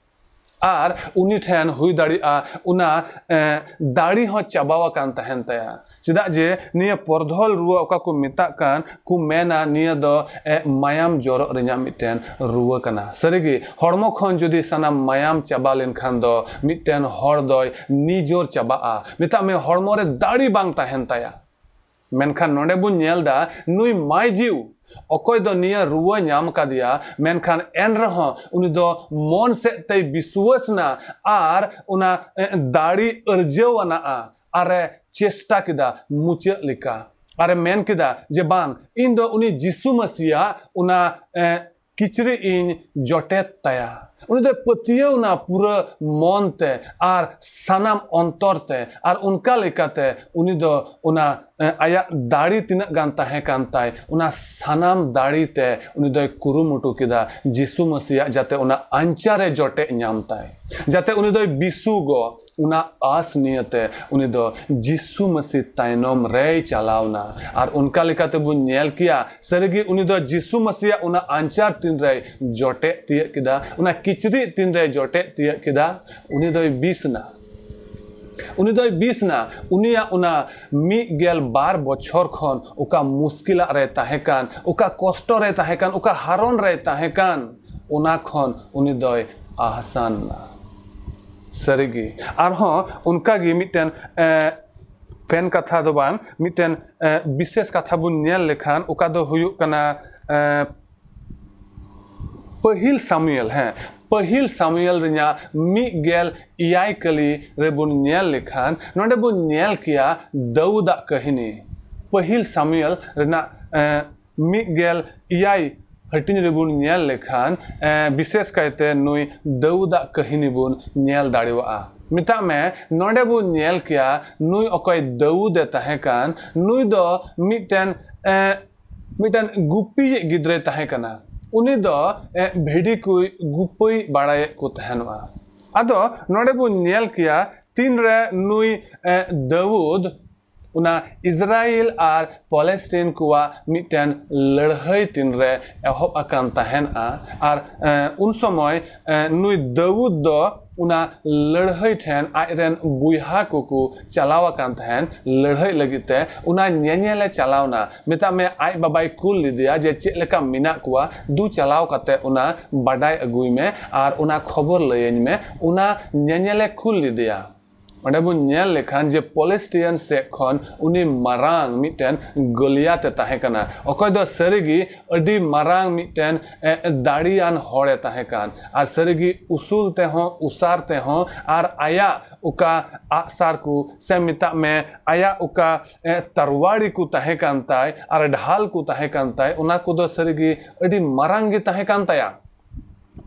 ᱟᱨ ᱩᱱᱤ ᱴᱷᱮᱱ ᱦᱩᱭ ᱫᱟᱲᱮᱭᱟᱜᱼᱟ ᱚᱱᱟ, ᱮ, ᱫᱟᱲᱮ ᱦᱚᱸ ᱪᱟᱵᱟᱣ ᱟᱠᱟᱱ ᱛᱟᱦᱮᱱ ᱛᱟᱭᱟ᱾ ᱪᱮᱫᱟᱜ ᱡᱮ ᱱᱤᱭᱟᱹ ᱯᱚᱨᱫᱷᱚᱞ ᱨᱩᱣᱟᱹ ᱚᱠᱟ ᱠᱚ ᱢᱮᱛᱟᱜ ᱠᱟᱱ, ᱠᱚ ᱢᱮᱱᱟ ᱱᱤᱭᱟᱹ ᱫᱚ, ᱮ, ᱢᱟᱭᱟᱢ ᱡᱚᱨᱚᱜ ᱨᱮᱱᱟᱜ ᱢᱤᱫᱴᱮᱱ ᱨᱩᱣᱟᱹ ᱠᱟᱱᱟ᱾ ᱥᱟᱹᱨᱤᱜᱮ, ᱦᱚᱲᱢᱚ ᱠᱷᱚᱱ ᱡᱩᱫᱤ ᱥᱟᱱᱟᱢ ᱢᱟᱭᱟᱢ ᱪᱟᱵᱟ ᱞᱮᱱᱠᱷᱟᱱ ᱫᱚ ᱢᱤᱫᱴᱮᱱ ᱦᱚᱲ ᱫᱚᱭ ᱱᱤᱡᱚᱨ ᱪᱟᱵᱟᱜᱼᱟ᱾ ᱢᱮᱛᱟᱜ ᱢᱮ, ᱦᱚᱲᱢᱚ ᱨᱮ ᱫᱟᱲᱮ ᱵᱟᱝ ᱛᱟᱦᱮᱱ ᱛᱟᱭᱟ᱾ ᱢᱮᱱᱠᱷᱟᱱ ᱱᱚᱰᱮ ᱵᱚᱱ ᱧᱮᱞ ᱫᱟ, ᱱᱩᱭ ᱢᱟᱭᱡᱤᱣ ᱚᱠᱚᱭ ᱫᱚ ᱱᱤᱭᱟᱹ ᱨᱩᱣᱟᱹ ᱧᱟᱢ ᱠᱟᱫᱮᱭᱟ, ᱢᱮᱱᱠᱷᱟᱱ ᱮᱱ ᱨᱮᱦᱚᱸ ᱩᱱᱤ ᱫᱚ ᱢᱚᱱ ᱥᱮᱫ ᱛᱮᱭ ᱵᱤᱥᱣᱟᱹᱥ ᱱᱟ ᱟᱨ ᱚᱱᱟ, ᱮ, ᱫᱟᱲᱮ ᱟᱹᱨᱡᱟᱹᱣ ᱟᱱᱟᱜᱼᱟ ᱟᱨ ᱮ ᱪᱮᱥᱴᱟ ᱠᱮᱫᱟ ᱢᱩᱪᱟᱹᱫ ᱞᱮᱠᱟ᱾ ᱟᱨ ᱮ ᱢᱮᱱ ᱠᱮᱫᱟ ᱡᱮ, "ᱵᱟᱝ, ᱤᱧ ᱫᱚ ᱩᱱᱤ ᱡᱤᱥᱩ ᱢᱟᱹᱥᱤᱭᱟᱜ ᱚᱱᱟ, ᱮ, ᱠᱤᱪᱨᱤᱡ ᱤᱧ ᱡᱚᱴᱮᱫ ᱛᱟᱭᱟ᱾" ᱩᱱᱤ ᱫᱚᱭ ᱯᱟᱹᱛᱭᱟᱹᱣ ᱱᱟ ᱯᱩᱨᱟᱹ ᱢᱚᱱ ᱛᱮ ᱟᱨ ᱥᱟᱱᱟᱢ ᱚᱱᱛᱚᱨ ᱛᱮ, ᱟᱨ ᱚᱱᱠᱟ ᱞᱮᱠᱟᱛᱮ ᱩᱱᱤ ᱫᱚ ᱚᱱᱟ, ᱮ, ᱟᱭᱟᱜ ᱫᱟᱲᱮ ᱛᱤᱱᱟᱹᱜ ᱜᱟᱱ ᱛᱟᱦᱮᱸ ᱠᱟᱱ ᱛᱟᱭ, ᱚᱱᱟ ᱥᱟᱱᱟᱢ ᱫᱟᱲᱮ ᱛᱮ ᱩᱱᱤ ᱫᱚᱭ ᱠᱩᱨᱩᱢᱩᱴᱩ ᱠᱮᱫᱟ ᱡᱤᱥᱩ ᱢᱟᱹᱥᱤᱭᱟᱜ ᱡᱟᱛᱮ ᱚᱱᱟ ᱟᱧᱪᱟᱨ ᱮ ᱡᱚᱴᱮᱫ ᱧᱟᱢ ᱛᱟᱭ, ᱡᱟᱛᱮ ᱩᱱᱤ ᱫᱚᱭ ᱵᱤᱥᱩᱜᱚᱜ᱾ ᱚᱱᱟ ᱟᱥ ᱱᱤᱭᱟᱹᱛᱮ ᱩᱱᱤ ᱫᱚ ᱡᱤᱥᱩ ᱢᱟᱹᱥᱤ ᱛᱟᱭᱱᱚᱢ ᱨᱮᱭ ᱪᱟᱞᱟᱣ ᱱᱟ᱾ ᱟᱨ ᱚᱱᱠᱟ ᱞᱮᱠᱟᱛᱮ ᱵᱚᱱ ᱧᱮᱞ ᱠᱮᱭᱟ, ᱥᱟᱹᱨᱤᱜᱮ ᱩᱱᱤ ᱫᱚ ᱡᱤᱥᱩ ᱢᱟᱹᱥᱤᱭᱟᱜ ᱚᱱᱟ ᱟᱧᱪᱟᱨ ᱛᱤᱱ ᱨᱮᱭ ᱡᱚᱴᱮᱫ ᱛᱤᱭᱟᱹᱜ ᱠᱮᱫᱟ, ᱚᱱᱟ ᱠᱤᱪᱨᱤᱡ ᱛᱤᱱ ᱨᱮᱭ ᱡᱚᱴᱮᱫ ᱛᱤᱭᱟᱹᱜ ᱠᱮᱫᱟ, ᱩᱱᱤ ᱫᱚᱭ ᱵᱤᱥ ᱱᱟ᱾ ᱩᱱᱤ ᱫᱚᱭ ᱵᱤᱥ ᱱᱟ᱾ ᱩᱱᱤᱭᱟᱜ ᱚᱱᱟ ᱢᱤᱫ ᱜᱮᱞ ᱵᱟᱨ ᱵᱚᱪᱷᱚᱨ ᱠᱷᱚᱱ ᱚᱠᱟ ᱢᱩᱥᱠᱤᱞᱟᱜ ᱨᱮ ᱛᱟᱦᱮᱸ ᱠᱟᱱ, ᱚᱠᱟ ᱠᱚᱥᱴᱚ ᱨᱮ ᱛᱟᱦᱮᱸ ᱠᱟᱱ, ᱚᱠᱟ ᱦᱟᱨᱚᱱ ᱨᱮ ᱛᱟᱦᱮᱸ ᱠᱟᱱ, ᱚᱱᱟ ᱠᱷᱚᱱ ᱩᱱᱤ ᱫᱚᱭ ᱟᱦᱥᱟᱱ ᱱᱟ᱾ ᱥᱟᱹᱨᱤᱜᱮ᱾ ᱟᱨᱦᱚᱸ ᱚᱱᱠᱟᱜᱮ ᱢᱤᱫᱴᱮᱱ, ᱮ, ᱯᱷᱮᱱ ᱠᱟᱛᱷᱟ ᱫᱚ ᱵᱟᱝ, ᱢᱤᱫᱴᱮᱱ, ᱮ, ᱵᱤᱥᱮᱥ ᱠᱟᱛᱷᱟ ᱵᱚᱱ ᱧᱮᱞ ᱞᱮᱠᱷᱟᱱ, ᱚᱠᱟ ᱫᱚ ᱦᱩᱭᱩᱜ ᱠᱟᱱᱟ, ᱮ, ᱯᱟᱹᱦᱤᱞ ᱥᱟᱢᱩᱭᱮᱞ, ᱦᱮᱸ, ᱯᱟᱹᱦᱤᱞ ᱥᱟᱢᱩᱭᱮᱞ ᱨᱮᱱᱟᱜ ᱢᱤᱫ ᱜᱮᱞ ᱮᱭᱟᱭ ᱠᱟᱹᱞᱤ ᱨᱮᱵᱚᱱ ᱧᱮᱞ ᱞᱮᱠᱷᱟᱱ, ᱱᱚᱰᱮ ᱵᱚᱱ ᱧᱮᱞ ᱠᱮᱭᱟ ᱫᱟᱹᱣᱩᱫᱟᱜ ᱠᱟᱹᱦᱱᱤ᱾ ᱯᱟᱹᱦᱤᱞ ᱥᱟᱢᱩᱭᱮᱞ ᱨᱮᱱᱟᱜ, ᱮ, ᱢᱤᱫ ᱜᱮᱞ ᱮᱭᱟᱭ ᱦᱟᱹᱴᱤᱧ ᱨᱮᱵᱚᱱ ᱧᱮᱞ ᱞᱮᱠᱷᱟᱱ, ᱮ, ᱵᱤᱥᱮᱥ ᱠᱟᱭᱛᱮ ᱱᱩᱭ ᱫᱟᱹᱣᱩᱫᱟᱜ ᱠᱟᱹᱦᱱᱤ ᱵᱚᱱ ᱧᱮᱞ ᱫᱟᱲᱮᱭᱟᱜᱼᱟ᱾ ᱢᱮᱛᱟᱜ ᱢᱮ, ᱱᱚᱰᱮ ᱵᱚᱱ ᱧᱮᱞ ᱠᱮᱭᱟ, ᱱᱩᱭ ᱚᱠᱚᱭ ᱫᱟᱹᱣᱩᱫ ᱮ ᱛᱟᱦᱮᱸ ᱠᱟᱱ, ᱱᱩᱭ ᱫᱚ ᱢᱤᱫᱴᱮᱱ, ᱮ, ᱢᱤᱫᱴᱮᱱ ᱜᱩᱯᱤᱭᱤᱡ ᱜᱤᱫᱽᱨᱟᱹᱭ ᱛᱟᱦᱮᱸ ᱠᱟᱱᱟ᱾ ᱩᱱᱤ ᱫᱚ, ᱮ, ᱵᱷᱤᱰᱤ ᱠᱚᱭ ᱜᱩᱯᱟᱹᱭ ᱵᱟᱲᱟᱭᱮᱫ ᱠᱚ ᱛᱟᱦᱮᱱᱚᱜᱼᱟ᱾ ᱟᱫᱚ ᱱᱚᱰᱮ ᱵᱚᱱ ᱧᱮᱞ ᱠᱮᱭᱟ, ᱛᱤᱱᱨᱮ ᱱᱩᱭ, ᱮ, ᱫᱟᱹᱣᱩᱫ ᱚᱱᱟ ᱤᱥᱨᱟᱭᱮᱞ ᱟᱨ ᱯᱟᱞᱮᱥᱴᱤᱱ ᱠᱚᱣᱟᱜ ᱢᱤᱫᱴᱮᱱ ᱞᱟᱹᱲᱦᱟᱹᱭ ᱛᱤᱱᱨᱮ ᱮᱦᱚᱵ ᱟᱠᱟᱱ ᱛᱟᱦᱮᱱᱟ, ᱟᱨ, ᱮ, ᱩᱱ ᱥᱚᱢᱚᱭ, ᱮ, ᱱᱩᱭ ᱫᱟᱹᱣᱩᱫ ᱫᱚ ᱚᱱᱟ ᱞᱟᱹᱲᱦᱟᱹᱭ ᱴᱷᱮᱱ ᱟᱡᱨᱮᱱ ᱵᱚᱭᱦᱟ ᱠᱚᱠᱚ ᱪᱟᱞᱟᱣ ᱟᱠᱟᱱ ᱛᱟᱦᱮᱱ ᱞᱟᱹᱲᱦᱟᱹᱭ ᱞᱟᱹᱜᱤᱫ ᱛᱮ, ᱚᱱᱟ ᱧᱮᱧᱮᱞᱮ ᱪᱟᱞᱟᱣᱱᱟ᱾ ᱢᱮᱛᱟᱜ ᱢᱮ, ᱟᱡ ᱵᱟᱵᱟᱭ ᱠᱩᱞ ᱞᱮᱫᱮᱭᱟ ᱡᱮ ᱪᱮᱫ ᱞᱮᱠᱟ ᱢᱮᱱᱟᱜ ᱠᱚᱣᱟ, ᱫᱩ ᱪᱟᱞᱟᱣ ᱠᱟᱛᱮ ᱚᱱᱟ ᱵᱟᱰᱟᱭ ᱟᱹᱜᱩᱭ ᱢᱮ ᱟᱨ ᱚᱱᱟ ᱠᱷᱚᱵᱚᱨ ᱞᱟᱹᱭᱟᱹᱧ ᱢᱮ, ᱚᱱᱟ ᱧᱮᱧᱮᱞᱮ ᱠᱩᱞ ᱞᱮᱫᱮᱭᱟ᱾ ᱚᱸᱰᱮ ᱵᱚᱱ ᱧᱮᱞ ᱞᱮᱠᱷᱟᱱ ᱡᱮ ᱯᱚᱞᱮᱥᱴᱤᱭᱟᱱ ᱥᱮᱫ ᱠᱷᱚᱱ ᱩᱱᱤ ᱢᱟᱨᱟᱝ ᱢᱤᱫᱴᱮᱱ ᱜᱚᱞᱤᱭᱟᱛ ᱮ ᱛᱟᱦᱮᱸ ᱠᱟᱱᱟ, ᱚᱠᱚᱭ ᱫᱚ ᱥᱟᱹᱨᱤᱜᱮ ᱟᱹᱰᱤ ᱢᱟᱨᱟᱝ ᱢᱤᱫᱴᱮᱱ, ᱮ, ᱫᱟᱲᱮᱭᱟᱱ ᱦᱚᱲ ᱮ ᱛᱟᱦᱮᱸ ᱠᱟᱱ, ᱟᱨ ᱥᱟᱹᱨᱤᱜᱮ ᱩᱥᱩᱞ ᱛᱮᱦᱚᱸ, ᱩᱥᱟᱨ ᱛᱮᱦᱚᱸ, ᱟᱨ ᱟᱭᱟᱜ ᱚᱠᱟ ᱟᱜᱼᱥᱟᱨ ᱠᱚ, ᱥᱮ ᱢᱮᱛᱟᱜ ᱢᱮ, ᱟᱭᱟᱜ ᱚᱠᱟ, ᱮ, ᱛᱟᱨᱣᱟᱲᱤ ᱠᱚ ᱛᱟᱦᱮᱸ ᱠᱟᱱ ᱛᱟᱭ ᱟᱨ ᱰᱷᱟᱞ ᱠᱚ ᱛᱟᱦᱮᱸ ᱠᱟᱱ ᱛᱟᱭ, ᱚᱱᱟ ᱠᱚᱫᱚ ᱥᱟᱹᱨᱤᱜᱮ ᱟᱹᱰᱤ ᱢᱟᱨᱟᱝ ᱜᱮ ᱛᱟᱦᱮᱸ ᱠᱟᱱ ᱛᱟᱭᱟ᱾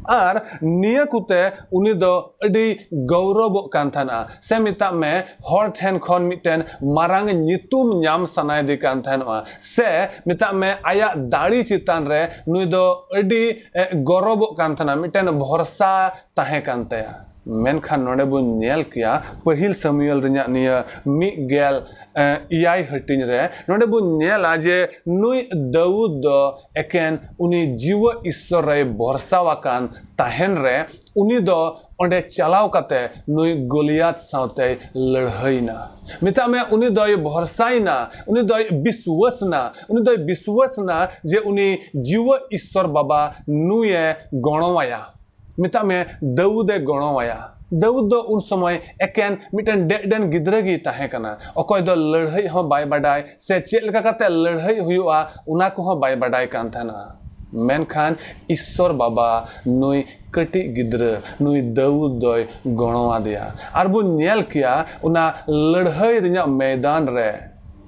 ᱟᱨ ᱱᱤᱭᱟᱹ ᱠᱚᱛᱮ ᱩᱱᱤ ᱫᱚ ᱟᱹᱰᱤ ᱜᱚᱨᱚᱵᱚᱜ ᱠᱟᱱ ᱛᱟᱦᱮᱱᱟ, ᱥᱮ ᱢᱮᱛᱟᱜ ᱢᱮ, ᱦᱚᱲ ᱴᱷᱮᱱ ᱠᱷᱚᱱ ᱢᱤᱫᱴᱮᱱ ᱢᱟᱨᱟᱝ ᱧᱩᱛᱩᱢ ᱧᱟᱢ ᱥᱟᱱᱟᱭᱮᱫᱮ ᱠᱟᱱ ᱛᱟᱦᱮᱱᱚᱜᱼᱟ, ᱥᱮ ᱢᱮᱛᱟᱜ ᱢᱮ, ᱟᱭᱟᱜ ᱫᱟᱲᱮ ᱪᱮᱛᱟᱱ ᱨᱮ ᱱᱩᱭ ᱫᱚ ᱟᱹᱰᱤ, ᱮ, ᱜᱚᱨᱚᱵᱚᱜ ᱠᱟᱱ ᱛᱟᱦᱮᱱᱟ, ᱢᱤᱫᱴᱮᱱ ᱵᱷᱚᱨᱥᱟ ᱛᱟᱦᱮᱸ ᱠᱟᱱ ᱛᱟᱭᱟ᱾ ᱢᱮᱱᱠᱷᱟᱱ ᱱᱚᱰᱮ ᱵᱚᱱ ᱧᱮᱞ ᱠᱮᱭᱟ, ᱯᱟᱹᱦᱤᱞ ᱥᱟᱢᱩᱭᱮᱞ ᱨᱮᱱᱟᱜ ᱱᱤᱭᱟᱹ ᱢᱤᱫ ᱜᱮᱞ, ᱮ, ᱮᱭᱟᱭ ᱦᱟᱹᱴᱤᱧ ᱨᱮ, ᱱᱚᱰᱮ ᱵᱚᱱ ᱧᱮᱞᱟ ᱡᱮ ᱱᱩᱭ ᱫᱟᱹᱣᱩᱫ ᱫᱚ ᱮᱠᱮᱱ ᱩᱱᱤ ᱡᱤᱣᱟ ᱤᱥᱥᱚᱨ ᱨᱮᱭ ᱵᱷᱚᱨᱥᱟ ᱟᱠᱟᱱ ᱛᱟᱦᱮᱱ ᱨᱮ, ᱩᱱᱤ ᱫᱚ ᱚᱸᱰᱮ ᱪᱟᱞᱟᱣ ᱠᱟᱛᱮ ᱱᱩᱭ ᱜᱚᱞᱤᱭᱟᱛ ᱥᱟᱶᱛᱮᱭ ᱞᱟᱹᱲᱦᱟᱹᱭᱱᱟ᱾ ᱢᱮᱛᱟᱜ ᱢᱮ, ᱩᱱᱤ ᱫᱚᱭ ᱵᱷᱚᱨᱥᱟᱭᱮᱱᱟ, ᱩᱱᱤ ᱫᱚᱭ ᱵᱤᱥᱣᱟᱹᱥ ᱮᱱᱟ, ᱩᱱᱤ ᱫᱚᱭ ᱵᱤᱥᱣᱟᱹᱥ ᱮᱱᱟ ᱡᱮ ᱩᱱᱤ ᱡᱤᱣᱟ ᱤᱥᱥᱚᱨ ᱵᱟᱵᱟ ᱱᱩᱭᱮ ᱜᱚᱲᱚᱣᱟᱭᱟ᱾ ᱢᱮᱛᱟᱜ ᱢᱮ, ᱫᱟᱹᱣᱩᱫ ᱮ ᱜᱚᱲᱚᱣᱟᱭᱟ᱾ ᱫᱟᱹᱣᱩᱫ ᱫᱚ ᱩᱱ ᱥᱚᱢᱚᱭ ᱮᱠᱮᱱ ᱢᱤᱫᱴᱮᱱ ᱰᱮᱜᱰᱮᱱ ᱜᱤᱫᱽᱨᱟᱹ ᱜᱮᱭ ᱛᱟᱦᱮᱸ ᱠᱟᱱᱟ, ᱚᱠᱚᱭ ᱫᱚ ᱞᱟᱹᱲᱦᱟᱹᱭ ᱦᱚᱸ ᱵᱟᱭ ᱵᱟᱰᱟᱭ, ᱥᱮ ᱪᱮᱫ ᱞᱮᱠᱟ ᱠᱟᱛᱮ ᱞᱟᱹᱲᱦᱟᱹᱭ ᱦᱩᱭᱩᱜᱼᱟ, ᱚᱱᱟ ᱠᱚᱦᱚᱸ ᱵᱟᱭ ᱵᱟᱰᱟᱭ ᱠᱟᱱ ᱛᱟᱦᱮᱱᱟ᱾ ᱢᱮᱱᱠᱷᱟᱱ ᱤᱥᱥᱚᱨ ᱵᱟᱵᱟ ᱱᱩᱭ ᱠᱟᱹᱴᱤᱡ ᱜᱤᱫᱽᱨᱟᱹ, ᱱᱩᱭ ᱫᱟᱹᱣᱩᱫ ᱫᱚᱭ ᱜᱚᱲᱚᱣᱟᱫᱮᱭᱟ᱾ ᱟᱨ ᱵᱚᱱ ᱧᱮᱞ ᱠᱮᱭᱟ, ᱚᱱᱟ ᱞᱟᱹᱲᱦᱟᱹᱭ ᱨᱮᱱᱟᱜ ᱢᱚᱭᱫᱟᱱ ᱨᱮ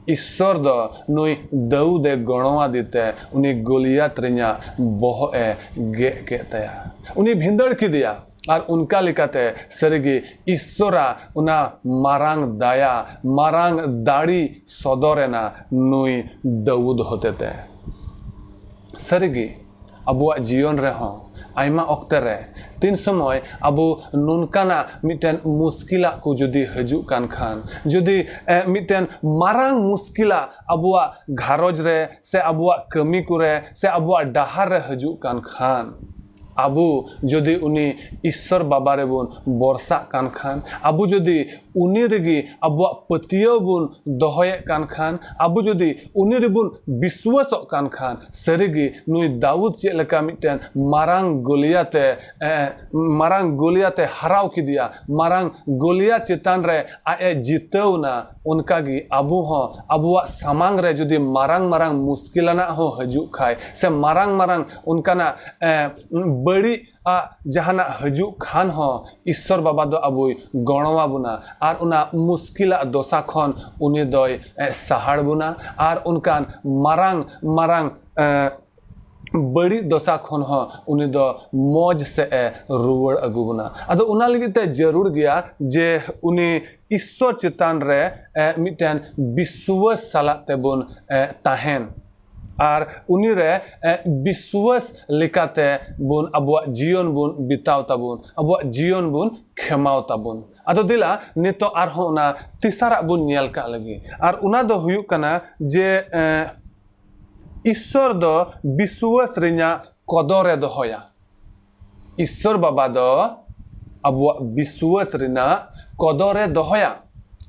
ᱤᱥᱥᱚᱨ ᱫᱚ ᱱᱩᱭ ᱫᱟᱹᱣᱩᱫ ᱮ ᱜᱚᱲᱚᱣᱟᱫᱮ ᱛᱮ ᱩᱱᱤ ᱜᱚᱞᱤᱭᱟᱛ ᱨᱮᱧᱟᱜ ᱵᱚᱦᱚᱜ ᱮ ᱜᱮᱫ ᱠᱮᱫ ᱛᱟᱭᱟ᱾ ᱩᱱᱤ ᱵᱷᱤᱸᱫᱟᱹᱲ ᱠᱮᱫᱮᱭᱟ᱾ ᱟᱨ ᱚᱱᱠᱟ ᱞᱮᱠᱟᱛᱮ ᱥᱟᱹᱨᱤᱜᱮ ᱤᱥᱥᱚᱨᱟᱜ ᱚᱱᱟ ᱢᱟᱨᱟᱝ ᱫᱟᱭᱟ, ᱢᱟᱨᱟᱝ ᱫᱟᱲᱮ ᱥᱚᱫᱚᱨ ᱮᱱᱟ ᱱᱩᱭ ᱫᱟᱹᱣᱩᱫ ᱦᱚᱛᱮᱛᱮ᱾ ᱥᱟᱹᱨᱤᱜᱮ ᱟᱵᱚᱣᱟᱜ ᱡᱤᱭᱚᱱ ᱨᱮᱦᱚᱸ ᱟᱭᱢᱟ ᱚᱠᱛᱮ ᱨᱮ ᱛᱤᱱ ᱥᱚᱢᱚᱭ ᱟᱵᱚ ᱱᱚᱝᱠᱟᱱᱟᱜ ᱢᱤᱫᱴᱮᱱ ᱢᱩᱥᱠᱤᱞᱟᱜ ᱠᱚ ᱡᱩᱫᱤ ᱦᱤᱡᱩᱜ ᱠᱟᱱ ᱠᱷᱟᱱ, ᱡᱩᱫᱤ ᱮ, ᱢᱤᱫᱴᱮᱱ ᱢᱟᱨᱟᱝ ᱢᱩᱥᱠᱤᱞᱟᱜ ᱟᱵᱚᱣᱟᱜ ᱜᱷᱟᱨᱚᱸᱡᱽ ᱨᱮ ᱥᱮ ᱟᱵᱚᱣᱟᱜ ᱠᱟᱹᱢᱤ ᱠᱚᱨᱮ ᱥᱮ ᱟᱵᱚᱣᱟᱜ ᱰᱟᱦᱟᱨ ᱨᱮ ᱦᱤᱡᱩᱜ ᱠᱟᱱ ᱠᱷᱟᱱ, ᱟᱵᱚ ᱡᱩᱫᱤ ᱩᱱᱤ ᱤᱥᱥᱚᱨ ᱵᱟᱵᱟ ᱨᱮᱵᱚᱱ ᱵᱚᱨᱥᱟᱜ ᱠᱟᱱ ᱠᱷᱟᱱ, ᱟᱵᱚ ᱡᱩᱫᱤ ᱩᱱᱤ ᱨᱮᱜᱮ ᱟᱵᱚᱣᱟᱜ ᱯᱟᱹᱛᱭᱟᱹᱣ ᱵᱚᱱ ᱫᱚᱦᱚᱭᱮᱫ ᱠᱟᱱ ᱠᱷᱟᱱ, ᱟᱵᱚ ᱡᱩᱫᱤ ᱩᱱᱤ ᱨᱮᱵᱚᱱ ᱵᱤᱥᱣᱟᱹᱥᱚᱜ ᱠᱟᱱ ᱠᱷᱟᱱ, ᱥᱟᱹᱨᱤᱜᱮ ᱱᱩᱭ ᱫᱟᱣᱩᱫ ᱪᱮᱫ ᱞᱮᱠᱟ ᱢᱤᱫᱴᱮᱱ ᱢᱟᱨᱟᱝ ᱜᱚᱞᱤᱭᱟᱛᱮ, ᱮ, ᱢᱟᱨᱟᱝ ᱜᱚᱞᱤᱭᱟᱛᱮ ᱦᱟᱨᱟᱣ ᱠᱮᱫᱮᱭᱟ, ᱢᱟᱨᱟᱝ ᱜᱚᱞᱤᱭᱟᱛ ᱪᱮᱛᱟᱱ ᱨᱮ ᱟᱡ ᱮ ᱡᱤᱛᱟᱹᱣ ᱮᱱᱟ, ᱚᱱᱠᱟᱜᱮ ᱟᱵᱚ ᱦᱚᱸ ᱟᱵᱚᱣᱟᱜ ᱥᱟᱢᱟᱝ ᱨᱮ ᱡᱩᱫᱤ ᱢᱟᱨᱟᱝ ᱢᱟᱨᱟᱝ ᱢᱩᱥᱠᱤᱞᱟᱱᱟᱜ ᱦᱚᱸ ᱦᱤᱡᱩᱜ ᱠᱷᱟᱡ ᱥᱮ ᱢᱟᱨᱟᱝ ᱢᱟᱨᱟᱝ ᱚᱱᱠᱟᱱᱟᱜ, ᱮ, ᱵᱟᱹᱲᱤᱡ ᱟᱜ ᱡᱟᱦᱟᱱᱟᱜ ᱦᱤᱡᱩᱜ ᱠᱷᱟᱱ ᱦᱚᱸ, ᱤᱥᱥᱚᱨ ᱵᱟᱵᱟ ᱫᱚ ᱟᱵᱚᱭ ᱜᱚᱲᱚ ᱟᱵᱚᱱᱟ ᱟᱨ ᱚᱱᱟ ᱢᱩᱥᱠᱤᱞᱟᱜ ᱫᱚᱥᱟ ᱠᱷᱚᱱ ᱩᱱᱤ ᱫᱚᱭ, ᱮ, ᱥᱟᱦᱟᱲ ᱵᱚᱱᱟ ᱟᱨ ᱚᱱᱠᱟᱱ ᱢᱟᱨᱟᱝ ᱢᱟᱨᱟᱝ, ᱮ, ᱵᱟᱹᱲᱤᱡ ᱫᱚᱥᱟ ᱠᱷᱚᱱ ᱦᱚᱸ ᱩᱱᱤ ᱫᱚ ᱢᱚᱡᱽ ᱥᱮᱫ ᱮ ᱨᱩᱣᱟᱹᱲ ᱟᱹᱜᱩ ᱵᱚᱱᱟ᱾ ᱟᱫᱚ ᱚᱱᱟ ᱞᱟᱹᱜᱤᱫ ᱛᱮ ᱡᱟᱹᱨᱩᱲ ᱜᱮᱭᱟ ᱡᱮ ᱩᱱᱤ ᱤᱥᱥᱚᱨ ᱪᱮᱛᱟᱱ ᱨᱮ, ᱮ, ᱢᱤᱫᱴᱮᱱ ᱵᱤᱥᱣᱟᱹᱥ ᱥᱟᱞᱟᱜ ᱛᱮᱵᱚᱱ, ᱮ, ᱛᱟᱦᱮᱱ᱾ ᱟᱨ ᱩᱱᱤ ᱨᱮ, ᱮ, ᱵᱤᱥᱣᱟᱹᱥ ᱞᱮᱠᱟᱛᱮ ᱵᱚᱱ ᱟᱵᱚᱣᱟᱜ ᱡᱤᱭᱚᱱ ᱵᱚᱱ ᱵᱤᱛᱟᱣ ᱛᱟᱵᱚᱱ, ᱟᱵᱚᱣᱟᱜ ᱡᱤᱭᱚᱱ ᱵᱚᱱ ᱠᱷᱮᱢᱟᱣ ᱛᱟᱵᱚᱱ᱾ ᱟᱫᱚ ᱫᱮᱞᱟ ᱱᱤᱛᱚᱜ ᱟᱨᱦᱚᱸ ᱚᱱᱟ ᱛᱮᱥᱟᱨᱟᱜ ᱵᱚᱱ ᱧᱮᱞ ᱠᱟᱜ ᱞᱟᱹᱜᱤᱫ᱾ ᱟᱨ ᱚᱱᱟ ᱫᱚ ᱦᱩᱭᱩᱜ ᱠᱟᱱᱟ ᱡᱮ, ᱮ, ᱤᱥᱥᱚᱨ ᱫᱚ ᱵᱤᱥᱣᱟᱹᱥ ᱨᱮᱱᱟᱜ ᱠᱚᱫᱚᱨ ᱮ ᱫᱚᱦᱚᱭᱟ᱾ ᱤᱥᱥᱚᱨ ᱵᱟᱵᱟ ᱫᱚ ᱟᱵᱚᱣᱟᱜ ᱵᱤᱥᱣᱟᱹᱥ ᱨᱮᱱᱟᱜ ᱠᱚᱫᱚᱨ ᱮ ᱫᱚᱦᱚᱭᱟ᱾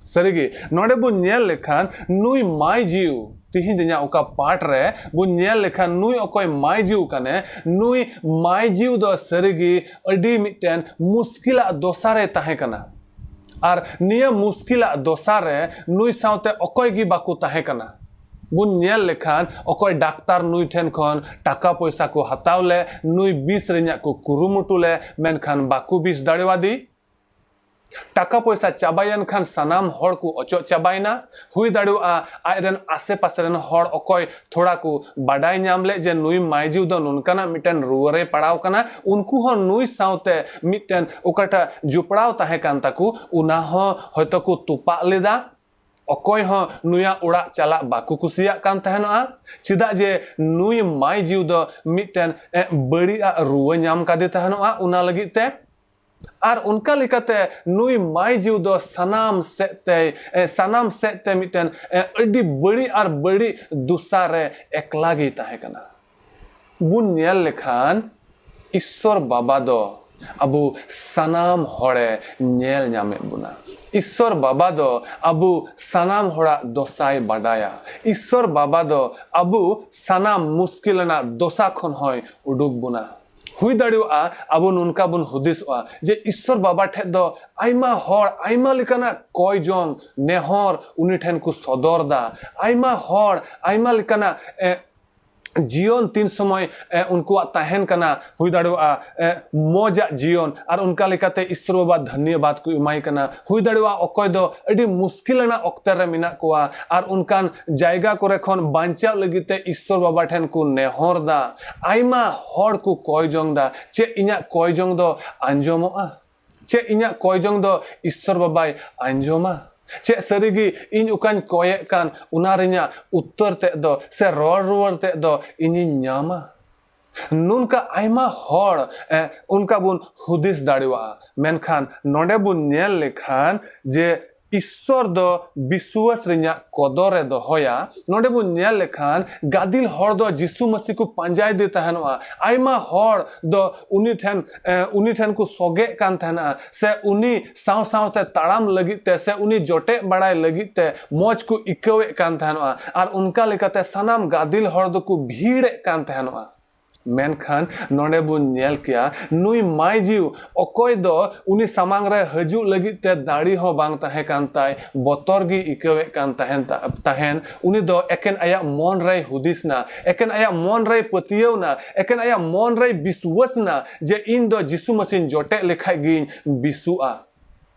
ᱥᱟᱹᱨᱤᱜᱮ, ᱱᱚᱰᱮ ᱵᱚᱱ ᱧᱮᱞ ᱞᱮᱠᱷᱟᱱ ᱱᱩᱭ ᱢᱟᱭ ᱡᱤᱣ, ᱛᱤᱦᱤᱧ ᱨᱮᱱᱟᱜ ᱚᱠᱟ ᱯᱟᱴ ᱨᱮ ᱵᱚᱱ ᱧᱮᱞ ᱞᱮᱠᱷᱟᱱ ᱱᱩᱭ ᱚᱠᱚᱭ ᱢᱟᱭ ᱡᱤᱣ ᱠᱟᱱᱮ, ᱱᱩᱭ ᱢᱟᱭ ᱡᱤᱣ ᱫᱚ ᱥᱟᱹᱨᱤᱜᱮ ᱟᱹᱰᱤ ᱢᱤᱫᱴᱮᱱ ᱢᱩᱥᱠᱤᱞᱟᱜ ᱫᱚᱥᱟ ᱨᱮ ᱛᱟᱦᱮᱸ ᱠᱟᱱᱟ᱾ ᱟᱨ ᱱᱤᱭᱟᱹ ᱢᱩᱥᱠᱤᱞᱟᱜ ᱫᱚᱥᱟ ᱨᱮ ᱱᱩᱭ ᱥᱟᱶᱛᱮ ᱚᱠᱚᱭ ᱜᱮ ᱵᱟᱠᱚ ᱛᱟᱦᱮᱸ ᱠᱟᱱᱟ᱾ ᱵᱚᱱ ᱧᱮᱞ ᱞᱮᱠᱷᱟᱱ ᱚᱠᱚᱭ ᱰᱟᱠᱛᱟᱨ ᱱᱩᱭ ᱴᱷᱮᱱ ᱠᱷᱚᱱ ᱴᱟᱠᱟ ᱯᱚᱭᱥᱟ ᱠᱚ ᱦᱟᱛᱟᱣ ᱞᱮ, ᱱᱩᱭ ᱵᱤᱥ ᱨᱮᱱᱟᱜ ᱠᱚ ᱠᱩᱨᱩᱢᱩᱴᱩ ᱞᱮ, ᱢᱮᱱᱠᱷᱟᱱ ᱵᱟᱠᱚ ᱵᱤᱥ ᱫᱟᱲᱮᱣᱟᱫᱮ᱾ ᱴᱟᱠᱟ ᱯᱚᱭᱥᱟ ᱪᱟᱵᱟᱭᱮᱱ ᱠᱷᱟᱱ ᱥᱟᱱᱟᱢ ᱦᱚᱲ ᱠᱚ ᱚᱪᱚᱜ ᱪᱟᱵᱟᱭᱮᱱᱟ᱾ ᱦᱩᱭ ᱫᱟᱲᱮᱭᱟᱜᱼᱟ ᱟᱡᱨᱮᱱ ᱟᱥᱮ ᱯᱟᱥᱮ ᱨᱮᱱ ᱦᱚᱲ ᱚᱠᱚᱭ ᱛᱷᱚᱲᱟ ᱠᱚ ᱵᱟᱰᱟᱭ ᱧᱟᱢ ᱞᱮᱫ ᱡᱮ ᱱᱩᱭ ᱢᱟᱹᱭᱡᱤᱣ ᱫᱚ ᱱᱚᱝᱠᱟᱱᱟᱜ ᱢᱤᱫᱴᱮᱱ ᱨᱩᱣᱟᱹ ᱨᱮᱭ ᱯᱟᱲᱟᱣ ᱠᱟᱱᱟ, ᱩᱱᱠᱩ ᱦᱚᱸ ᱱᱩᱭ ᱥᱟᱶᱛᱮ ᱢᱤᱫᱴᱮᱱ ᱚᱠᱟᱴᱟᱜ ᱡᱚᱯᱲᱟᱣ ᱛᱟᱦᱮᱸ ᱠᱟᱱ ᱛᱟᱠᱚ, ᱚᱱᱟ ᱦᱚᱸ ᱦᱚᱭᱛᱚ ᱠᱚ ᱛᱚᱯᱟᱜ ᱞᱮᱫᱟ᱾ ᱚᱠᱚᱭ ᱦᱚᱸ ᱱᱩᱭᱟᱜ ᱚᱲᱟᱜ ᱪᱟᱞᱟᱜ ᱵᱟᱠᱚ ᱠᱩᱥᱤᱭᱟᱜ ᱠᱟᱱ ᱛᱟᱦᱮᱱᱚᱜᱼᱟ, ᱪᱮᱫᱟᱜ ᱡᱮ ᱱᱩᱭ ᱢᱟᱹᱭᱡᱤᱣ ᱫᱚ ᱢᱤᱫᱴᱮᱱ ᱮ, ᱵᱟᱹᱲᱤᱡ ᱟᱜ ᱨᱩᱣᱟᱹ ᱧᱟᱢ ᱠᱟᱫᱮ ᱛᱟᱦᱮᱱᱚᱜᱼᱟ᱾ ᱚᱱᱟ ᱞᱟᱹᱜᱤᱫ ᱛᱮ ᱟᱨ ᱚᱱᱠᱟ ᱞᱮᱠᱟᱛᱮ ᱱᱩᱭ ᱢᱟᱹᱭᱡᱤᱣ ᱫᱚ ᱥᱟᱱᱟᱢ ᱥᱮᱫ ᱛᱮ, ᱮ, ᱥᱟᱱᱟᱢ ᱥᱮᱫ ᱛᱮ ᱢᱤᱫᱴᱮᱱ, ᱮ, ᱟᱹᱰᱤ ᱵᱟᱹᱲᱤᱡ ᱟᱨ ᱵᱟᱹᱲᱤᱡ ᱫᱚᱥᱟ ᱨᱮ ᱮᱠᱞᱟ ᱜᱮᱭ ᱛᱟᱦᱮᱸ ᱠᱟᱱᱟ᱾ ᱵᱚᱱ ᱧᱮᱞ ᱞᱮᱠᱷᱟᱱ ᱤᱥᱥᱚᱨ ᱵᱟᱵᱟ ᱫᱚ ᱟᱵᱚ ᱥᱟᱱᱟᱢ ᱦᱚᱲᱮ ᱧᱮᱞ ᱧᱟᱢᱮᱫ ᱵᱚᱱᱟ᱾ ᱤᱥᱥᱚᱨ ᱵᱟᱵᱟ ᱫᱚ ᱟᱵᱚ ᱥᱟᱱᱟᱢ ᱦᱚᱲᱟᱜ ᱫᱚᱥᱟᱭ ᱵᱟᱰᱟᱭᱟ᱾ ᱤᱥᱥᱚᱨ ᱵᱟᱵᱟ ᱫᱚ ᱟᱵᱚ ᱥᱟᱱᱟᱢ ᱢᱩᱥᱠᱤᱞ ᱟᱱᱟᱜ ᱫᱚᱥᱟ ᱠᱷᱚᱱ ᱦᱚᱸᱭ ᱩᱰᱩᱠ ᱵᱚᱱᱟ᱾ ᱦᱩᱭ ᱫᱟᱲᱮᱭᱟᱜᱼᱟ ᱟᱵᱚ ᱱᱚᱝᱠᱟ ᱵᱚᱱ ᱦᱩᱫᱤᱥᱚᱜᱼᱟ ᱡᱮ ᱤᱥᱥᱚᱨ ᱵᱟᱵᱟ ᱴᱷᱮᱡ ᱫᱚ ᱟᱭᱢᱟ ᱦᱚᱲ ᱟᱭᱢᱟ ᱞᱮᱠᱟᱱᱟᱜ ᱠᱚᱭ ᱡᱚᱝ ᱱᱮᱦᱚᱨ ᱩᱱᱤ ᱴᱷᱮᱱ ᱠᱚ ᱥᱚᱫᱚᱨ ᱫᱟ᱾ ᱟᱭᱢᱟ ᱦᱚᱲ ᱟᱭᱢᱟ ᱞᱮᱠᱟᱱᱟᱜ, ᱮ, ᱡᱤᱭᱚᱱ ᱛᱤᱱ ᱥᱚᱢᱚᱭ, ᱮ, ᱩᱱᱠᱩᱣᱟᱜ ᱛᱟᱦᱮᱱ ᱠᱟᱱᱟ, ᱦᱩᱭ ᱫᱟᱲᱮᱭᱟᱜᱼᱟ, ᱮ, ᱢᱚᱡᱟᱜ ᱡᱤᱭᱚᱱ, ᱟᱨ ᱚᱱᱠᱟ ᱞᱮᱠᱟᱛᱮ ᱤᱥᱥᱚᱨ ᱵᱟᱵᱟ ᱫᱷᱟᱱᱭᱚᱵᱟᱫ ᱠᱚ ᱮᱢᱟᱭ ᱠᱟᱱᱟ᱾ ᱦᱩᱭ ᱫᱟᱲᱮᱭᱟᱜᱼᱟ ᱚᱠᱚᱭ ᱫᱚ ᱟᱹᱰᱤ ᱢᱩᱥᱠᱤᱞ ᱟᱱᱟᱜ ᱚᱠᱛᱮ ᱨᱮ ᱢᱮᱱᱟᱜ ᱠᱚᱣᱟ ᱟᱨ ᱚᱱᱠᱟᱱ ᱡᱟᱭᱜᱟ ᱠᱚᱨᱮ ᱠᱷᱚᱱ ᱵᱟᱧᱪᱟᱣ ᱞᱟᱹᱜᱤᱫ ᱛᱮ ᱤᱥᱥᱚᱨ ᱵᱟᱵᱟ ᱴᱷᱮᱱ ᱠᱚ ᱱᱮᱦᱚᱨ ᱫᱟ᱾ ᱟᱭᱢᱟ ᱦᱚᱲ ᱠᱚ ᱠᱚᱭ ᱡᱚᱝ ᱫᱟ, ᱪᱮᱫ ᱤᱧᱟᱹᱜ ᱠᱚᱭ ᱡᱚᱝ ᱫᱚ ᱟᱸᱡᱚᱢᱚᱜᱼᱟ? ᱪᱮᱫ ᱤᱧᱟᱹᱜ ᱠᱚᱭ ᱡᱚᱝ ᱫᱚ ᱤᱥᱥᱚᱨ ᱵᱟᱵᱟᱭ ᱟᱸᱡᱚᱢᱟ? ᱪᱮᱫ ᱥᱟᱹᱨᱤᱜᱮ ᱤᱧ ᱚᱠᱟᱧ ᱠᱚᱭᱮᱫ ᱠᱟᱱ ᱚᱱᱟ ᱨᱮᱧᱟᱜ ᱩᱛᱛᱚᱨ ᱛᱮᱫ ᱫᱚ ᱥᱮ ᱨᱚᱲ ᱨᱩᱣᱟᱹᱲ ᱛᱮᱫ ᱫᱚ ᱤᱧᱤᱧ ᱧᱟᱢᱟ? ᱱᱚᱝᱠᱟ ᱟᱭᱢᱟ ᱦᱚᱲ, ᱮ, ᱚᱱᱠᱟ ᱵᱚᱱ ᱦᱩᱫᱤᱥ ᱫᱟᱲᱮᱣᱟᱜᱼᱟ᱾ ᱢᱮᱱᱠᱷᱟᱱ ᱱᱚᱰᱮ ᱵᱚᱱ ᱧᱮᱞ ᱞᱮᱠᱷᱟᱱ ᱡᱮ ᱤᱥᱥᱚᱨ ᱫᱚ ᱵᱤᱥᱣᱟᱥ ᱨᱮᱧᱟᱜ ᱠᱚᱫᱚᱨ ᱮ ᱫᱚᱦᱚᱭᱟ᱾ ᱱᱚᱰᱮ ᱵᱚᱱ ᱧᱮᱞ ᱞᱮᱠᱷᱟᱱ ᱜᱟᱫᱤᱞ ᱦᱚᱲ ᱫᱚ ᱡᱤᱥᱩ ᱢᱟᱹᱥᱤ ᱠᱚ ᱯᱟᱸᱡᱟᱭᱮᱫᱮ ᱛᱟᱦᱮᱱᱚᱜᱼᱟ᱾ ᱟᱭᱢᱟ ᱦᱚᱲ ᱫᱚ ᱩᱱᱤ ᱴᱷᱮᱱ, ᱮ, ᱩᱱᱤ ᱴᱷᱮᱱ ᱠᱚ ᱥᱚᱜᱮᱜ ᱠᱟᱱ ᱛᱟᱦᱮᱱᱟ ᱥᱮ ᱩᱱᱤ ᱥᱟᱶ ᱥᱟᱶᱛᱮ ᱛᱟᱲᱟᱢ ᱞᱟᱹᱜᱤᱫ ᱛᱮ ᱥᱮ ᱩᱱᱤ ᱡᱚᱴᱮᱫ ᱵᱟᱲᱟᱭ ᱞᱟᱹᱜᱤᱫ ᱛᱮ ᱢᱚᱡᱽ ᱠᱚ ᱟᱹᱭᱠᱟᱹᱣᱮᱫ ᱠᱟᱱ ᱛᱟᱦᱮᱱᱚᱜᱼᱟ᱾ ᱟᱨ ᱚᱱᱠᱟ ᱞᱮᱠᱟᱛᱮ ᱥᱟᱱᱟᱢ ᱜᱟᱫᱤᱞ ᱦᱚᱲ ᱫᱚᱠᱚ ᱵᱷᱤᱲᱮᱫ ᱠᱟᱱ ᱛᱟᱦᱮᱱᱚᱜᱼᱟ᱾ ᱢᱮᱱᱠᱷᱟᱱ ᱱᱚᱰᱮ ᱵᱚᱱ ᱧᱮᱞ ᱠᱮᱭᱟ, ᱱᱩᱭ ᱢᱟᱹᱭᱡᱤᱣ ᱚᱠᱚᱭ ᱫᱚ ᱩᱱᱤ ᱥᱟᱢᱟᱝ ᱨᱮ ᱦᱤᱡᱩᱜ ᱞᱟᱹᱜᱤᱫ ᱛᱮ ᱫᱟᱲᱮ ᱦᱚᱸ ᱵᱟᱝ ᱛᱟᱦᱮᱸ ᱠᱟᱱ ᱛᱟᱭ, ᱵᱚᱛᱚᱨ ᱜᱮ ᱟᱹᱭᱠᱟᱹᱣᱮᱫ ᱠᱟᱱ ᱛᱟᱦᱮᱱ ᱛᱟ-, ᱛᱟᱦᱮᱱ, ᱩᱱᱤ ᱫᱚ ᱮᱠᱮᱱ ᱟᱭᱟᱜ ᱢᱚᱱ ᱨᱮᱭ ᱦᱩᱫᱤᱥ ᱱᱟ, ᱮᱠᱮᱱ ᱟᱭᱟᱜ ᱢᱚᱱ ᱨᱮᱭ ᱯᱟᱹᱛᱭᱟᱹᱣ ᱱᱟ, ᱮᱠᱮᱱ ᱟᱭᱟᱜ ᱢᱚᱱ ᱨᱮᱭ ᱵᱤᱥᱣᱟᱹᱥ ᱱᱟ ᱡᱮ ᱤᱧ ᱫᱚ ᱡᱤᱥᱩ ᱢᱟᱹᱥᱤᱧ ᱡᱚᱴᱮᱫ ᱞᱮᱠᱷᱟᱡ ᱜᱤᱧ ᱵᱤᱥᱩᱜᱼᱟ᱾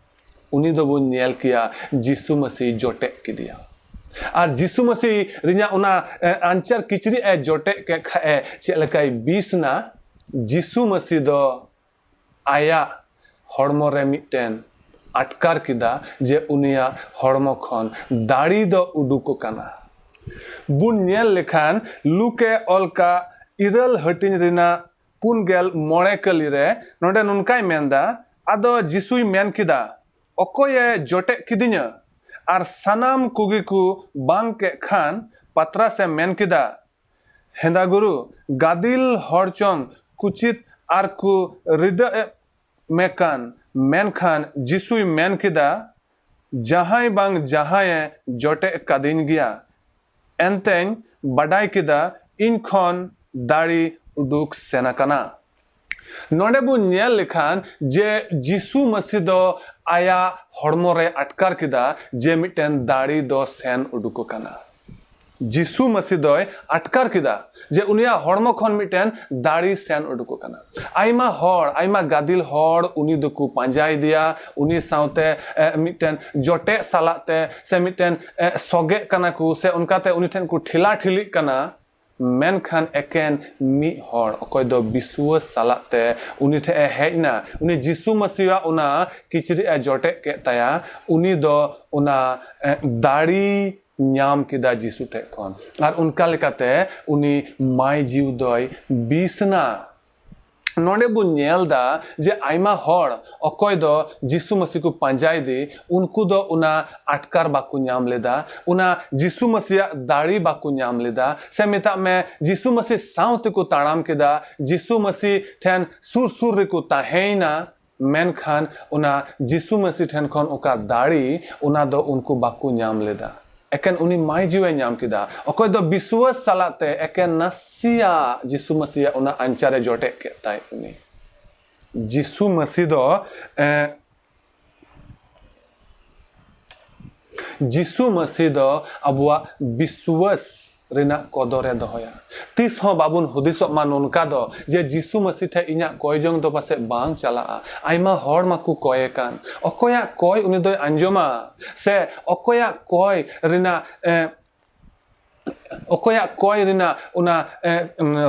ᱩᱱᱤ ᱫᱚᱵᱚᱱ ᱧᱮᱞ ᱠᱮᱭᱟ ᱡᱤᱥᱩ ᱢᱟᱹᱥᱤ ᱡᱚᱴᱮᱫ ᱠᱮᱫᱮᱭᱟ᱾ ᱟᱨ ᱡᱤᱥᱩ ᱢᱟᱹᱥᱤ ᱨᱮᱧᱟᱜ ᱚᱱᱟ, ᱮ, ᱟᱧᱪᱟᱨ ᱠᱤᱪᱨᱤᱡ ᱮ ᱡᱚᱴᱮᱫ ᱠᱮᱫ ᱠᱷᱟᱡ ᱮ, ᱪᱮᱫ ᱞᱮᱠᱟᱭ ᱵᱤᱥ ᱮᱱᱟ? ᱡᱤᱥᱩ ᱢᱟᱹᱥᱤ ᱫᱚ ᱟᱭᱟᱜ ᱦᱚᱲᱢᱚ ᱨᱮ ᱢᱤᱫᱴᱮᱱ ᱟᱴᱠᱟᱨ ᱠᱮᱫᱟ ᱡᱮ ᱩᱱᱤᱭᱟᱜ ᱦᱚᱲᱢᱚ ᱠᱷᱚᱱ ᱫᱟᱲᱮ ᱫᱚ ᱩᱰᱩᱠ ᱟᱠᱟᱱᱟ᱾ ᱵᱚᱱ ᱧᱮᱞ ᱞᱮᱠᱷᱟᱱ ᱞᱩᱠᱮ ᱚᱞ ᱠᱟᱜ ᱤᱨᱟᱹᱞ ᱦᱟᱹᱴᱤᱧ ᱨᱮᱱᱟᱜ ᱯᱩᱱ ᱜᱮᱞ ᱢᱚᱬᱮ ᱠᱟᱹᱞᱤ ᱨᱮ ᱱᱚᱰᱮ ᱱᱚᱝᱠᱟᱭ ᱢᱮᱱᱫᱟ, ᱟᱫᱚ ᱡᱤᱥᱩᱭ ᱢᱮᱱ ᱠᱮᱫᱟ, "ᱚᱠᱚᱭᱮ ᱡᱚᱴᱮᱫ ᱠᱤᱫᱤᱧᱟ?" ᱟᱨ ᱥᱟᱱᱟᱢ ᱠᱚᱜᱮ ᱠᱚ ᱵᱟᱝ ᱠᱮᱫ ᱠᱷᱟᱱ ᱯᱟᱛᱨᱟᱥᱮ ᱢᱮᱱ ᱠᱮᱫᱟ, ᱦᱮᱸᱫᱟ ᱜᱩᱨᱩ, ᱜᱟᱫᱤᱞ ᱦᱚᱲ ᱪᱚᱝ ᱠᱩᱪᱤᱛ ᱟᱨ ᱠᱚ ᱨᱤᱰᱟᱹᱜ ᱮ ᱢᱮ ᱠᱟᱱ, ᱢᱮᱱᱠᱷᱟᱱ ᱡᱤᱥᱩᱭ ᱢᱮᱱ ᱠᱮᱫᱟ, ᱡᱟᱦᱟᱸᱭ ᱵᱟᱝ ᱡᱟᱦᱟᱸᱭᱮ ᱡᱚᱴᱮᱫ ᱠᱟᱫᱤᱧ ᱜᱮᱭᱟ, ᱮᱱᱛᱮᱧ ᱵᱟᱰᱟᱭ ᱠᱮᱫᱟ ᱤᱧ ᱠᱷᱚᱱ ᱫᱟᱲᱮ ᱩᱰᱩᱠ ᱥᱮᱱ ᱟᱠᱟᱱᱟ᱾ ᱱᱚᱰᱮ ᱵᱚᱱ ᱧᱮᱞ ᱞᱮᱠᱷᱟᱱ ᱡᱮ ᱡᱤᱥᱩ ᱢᱟᱹᱥᱤ ᱫᱚ ᱟᱭᱟᱜ ᱦᱚᱲᱢᱚ ᱨᱮ ᱟᱴᱠᱟᱨ ᱠᱮᱫᱟ ᱡᱮ ᱢᱤᱫᱴᱮᱱ ᱫᱟᱲᱮ ᱫᱚ ᱥᱮᱱ ᱩᱰᱩᱠ ᱟᱠᱟᱱᱟ᱾ ᱡᱤᱥᱩ ᱢᱟᱹᱥᱤ ᱫᱚᱭ ᱟᱴᱠᱟᱨ ᱠᱮᱫᱟ ᱡᱮ ᱩᱱᱤᱭᱟᱜ ᱦᱚᱲᱢᱚ ᱠᱷᱚᱱ ᱢᱤᱫᱴᱮᱱ ᱫᱟᱲᱮ ᱥᱮᱱ ᱩᱰᱩᱠ ᱟᱠᱟᱱᱟ᱾ ᱟᱭᱢᱟ ᱦᱚᱲ, ᱟᱭᱢᱟ ᱜᱟᱫᱤᱞ ᱦᱚᱲ ᱩᱱᱤ ᱫᱚᱠᱚ ᱯᱟᱸᱡᱟᱭᱮᱫᱮᱭᱟ, ᱩᱱᱤ ᱥᱟᱶᱛᱮ, ᱮ, ᱢᱤᱫᱴᱮᱱ ᱡᱚᱴᱮᱫ ᱥᱟᱞᱟᱜ ᱛᱮ ᱥᱮ ᱢᱤᱫᱴᱮᱱ, ᱮ, ᱥᱚᱜᱮᱜ ᱠᱟᱱᱟ ᱠᱚ ᱥᱮ ᱚᱱᱠᱟᱛᱮ ᱩᱱᱤ ᱴᱷᱮᱱ ᱠᱚ ᱴᱷᱮᱞᱟ ᱴᱷᱤᱞᱤᱜ ᱠᱟᱱᱟ᱾ ᱢᱮᱱᱠᱷᱟᱱ ᱮᱠᱮᱱ ᱢᱤᱫ ᱦᱚᱲ ᱚᱠᱚᱭ ᱫᱚ ᱵᱤᱥᱣᱟᱹᱥ ᱥᱟᱞᱟᱜ ᱛᱮ ᱩᱱᱤ ᱴᱷᱮᱱ ᱮ ᱦᱮᱡ ᱮᱱᱟ, ᱩᱱᱤ ᱡᱤᱥᱩ ᱢᱟᱹᱥᱤᱭᱟᱜ ᱚᱱᱟ ᱠᱤᱪᱨᱤᱡ ᱮ ᱡᱚᱴᱮᱫ ᱠᱮᱫ ᱛᱟᱭᱟ, ᱩᱱᱤ ᱫᱚ ᱚᱱᱟ, ᱮ, ᱫᱟᱲᱮ ᱧᱟᱢ ᱠᱮᱫᱟ ᱡᱤᱥᱩ ᱴᱷᱮᱡ ᱠᱷᱚᱱ᱾ ᱟᱨ ᱚᱱᱠᱟ ᱞᱮᱠᱟᱛᱮ ᱩᱱᱤ ᱢᱟᱭ ᱡᱤᱣ ᱫᱚᱭ ᱵᱤᱥ ᱮᱱᱟ᱾ ᱱᱚᱰᱮ ᱵᱚᱱ ᱧᱮᱞ ᱫᱟ ᱡᱮ ᱟᱭᱢᱟ ᱦᱚᱲ ᱚᱠᱚᱭ ᱫᱚ ᱡᱤᱥᱩ ᱢᱟᱹᱥᱤ ᱠᱚ ᱯᱟᱸᱡᱟᱭᱮᱫᱮ, ᱩᱱᱠᱩ ᱫᱚ ᱚᱱᱟ ᱟᱴᱠᱟᱨ ᱵᱟᱠᱚ ᱧᱟᱢ ᱞᱮᱫᱟ, ᱚᱱᱟ ᱡᱤᱥᱩ ᱢᱟᱹᱥᱤᱭᱟᱜ ᱫᱟᱲᱮ ᱵᱟᱠᱚ ᱧᱟᱢ ᱞᱮᱫᱟ, ᱥᱮ ᱢᱮᱛᱟᱜ ᱢᱮ ᱡᱤᱥᱩ ᱢᱟᱹᱥᱤ ᱥᱟᱶ ᱛᱮᱠᱚ ᱛᱟᱲᱟᱢ ᱠᱮᱫᱟ, ᱡᱤᱥᱩ ᱢᱟᱹᱥᱤ ᱴᱷᱮᱱ ᱥᱩᱨ ᱥᱩᱨ ᱨᱮᱠᱚ ᱛᱟᱦᱮᱸᱭᱮᱱᱟ, ᱢᱮᱱᱠᱷᱟᱱ ᱚᱱᱟ ᱡᱤᱥᱩ ᱢᱟᱹᱥᱤ ᱴᱷᱮᱱ ᱠᱷᱚᱱ ᱚᱠᱟ ᱫᱟᱲᱮ, ᱚᱱᱟ ᱫᱚ ᱩᱱᱠᱩ ᱵᱟᱠᱚ ᱧᱟᱢ ᱞᱮᱫᱟ᱾ ᱮᱠᱮᱱ ᱩᱱᱤ ᱢᱟᱭ ᱡᱤᱣᱮ ᱧᱟᱢ ᱠᱮᱫᱟ᱾ ᱚᱠᱚᱭ ᱫᱚ ᱵᱤᱥᱣᱟᱥ ᱥᱟᱞᱟᱜ ᱛᱮ ᱮᱠᱮᱱ ᱱᱟᱥᱮᱭᱟᱜ ᱡᱤᱥᱩ ᱢᱟᱹᱥᱤᱭᱟᱜ ᱚᱱᱟ ᱟᱧᱪᱟᱨᱮ ᱡᱚᱴᱮᱫ ᱠᱮᱫ ᱛᱟᱭ ᱩᱱᱤ᱾ ᱡᱤᱥᱩ ᱢᱟᱹᱥᱤ ᱫᱚ, ᱮ, ᱡᱤᱥᱩ ᱢᱟᱹᱥᱤ ᱫᱚ ᱟᱵᱚᱣᱟᱜ ᱵᱤᱥᱣᱟᱥ ᱨᱮᱱᱟᱜ ᱠᱚᱫᱚᱨᱮ ᱫᱚᱦᱚᱭᱟ᱾ ᱛᱤᱥ ᱦᱚᱸ ᱵᱟᱵᱚᱱ ᱦᱩᱫᱤᱥᱚᱜ ᱢᱟ ᱱᱚᱝᱠᱟ ᱫᱚ ᱡᱮ ᱡᱤᱥᱩ ᱢᱟᱹᱥᱤ ᱴᱷᱮᱱ ᱤᱧᱟᱹᱜ ᱠᱚᱭ ᱡᱚᱝ ᱫᱚ ᱯᱟᱥᱮᱡ ᱵᱟᱝ ᱪᱟᱞᱟᱜᱼᱟ᱾ ᱟᱭᱢᱟ ᱦᱚᱲ ᱢᱟᱠᱚ ᱠᱚᱭᱮ ᱠᱟᱱ᱾ ᱚᱠᱚᱭᱟᱜ ᱠᱚᱭ ᱩᱱᱤ ᱫᱚᱭ ᱟᱸᱡᱚᱢᱟ? ᱥᱮ ᱚᱠᱚᱭᱟᱜ ᱠᱚᱭ ᱨᱮᱱᱟᱜ, ᱮ, ᱚᱠᱚᱭᱟᱜ ᱠᱚᱭ ᱨᱮᱱᱟᱜ ᱚᱱᱟ, ᱮ,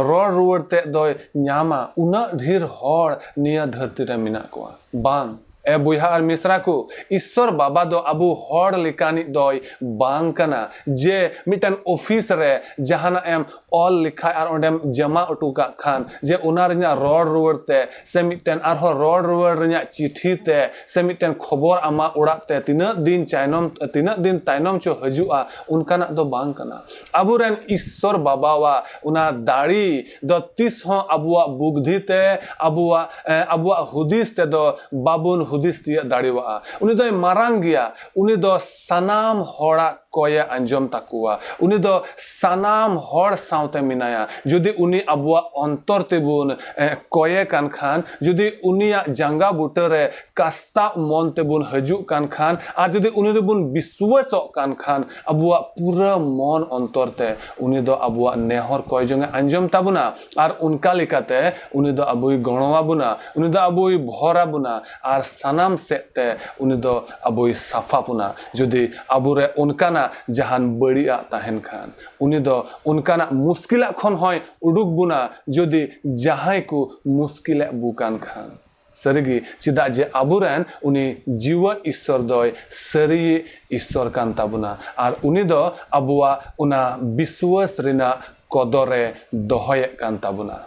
ᱨᱚᱲ ᱨᱩᱣᱟᱹᱲ ᱛᱮᱫ ᱫᱚᱭ ᱧᱟᱢᱟ? ᱩᱱᱟᱹᱜ ᱰᱷᱮᱨ ᱦᱚᱲ ᱱᱤᱭᱟᱹ ᱫᱷᱟᱹᱨᱛᱤ ᱨᱮ ᱢᱮᱱᱟᱜ ᱠᱚᱣᱟ᱾ ᱵᱟᱝ᱾ ᱮ ᱵᱚᱭᱦᱟ ᱟᱨ ᱢᱤᱥᱨᱟ ᱠᱚ, ᱤᱥᱥᱚᱨ ᱵᱟᱵᱟ ᱫᱚ ᱟᱵᱚ ᱦᱚᱲ ᱞᱮᱠᱟᱱᱤᱡ ᱫᱚᱭ ᱵᱟᱝ ᱠᱟᱱᱟ᱾ ᱡᱮ ᱢᱤᱫᱴᱮᱱ ᱚᱯᱷᱤᱥ ᱨᱮ ᱡᱟᱦᱟᱱᱟᱜ ᱮᱢ ᱚᱞ ᱞᱮᱠᱷᱟᱡ ᱟᱨ ᱚᱸᱰᱮᱢ ᱡᱚᱢᱟ ᱦᱚᱴᱚ ᱠᱟᱜ ᱠᱷᱟᱱ, ᱡᱮ ᱚᱱᱟ ᱨᱮᱱᱟᱜ ᱨᱚᱲ ᱨᱩᱣᱟᱹᱲ ᱛᱮ ᱥᱮ ᱢᱤᱫᱴᱮᱱ ᱟᱨᱦᱚᱸ ᱨᱚᱲ ᱨᱩᱣᱟᱹᱲ ᱨᱮᱱᱟᱜ ᱪᱤᱴᱷᱤ ᱛᱮ ᱥᱮ ᱢᱤᱫᱴᱮᱱ ᱠᱷᱚᱵᱚᱨ ᱟᱢᱟᱜ ᱚᱲᱟᱜ ᱛᱮ ᱛᱤᱱᱟᱹᱜ ᱫᱤᱱ ᱪᱟᱭᱱᱚᱢ, ᱛᱤᱱᱟᱹᱜ ᱫᱤᱱ ᱛᱟᱭᱱᱚᱢ ᱪᱚ ᱦᱤᱡᱩᱜᱼᱟ, ᱚᱱᱠᱟᱱᱟᱜ ᱫᱚ ᱵᱟᱝ ᱠᱟᱱᱟ᱾ ᱟᱵᱚᱨᱮᱱ ᱤᱥᱥᱚᱨ ᱵᱟᱵᱟᱣᱟᱜ ᱚᱱᱟ ᱫᱟᱲᱮ ᱫᱚ ᱛᱤᱥ ᱦᱚᱸ ᱟᱵᱚᱣᱟᱜ ᱵᱩᱫᱽᱫᱷᱤ ᱛᱮ, ᱟᱵᱚᱣᱟᱜ, ᱮ, ᱟᱵᱚᱣᱟᱜ ᱦᱩᱫᱤᱥ ᱛᱮᱫᱚ ᱵᱟᱵᱚᱱ ᱦᱩᱫᱤᱥ ᱛᱤᱭᱟᱹᱜ ᱫᱟᱲᱮᱣᱟᱜᱼᱟ᱾ ᱩᱱᱤ ᱫᱚᱭ ᱢᱟᱨᱟᱝ ᱜᱮᱭᱟ᱾ ᱩᱱᱤ ᱫᱚ ᱥᱟᱱᱟᱢ ᱦᱚᱲᱟᱜ ᱠᱚᱭᱮ ᱟᱸᱡᱚᱢ ᱛᱟᱠᱚᱣᱟ᱾ ᱩᱱᱤ ᱫᱚ ᱥᱟᱱᱟᱢ ᱦᱚᱲ ᱥᱟᱶᱛᱮ ᱢᱮᱱᱟᱭᱟ᱾ ᱡᱩᱫᱤ ᱩᱱᱤ ᱟᱵᱚᱣᱟᱜ ᱚᱱᱛᱚᱨ ᱛᱮᱵᱚᱱ, ᱮ, ᱠᱚᱭᱮ ᱠᱟᱱ ᱠᱷᱟᱱ, ᱡᱩᱫᱤ ᱩᱱᱤᱭᱟᱜ ᱡᱟᱸᱜᱟ ᱵᱩᱴᱟᱹᱨᱮ ᱠᱟᱥᱛᱟᱣ ᱢᱚᱱ ᱛᱮᱵᱚᱱ ᱦᱤᱡᱩᱜ ᱠᱟᱱ ᱠᱷᱟᱱ ᱟᱨ ᱡᱩᱫᱤ ᱩᱱᱤ ᱨᱮᱵᱚᱱ ᱵᱤᱥᱣᱟᱹᱥᱚᱜ ᱠᱟᱱ ᱠᱷᱟᱱ, ᱟᱵᱚᱣᱟᱜ ᱯᱩᱨᱟᱹ ᱢᱚᱱ ᱚᱱᱛᱚᱨ ᱛᱮ ᱩᱱᱤ ᱫᱚ ᱟᱵᱚᱣᱟᱜ ᱱᱮᱦᱚᱨ ᱠᱚᱭ ᱡᱚᱝ ᱮ ᱟᱸᱡᱚᱢ ᱛᱟᱵᱚᱱᱟ ᱟᱨ ᱚᱱᱠᱟ ᱞᱮᱠᱟᱛᱮ ᱩᱱᱤ ᱫᱚ ᱟᱵᱚᱭ ᱜᱚᱲᱚ ᱟᱵᱚᱱᱟ, ᱩᱱᱤ ᱫᱚ ᱟᱵᱚᱭ ᱵᱷᱚᱨ ᱟᱵᱚᱱᱟ ᱟᱨ ᱥᱟᱱᱟᱢ ᱥᱮᱫ ᱛᱮ ᱩᱱᱤ ᱫᱚ ᱟᱵᱚᱭ ᱥᱟᱯᱷᱟ ᱵᱚᱱᱟ᱾ ᱡᱩᱫᱤ ᱟᱵᱚᱨᱮ ᱚᱱᱠᱟᱱᱟᱜ ᱡᱟᱦᱟᱱ ᱵᱟᱹᱲᱤᱡᱟᱜ ᱛᱟᱦᱮᱱ ᱠᱷᱟᱱ, ᱩᱱᱤ ᱫᱚ ᱚᱱᱠᱟᱱᱟᱜ ᱢᱩᱥᱠᱤᱞᱟᱜ ᱠᱷᱚᱱ ᱦᱚᱸᱭ ᱩᱰᱩᱠ ᱵᱚᱱᱟ᱾ ᱡᱩᱫᱤ ᱡᱟᱦᱟᱸᱭ ᱠᱚ ᱢᱩᱥᱠᱤᱞᱮᱫ ᱵᱚ ᱠᱟᱱ ᱠᱷᱟᱱ, ᱥᱟᱹᱨᱤᱜᱮ, ᱪᱮᱫᱟᱜ ᱡᱮ ᱟᱵᱚᱨᱮᱱ ᱩᱱᱤ ᱡᱤᱣᱮᱫ ᱤᱥᱥᱚᱨ ᱫᱚᱭ ᱥᱟᱹᱨᱤ ᱤᱥᱥᱚᱨ ᱠᱟᱱ ᱛᱟᱵᱚᱱᱟ ᱟᱨ ᱩᱱᱤ ᱫᱚ ᱟᱵᱚᱣᱟᱜ ᱚᱱᱟ ᱵᱤᱥᱣᱟᱹᱥ ᱨᱮᱱᱟᱜ ᱠᱚᱫᱚᱨᱮ ᱫᱚᱦᱚᱭᱮᱫ ᱠᱟᱱ ᱛᱟᱵᱚᱱᱟ᱾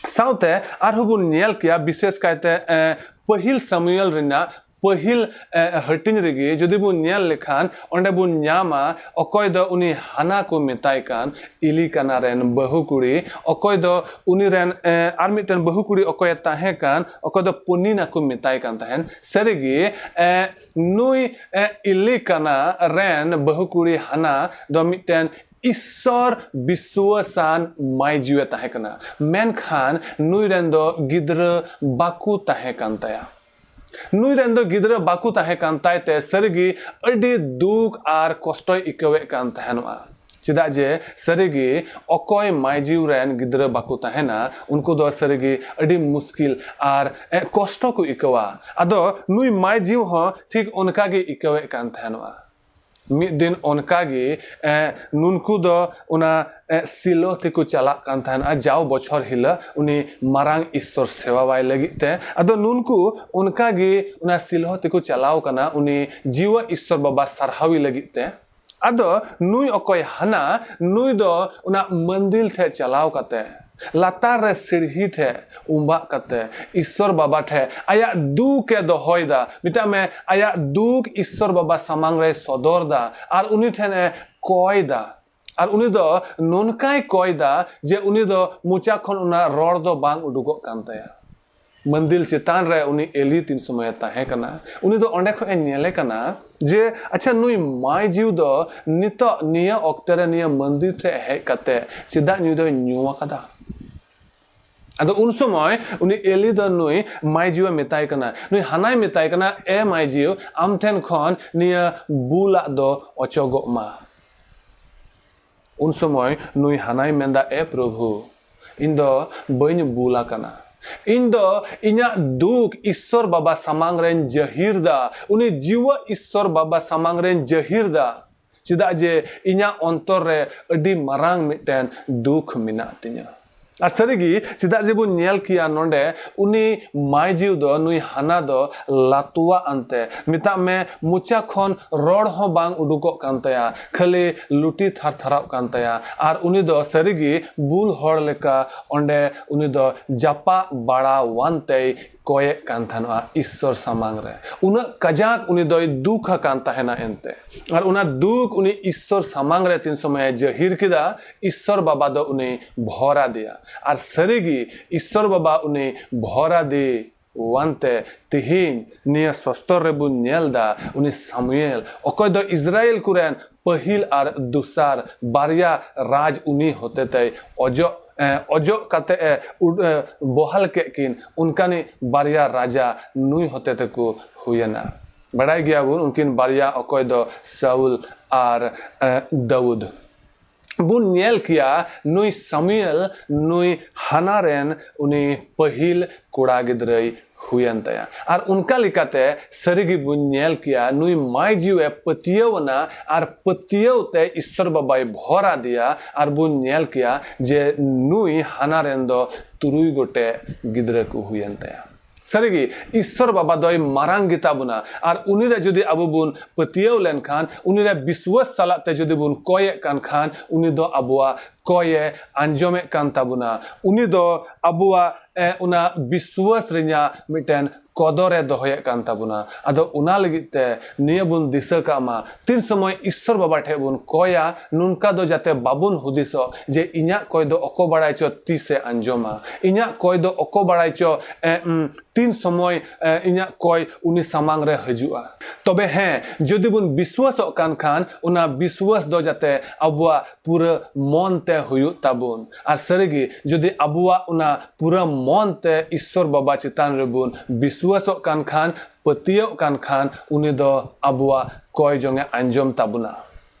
ᱥᱟᱶᱛᱮ ᱟᱨᱦᱚᱸ ᱵᱚᱱ ᱧᱮᱞ ᱠᱮᱭᱟ, ᱵᱤᱥᱮᱥ ᱠᱟᱭᱛᱮ, ᱮ, ᱯᱟᱹᱦᱤᱞ ᱥᱟᱢᱩᱭᱮᱞ ᱨᱮᱱᱟᱜ ᱯᱟᱹᱦᱤᱞ, ᱮ, ᱦᱟᱹᱴᱤᱧ ᱨᱮᱜᱮ ᱡᱩᱫᱤ ᱵᱚᱱ ᱧᱮᱞ ᱞᱮᱠᱷᱟᱱ, ᱚᱸᱰᱮ ᱵᱚᱱ ᱧᱟᱢᱟ ᱚᱠᱚᱭ ᱫᱚ ᱩᱱᱤ ᱦᱟᱱᱟ ᱠᱚ ᱢᱮᱛᱟᱭ ᱠᱟᱱ, ᱤᱞᱤᱠᱟᱱᱟ ᱨᱮᱱ ᱵᱟᱹᱦᱩ ᱠᱩᱲᱤ, ᱚᱠᱚᱭ ᱫᱚ ᱩᱱᱤ ᱨᱮᱱ, ᱮ, ᱟᱨ ᱢᱤᱫᱴᱮᱱ ᱵᱟᱹᱦᱩ ᱠᱩᱲᱤ ᱚᱠᱚᱭᱮ ᱛᱟᱦᱮᱸ ᱠᱟᱱ, ᱚᱠᱚᱭ ᱫᱚ ᱯᱚᱱᱤᱱᱟ ᱠᱚ ᱢᱮᱛᱟᱭ ᱠᱟᱱ ᱛᱟᱦᱮᱱ᱾ ᱥᱟᱹᱨᱤᱜᱮ, ᱮ, ᱱᱩᱭ, ᱮ, ᱤᱞᱤᱠᱟᱱᱟ ᱨᱮᱱ ᱵᱟᱹᱦᱩ ᱠᱩᱲᱤ ᱦᱟᱱᱟ ᱫᱚ ᱢᱤᱫᱴᱮᱱ ᱤᱥᱥᱚᱨ ᱵᱤᱥᱣᱟᱹᱥᱟᱱ ᱢᱟᱹᱭ ᱡᱤᱣᱮ ᱛᱟᱦᱮᱸ ᱠᱟᱱᱟ, ᱢᱮᱱᱠᱷᱟᱱ ᱱᱩᱭ ᱨᱮᱱ ᱫᱚ ᱜᱤᱫᱽᱨᱟᱹ ᱵᱟᱠᱚ ᱛᱟᱦᱮᱸ ᱠᱟᱱ ᱛᱟᱭᱟ᱾ ᱱᱩᱭ ᱨᱮᱱ ᱫᱚ ᱜᱤᱫᱽᱨᱟᱹ ᱵᱟᱠᱚ ᱛᱟᱦᱮᱸ ᱠᱟᱱ ᱛᱟᱭ ᱛᱮ ᱥᱟᱹᱨᱤᱜᱮ ᱟᱹᱰᱤ ᱫᱩᱠ ᱟᱨ ᱠᱚᱥᱴᱚᱭ ᱟᱹᱭᱠᱟᱹᱣᱮᱫ ᱠᱟᱱ ᱛᱟᱦᱮᱱᱚᱜᱼᱟ᱾ ᱪᱮᱫᱟᱜ ᱡᱮ ᱥᱟᱹᱨᱤᱜᱮ ᱚᱠᱚᱭ ᱢᱟᱭᱡᱤᱣ ᱨᱮᱱ ᱜᱤᱫᱽᱨᱟᱹ ᱵᱟᱠᱚ ᱛᱟᱦᱮᱱᱟ, ᱩᱱᱠᱩ ᱫᱚ ᱥᱟᱹᱨᱤᱜᱮ ᱟᱹᱰᱤ ᱢᱩᱥᱠᱤᱞ ᱟᱨ, ᱮ, ᱠᱚᱥᱴᱚ ᱠᱚ ᱟᱹᱭᱠᱟᱹᱣᱟ᱾ ᱟᱫᱚ ᱱᱩᱭ ᱢᱟᱭᱡᱤᱣ ᱦᱚᱸ ᱴᱷᱤᱠ ᱚᱱᱠᱟ ᱜᱮ ᱟᱹᱭᱠᱟᱹᱣᱮᱫ ᱠᱟᱱ ᱛᱟᱦᱮᱱᱚᱜᱼᱟ᱾ ᱢᱤᱫ ᱫᱤᱱ ᱚᱱᱠᱟ ᱜᱮ, ᱮ, ᱱᱩᱱᱠᱩ ᱫᱚ ᱚᱱᱟ, ᱮ, ᱥᱤᱞᱚ ᱛᱮᱠᱚ ᱪᱟᱞᱟᱜ ᱠᱟᱱ ᱛᱟᱦᱮᱱᱟ᱾ ᱡᱟᱣ ᱵᱚᱪᱷᱚᱨ ᱦᱤᱞᱳᱜ ᱩᱱᱤ ᱢᱟᱨᱟᱝ ᱤᱥᱥᱚᱨ ᱥᱮᱵᱟᱣᱟᱭ ᱞᱟᱹᱜᱤᱫ ᱛᱮ᱾ ᱟᱫᱚ ᱱᱩᱱᱠᱩ ᱚᱱᱠᱟ ᱜᱮ ᱚᱱᱟ ᱥᱤᱞᱚ ᱛᱮᱠᱚ ᱪᱟᱞᱟᱣ ᱠᱟᱱᱟ, ᱩᱱᱤ ᱡᱤᱣᱟ ᱤᱥᱥᱚᱨ ᱵᱟᱵᱟ ᱥᱟᱨᱦᱟᱣᱤ ᱞᱟᱹᱜᱤᱫ ᱛᱮ᱾ ᱟᱫᱚ ᱱᱩᱭ ᱚᱠᱚᱭ ᱦᱟᱱᱟ, ᱱᱩᱭ ᱫᱚ ᱚᱱᱟ ᱢᱟᱹᱱᱫᱤᱞ ᱴᱷᱮᱡ ᱪᱟᱞᱟᱣ ᱠᱟᱛᱮ, ᱞᱟᱛᱟᱨ ᱨᱮ ᱥᱤᱲᱦᱤ ᱴᱷᱮᱡ ᱩᱢᱵᱟᱜ ᱠᱟᱛᱮ, ᱤᱥᱥᱚᱨ ᱵᱟᱵᱟ ᱴᱷᱮᱡ ᱟᱭᱟᱜ ᱫᱩᱠ ᱮ ᱫᱚᱦᱚᱭᱮᱫᱟ᱾ ᱢᱮᱛᱟᱜ ᱢᱮ, ᱟᱭᱟᱜ ᱫᱩᱠ ᱤᱥᱥᱚᱨ ᱵᱟᱵᱟ ᱥᱟᱢᱟᱝ ᱨᱮᱭ ᱥᱚᱫᱚᱨ ᱫᱟ ᱟᱨ ᱩᱱᱤ ᱴᱷᱮᱱ ᱮ ᱠᱚᱭ ᱫᱟ᱾ ᱟᱨ ᱩᱱᱤ ᱫᱚ ᱱᱚᱝᱠᱟᱭ ᱠᱚᱭ ᱫᱟ ᱡᱮ ᱩᱱᱤ ᱫᱚ ᱢᱚᱪᱟ ᱠᱷᱚᱱ ᱚᱱᱟ ᱨᱚᱲ ᱫᱚ ᱵᱟᱝ ᱩᱰᱩᱠᱚᱜ ᱠᱟᱱ ᱛᱟᱭᱟ᱾ ᱢᱟᱹᱱᱫᱤᱞ ᱪᱮᱛᱟᱱ ᱨᱮ ᱩᱱᱤ ᱮᱞᱤ ᱛᱤᱱ ᱥᱚᱢᱚᱭᱮ ᱛᱟᱦᱮᱸ ᱠᱟᱱᱟ, ᱩᱱᱤ ᱫᱚ ᱚᱸᱰᱮ ᱠᱷᱚᱱ ᱮ ᱧᱮᱞᱮ ᱠᱟᱱᱟ ᱡᱮ, ᱟᱪᱪᱷᱟ, ᱱᱩᱭ ᱢᱟᱭ ᱡᱤᱣ ᱫᱚ ᱱᱤᱛᱚᱜ ᱱᱤᱭᱟᱹ ᱚᱠᱛᱮ ᱨᱮ ᱱᱤᱭᱟᱹ ᱢᱟᱹᱱᱫᱤᱞ ᱴᱷᱮᱡ ᱦᱮᱡ ᱠᱟᱛᱮ ᱪᱮᱫᱟᱜ ᱱᱩᱭ ᱫᱚᱭ ᱧᱩ ᱟᱠᱟᱫᱟ? ᱟᱫᱚ ᱩᱱ ᱥᱚᱢᱚᱭ ᱩᱱᱤ ᱮᱞᱤ ᱫᱚ ᱱᱩᱭ ᱢᱟᱭ ᱡᱤᱣ ᱮ ᱢᱮᱛᱟᱭ ᱠᱟᱱᱟ, ᱱᱩᱭ ᱦᱟᱱᱟᱭ ᱢᱮᱛᱟᱭ ᱠᱟᱱᱟ, "ᱮ ᱢᱟᱭ ᱡᱤᱣ, ᱟᱢ ᱴᱷᱮᱱ ᱠᱷᱚᱱ ᱱᱤᱭᱟᱹ ᱵᱩᱞᱟᱜ ᱫᱚ ᱚᱪᱚᱜᱚᱜ ᱢᱟ᱾" ᱩᱱ ᱥᱚᱢᱚᱭ ᱱᱩᱭ ᱦᱟᱱᱟᱭ ᱢᱮᱱᱫᱟ, "ᱮ ᱯᱨᱚᱵᱷᱩ, ᱤᱧ ᱫᱚ ᱵᱟᱹᱧ ᱵᱩᱞ ᱟᱠᱟᱱᱟ᱾ ᱤᱧ ᱫᱚ ᱤᱧᱟᱹᱜ ᱫᱩᱠ ᱤᱥᱥᱚᱨ ᱵᱟᱵᱟ ᱥᱟᱢᱟᱝ ᱨᱮᱧ ᱡᱟᱹᱦᱤᱨ ᱫᱟ, ᱩᱱᱤ ᱡᱤᱣᱟ ᱤᱥᱥᱚᱨ ᱵᱟᱵᱟ ᱥᱟᱢᱟᱝ ᱨᱮᱧ ᱡᱟᱹᱦᱤᱨ ᱫᱟ᱾ ᱪᱮᱫᱟᱜ ᱡᱮ ᱤᱧᱟᱹᱜ ᱚᱱᱛᱚᱨ ᱨᱮ ᱟᱹᱰᱤ ᱢᱟᱨᱟᱝ ᱢᱤᱫᱴᱮᱱ ᱫᱩᱠ ᱢᱮᱱᱟᱜ ᱛᱤᱧᱟᱹ᱾" ᱟᱨ ᱥᱟᱹᱨᱤᱜᱮ, ᱪᱮᱫᱟᱜ ᱡᱮ ᱵᱚᱱ ᱧᱮᱞ ᱠᱮᱭᱟ ᱱᱚᱰᱮ, ᱩᱱᱤ ᱢᱟᱭᱡᱤᱣ ᱫᱚ ᱱᱩᱭ ᱦᱟᱱᱟ ᱫᱚ ᱞᱟᱛᱣᱟ ᱟᱱᱛᱮ, ᱢᱮᱛᱟᱜ ᱢᱮ, ᱢᱚᱪᱟ ᱠᱷᱚᱱ ᱨᱚᱲ ᱦᱚᱸ ᱵᱟᱝ ᱩᱰᱩᱠᱚᱜ ᱠᱟᱱ ᱛᱟᱭᱟ, ᱠᱷᱟᱹᱞᱤ ᱞᱩᱴᱤ ᱛᱷᱟᱨ ᱛᱷᱟᱨᱟᱜ ᱠᱟᱱ ᱛᱟᱭᱟ᱾ ᱟᱨ ᱩᱱᱤ ᱫᱚ ᱥᱟᱹᱨᱤᱜᱮ ᱵᱩᱞ ᱦᱚᱲ ᱞᱮᱠᱟ ᱚᱸᱰᱮ ᱩᱱᱤ ᱫᱚ ᱡᱟᱯᱟᱜ ᱵᱟᱲᱟᱣᱟᱱ ᱛᱮᱭ ᱠᱚᱭᱮᱫ ᱠᱟᱱ ᱛᱟᱦᱮᱱᱚᱜᱼᱟ ᱤᱥᱥᱚᱨ ᱥᱟᱢᱟᱝ ᱨᱮ᱾ ᱩᱱᱟᱹᱜ ᱠᱟᱡᱟᱠ ᱩᱱᱤ ᱫᱚᱭ ᱫᱩᱠ ᱟᱠᱟᱱ ᱛᱟᱦᱮᱱᱟ ᱮᱱᱛᱮ᱾ ᱟᱨ ᱚᱱᱟ ᱫᱩᱠ ᱩᱱᱤ ᱤᱥᱥᱚᱨ ᱥᱟᱢᱟᱝ ᱨᱮ ᱛᱤᱱ ᱥᱚᱢᱚᱭᱮ ᱡᱟᱹᱦᱤᱨ ᱠᱮᱫᱟ, ᱤᱥᱥᱚᱨ ᱵᱟᱵᱟ ᱫᱚ ᱩᱱᱤ ᱵᱷᱚᱨ ᱟᱫᱮᱭᱟ᱾ ᱟᱨ ᱥᱟᱹᱨᱤᱜᱮ ᱤᱥᱥᱚᱨ ᱵᱟᱵᱟ ᱩᱱᱤ ᱵᱷᱚᱨ ᱟᱫᱮ ᱣᱟᱱᱛᱮ ᱛᱤᱦᱤᱧ ᱱᱤᱭᱟᱹ ᱥᱚᱥᱛᱚᱨ ᱨᱮᱵᱚᱱ ᱧᱮᱞ ᱫᱟ, ᱩᱱᱤ ᱥᱟᱢᱩᱭᱮᱞ, ᱚᱠᱚᱭ ᱫᱚ ᱤᱥᱨᱟᱭᱮᱞ ᱠᱚᱨᱮᱱ ᱯᱟᱹᱦᱤᱞ ᱟᱨ ᱫᱚᱥᱟᱨ ᱵᱟᱨᱭᱟ ᱨᱟᱡᱽ ᱩᱱᱤ ᱦᱚᱛᱮᱛᱮᱭ ᱚᱡᱚᱜ, ᱮ, ᱚᱡᱚᱜ ᱠᱟᱛᱮ ᱮ ᱩᱰ-, ᱮ, ᱵᱚᱦᱟᱞ ᱠᱮᱫ ᱠᱤᱱ, ᱚᱱᱠᱟᱱᱤᱡ ᱵᱟᱨᱭᱟ ᱨᱟᱡᱟ ᱱᱩᱭ ᱦᱚᱛᱮ ᱛᱮᱠᱚ ᱦᱩᱭᱮᱱᱟ᱾ ᱵᱟᱲᱟᱭ ᱜᱮᱭᱟᱵᱚᱱ ᱩᱱᱠᱤᱱ ᱵᱟᱨᱭᱟ, ᱚᱠᱚᱭ ᱫᱚ ᱥᱟᱩᱞ ᱟᱨ, ᱮ, ᱫᱟᱣᱩᱫ᱾ ᱵᱚᱱ ᱧᱮᱞ ᱠᱮᱭᱟ, ᱱᱩᱭ ᱥᱟᱢᱩᱭᱮᱞ ᱱᱩᱭ ᱦᱟᱱᱟ ᱨᱮᱱ ᱩᱱᱤ ᱯᱟᱹᱦᱤᱞ ᱠᱚᱲᱟ ᱜᱤᱫᱽᱨᱟᱹᱭ ᱦᱩᱭᱮᱱ ᱛᱟᱭᱟ᱾ ᱟᱨ ᱚᱱᱠᱟ ᱞᱮᱠᱟᱛᱮ ᱥᱟᱹᱨᱤ ᱜᱮᱵᱚᱱ ᱧᱮᱞ ᱠᱮᱭᱟ, ᱱᱩᱭ ᱢᱟᱭ ᱡᱤᱣᱮ ᱯᱟᱹᱛᱭᱟᱹᱣ ᱟᱱᱟ ᱟᱨ ᱯᱟᱹᱛᱭᱟᱹᱣ ᱛᱮ ᱤᱥᱥᱚᱨ ᱵᱟᱵᱟᱭ ᱵᱷᱚᱨ ᱟᱫᱮᱭᱟ᱾ ᱟᱨ ᱵᱚᱱ ᱧᱮᱞ ᱠᱮᱭᱟ ᱡᱮ ᱱᱩᱭ ᱦᱟᱱᱟ ᱨᱮᱱ ᱫᱚ ᱛᱩᱨᱩᱭ ᱜᱚᱴᱮᱡ ᱜᱤᱫᱽᱨᱟᱹ ᱠᱚ ᱦᱩᱭᱮᱱ ᱛᱟᱭᱟ᱾ ᱥᱟᱹᱨᱤᱜᱮ, ᱤᱥᱥᱚᱨ ᱵᱟᱵᱟ ᱫᱚᱭ ᱢᱟᱨᱟᱝ ᱜᱮᱛᱟ ᱵᱚᱱᱟ᱾ ᱟᱨ ᱩᱱᱤ ᱨᱮ ᱡᱩᱫᱤ ᱟᱵᱚ ᱵᱚᱱ ᱯᱟᱹᱛᱭᱟᱹᱣ ᱞᱮᱱᱠᱷᱟᱱ, ᱩᱱᱤ ᱨᱮ ᱵᱤᱥᱣᱟᱥ ᱥᱟᱞᱟᱜ ᱛᱮ ᱡᱩᱫᱤ ᱵᱚᱱ ᱠᱚᱭᱮᱫ ᱠᱟᱱ ᱠᱷᱟᱱ, ᱩᱱᱤ ᱫᱚ ᱟᱵᱚᱣᱟᱜ ᱠᱚᱭᱮ ᱟᱸᱡᱚᱢᱮᱫ ᱠᱟᱱ ᱛᱟᱵᱚᱱᱟ᱾ ᱩᱱᱤ ᱫᱚ ᱟᱵᱚᱣᱟᱜ, ᱮ, ᱚᱱᱟ ᱵᱤᱥᱣᱟᱥ ᱨᱮᱧᱟᱜ ᱢᱤᱫᱴᱮᱱ ᱠᱚᱫᱚᱨᱮ ᱫᱚᱦᱚᱭᱮᱫ ᱠᱟᱱ ᱛᱟᱵᱚᱱᱟ᱾ ᱟᱫᱚ ᱚᱱᱟ ᱞᱟᱹᱜᱤᱫ ᱛᱮ ᱱᱤᱭᱟᱹ ᱵᱚᱱ ᱫᱤᱥᱟᱹ ᱠᱟᱜ ᱢᱟ, ᱛᱤᱱ ᱥᱚᱢᱚᱭ ᱤᱥᱥᱚᱨ ᱵᱟᱵᱟ ᱴᱷᱮᱡ ᱵᱚᱱ ᱠᱚᱭᱟ, ᱱᱚᱝᱠᱟ ᱫᱚ ᱡᱟᱛᱮ ᱵᱟᱵᱚᱱ ᱦᱩᱫᱤᱥᱚᱜ ᱡᱮ ᱤᱧᱟᱜ ᱠᱚᱭ ᱫᱚ ᱚᱠᱚ ᱵᱟᱲᱟᱭ ᱪᱚ ᱛᱤᱥᱮ ᱟᱸᱡᱚᱢᱟ, ᱤᱧᱟᱜ ᱠᱚᱭ ᱫᱚ ᱚᱠᱚ ᱵᱟᱲᱟᱭ ᱪᱚ, ᱮ, ᱩᱢ, ᱛᱤᱱ ᱥᱚᱢᱚᱭ, ᱮ, ᱤᱧᱟᱜ ᱠᱚᱭ ᱩᱱᱤ ᱥᱟᱢᱟᱝ ᱨᱮ ᱦᱤᱡᱩᱜᱼᱟ᱾ ᱛᱚᱵᱮ ᱦᱮᱸ, ᱡᱩᱫᱤ ᱵᱚᱱ ᱵᱤᱥᱣᱟᱥᱚᱜ ᱠᱟᱱ ᱠᱷᱟᱱ, ᱚᱱᱟ ᱵᱤᱥᱣᱟᱥ ᱫᱚ ᱡᱟᱛᱮ ᱟᱵᱚᱣᱟᱜ ᱯᱩᱨᱟᱹ ᱢᱚᱱ ᱛᱮ ᱦᱩᱭᱩᱜ ᱛᱟᱵᱚᱱ᱾ ᱟᱨ ᱥᱟᱹᱨᱤᱜᱮ, ᱡᱩᱫᱤ ᱟᱵᱚᱣᱟᱜ ᱚᱱᱟ ᱯᱩᱨᱟᱹ ᱢᱚᱱ ᱛᱮ ᱤᱥᱥᱚᱨ ᱵᱟᱵᱟ ᱪᱮᱛᱟᱱ ᱨᱮᱵᱚᱱ ᱵᱤᱥᱣᱟᱥᱚᱜ ᱠᱟᱱ ᱠᱷᱟᱱ, ᱯᱟᱹᱛᱭᱟᱹᱣᱚᱜ ᱠᱟᱱ ᱠᱷᱟᱱ, ᱩᱱᱤ ᱫᱚ ᱟᱵᱚᱣᱟᱜ ᱠᱚᱭ ᱡᱚᱝᱮ ᱟᱸᱡᱚᱢ ᱛᱟᱵᱚᱱᱟ᱾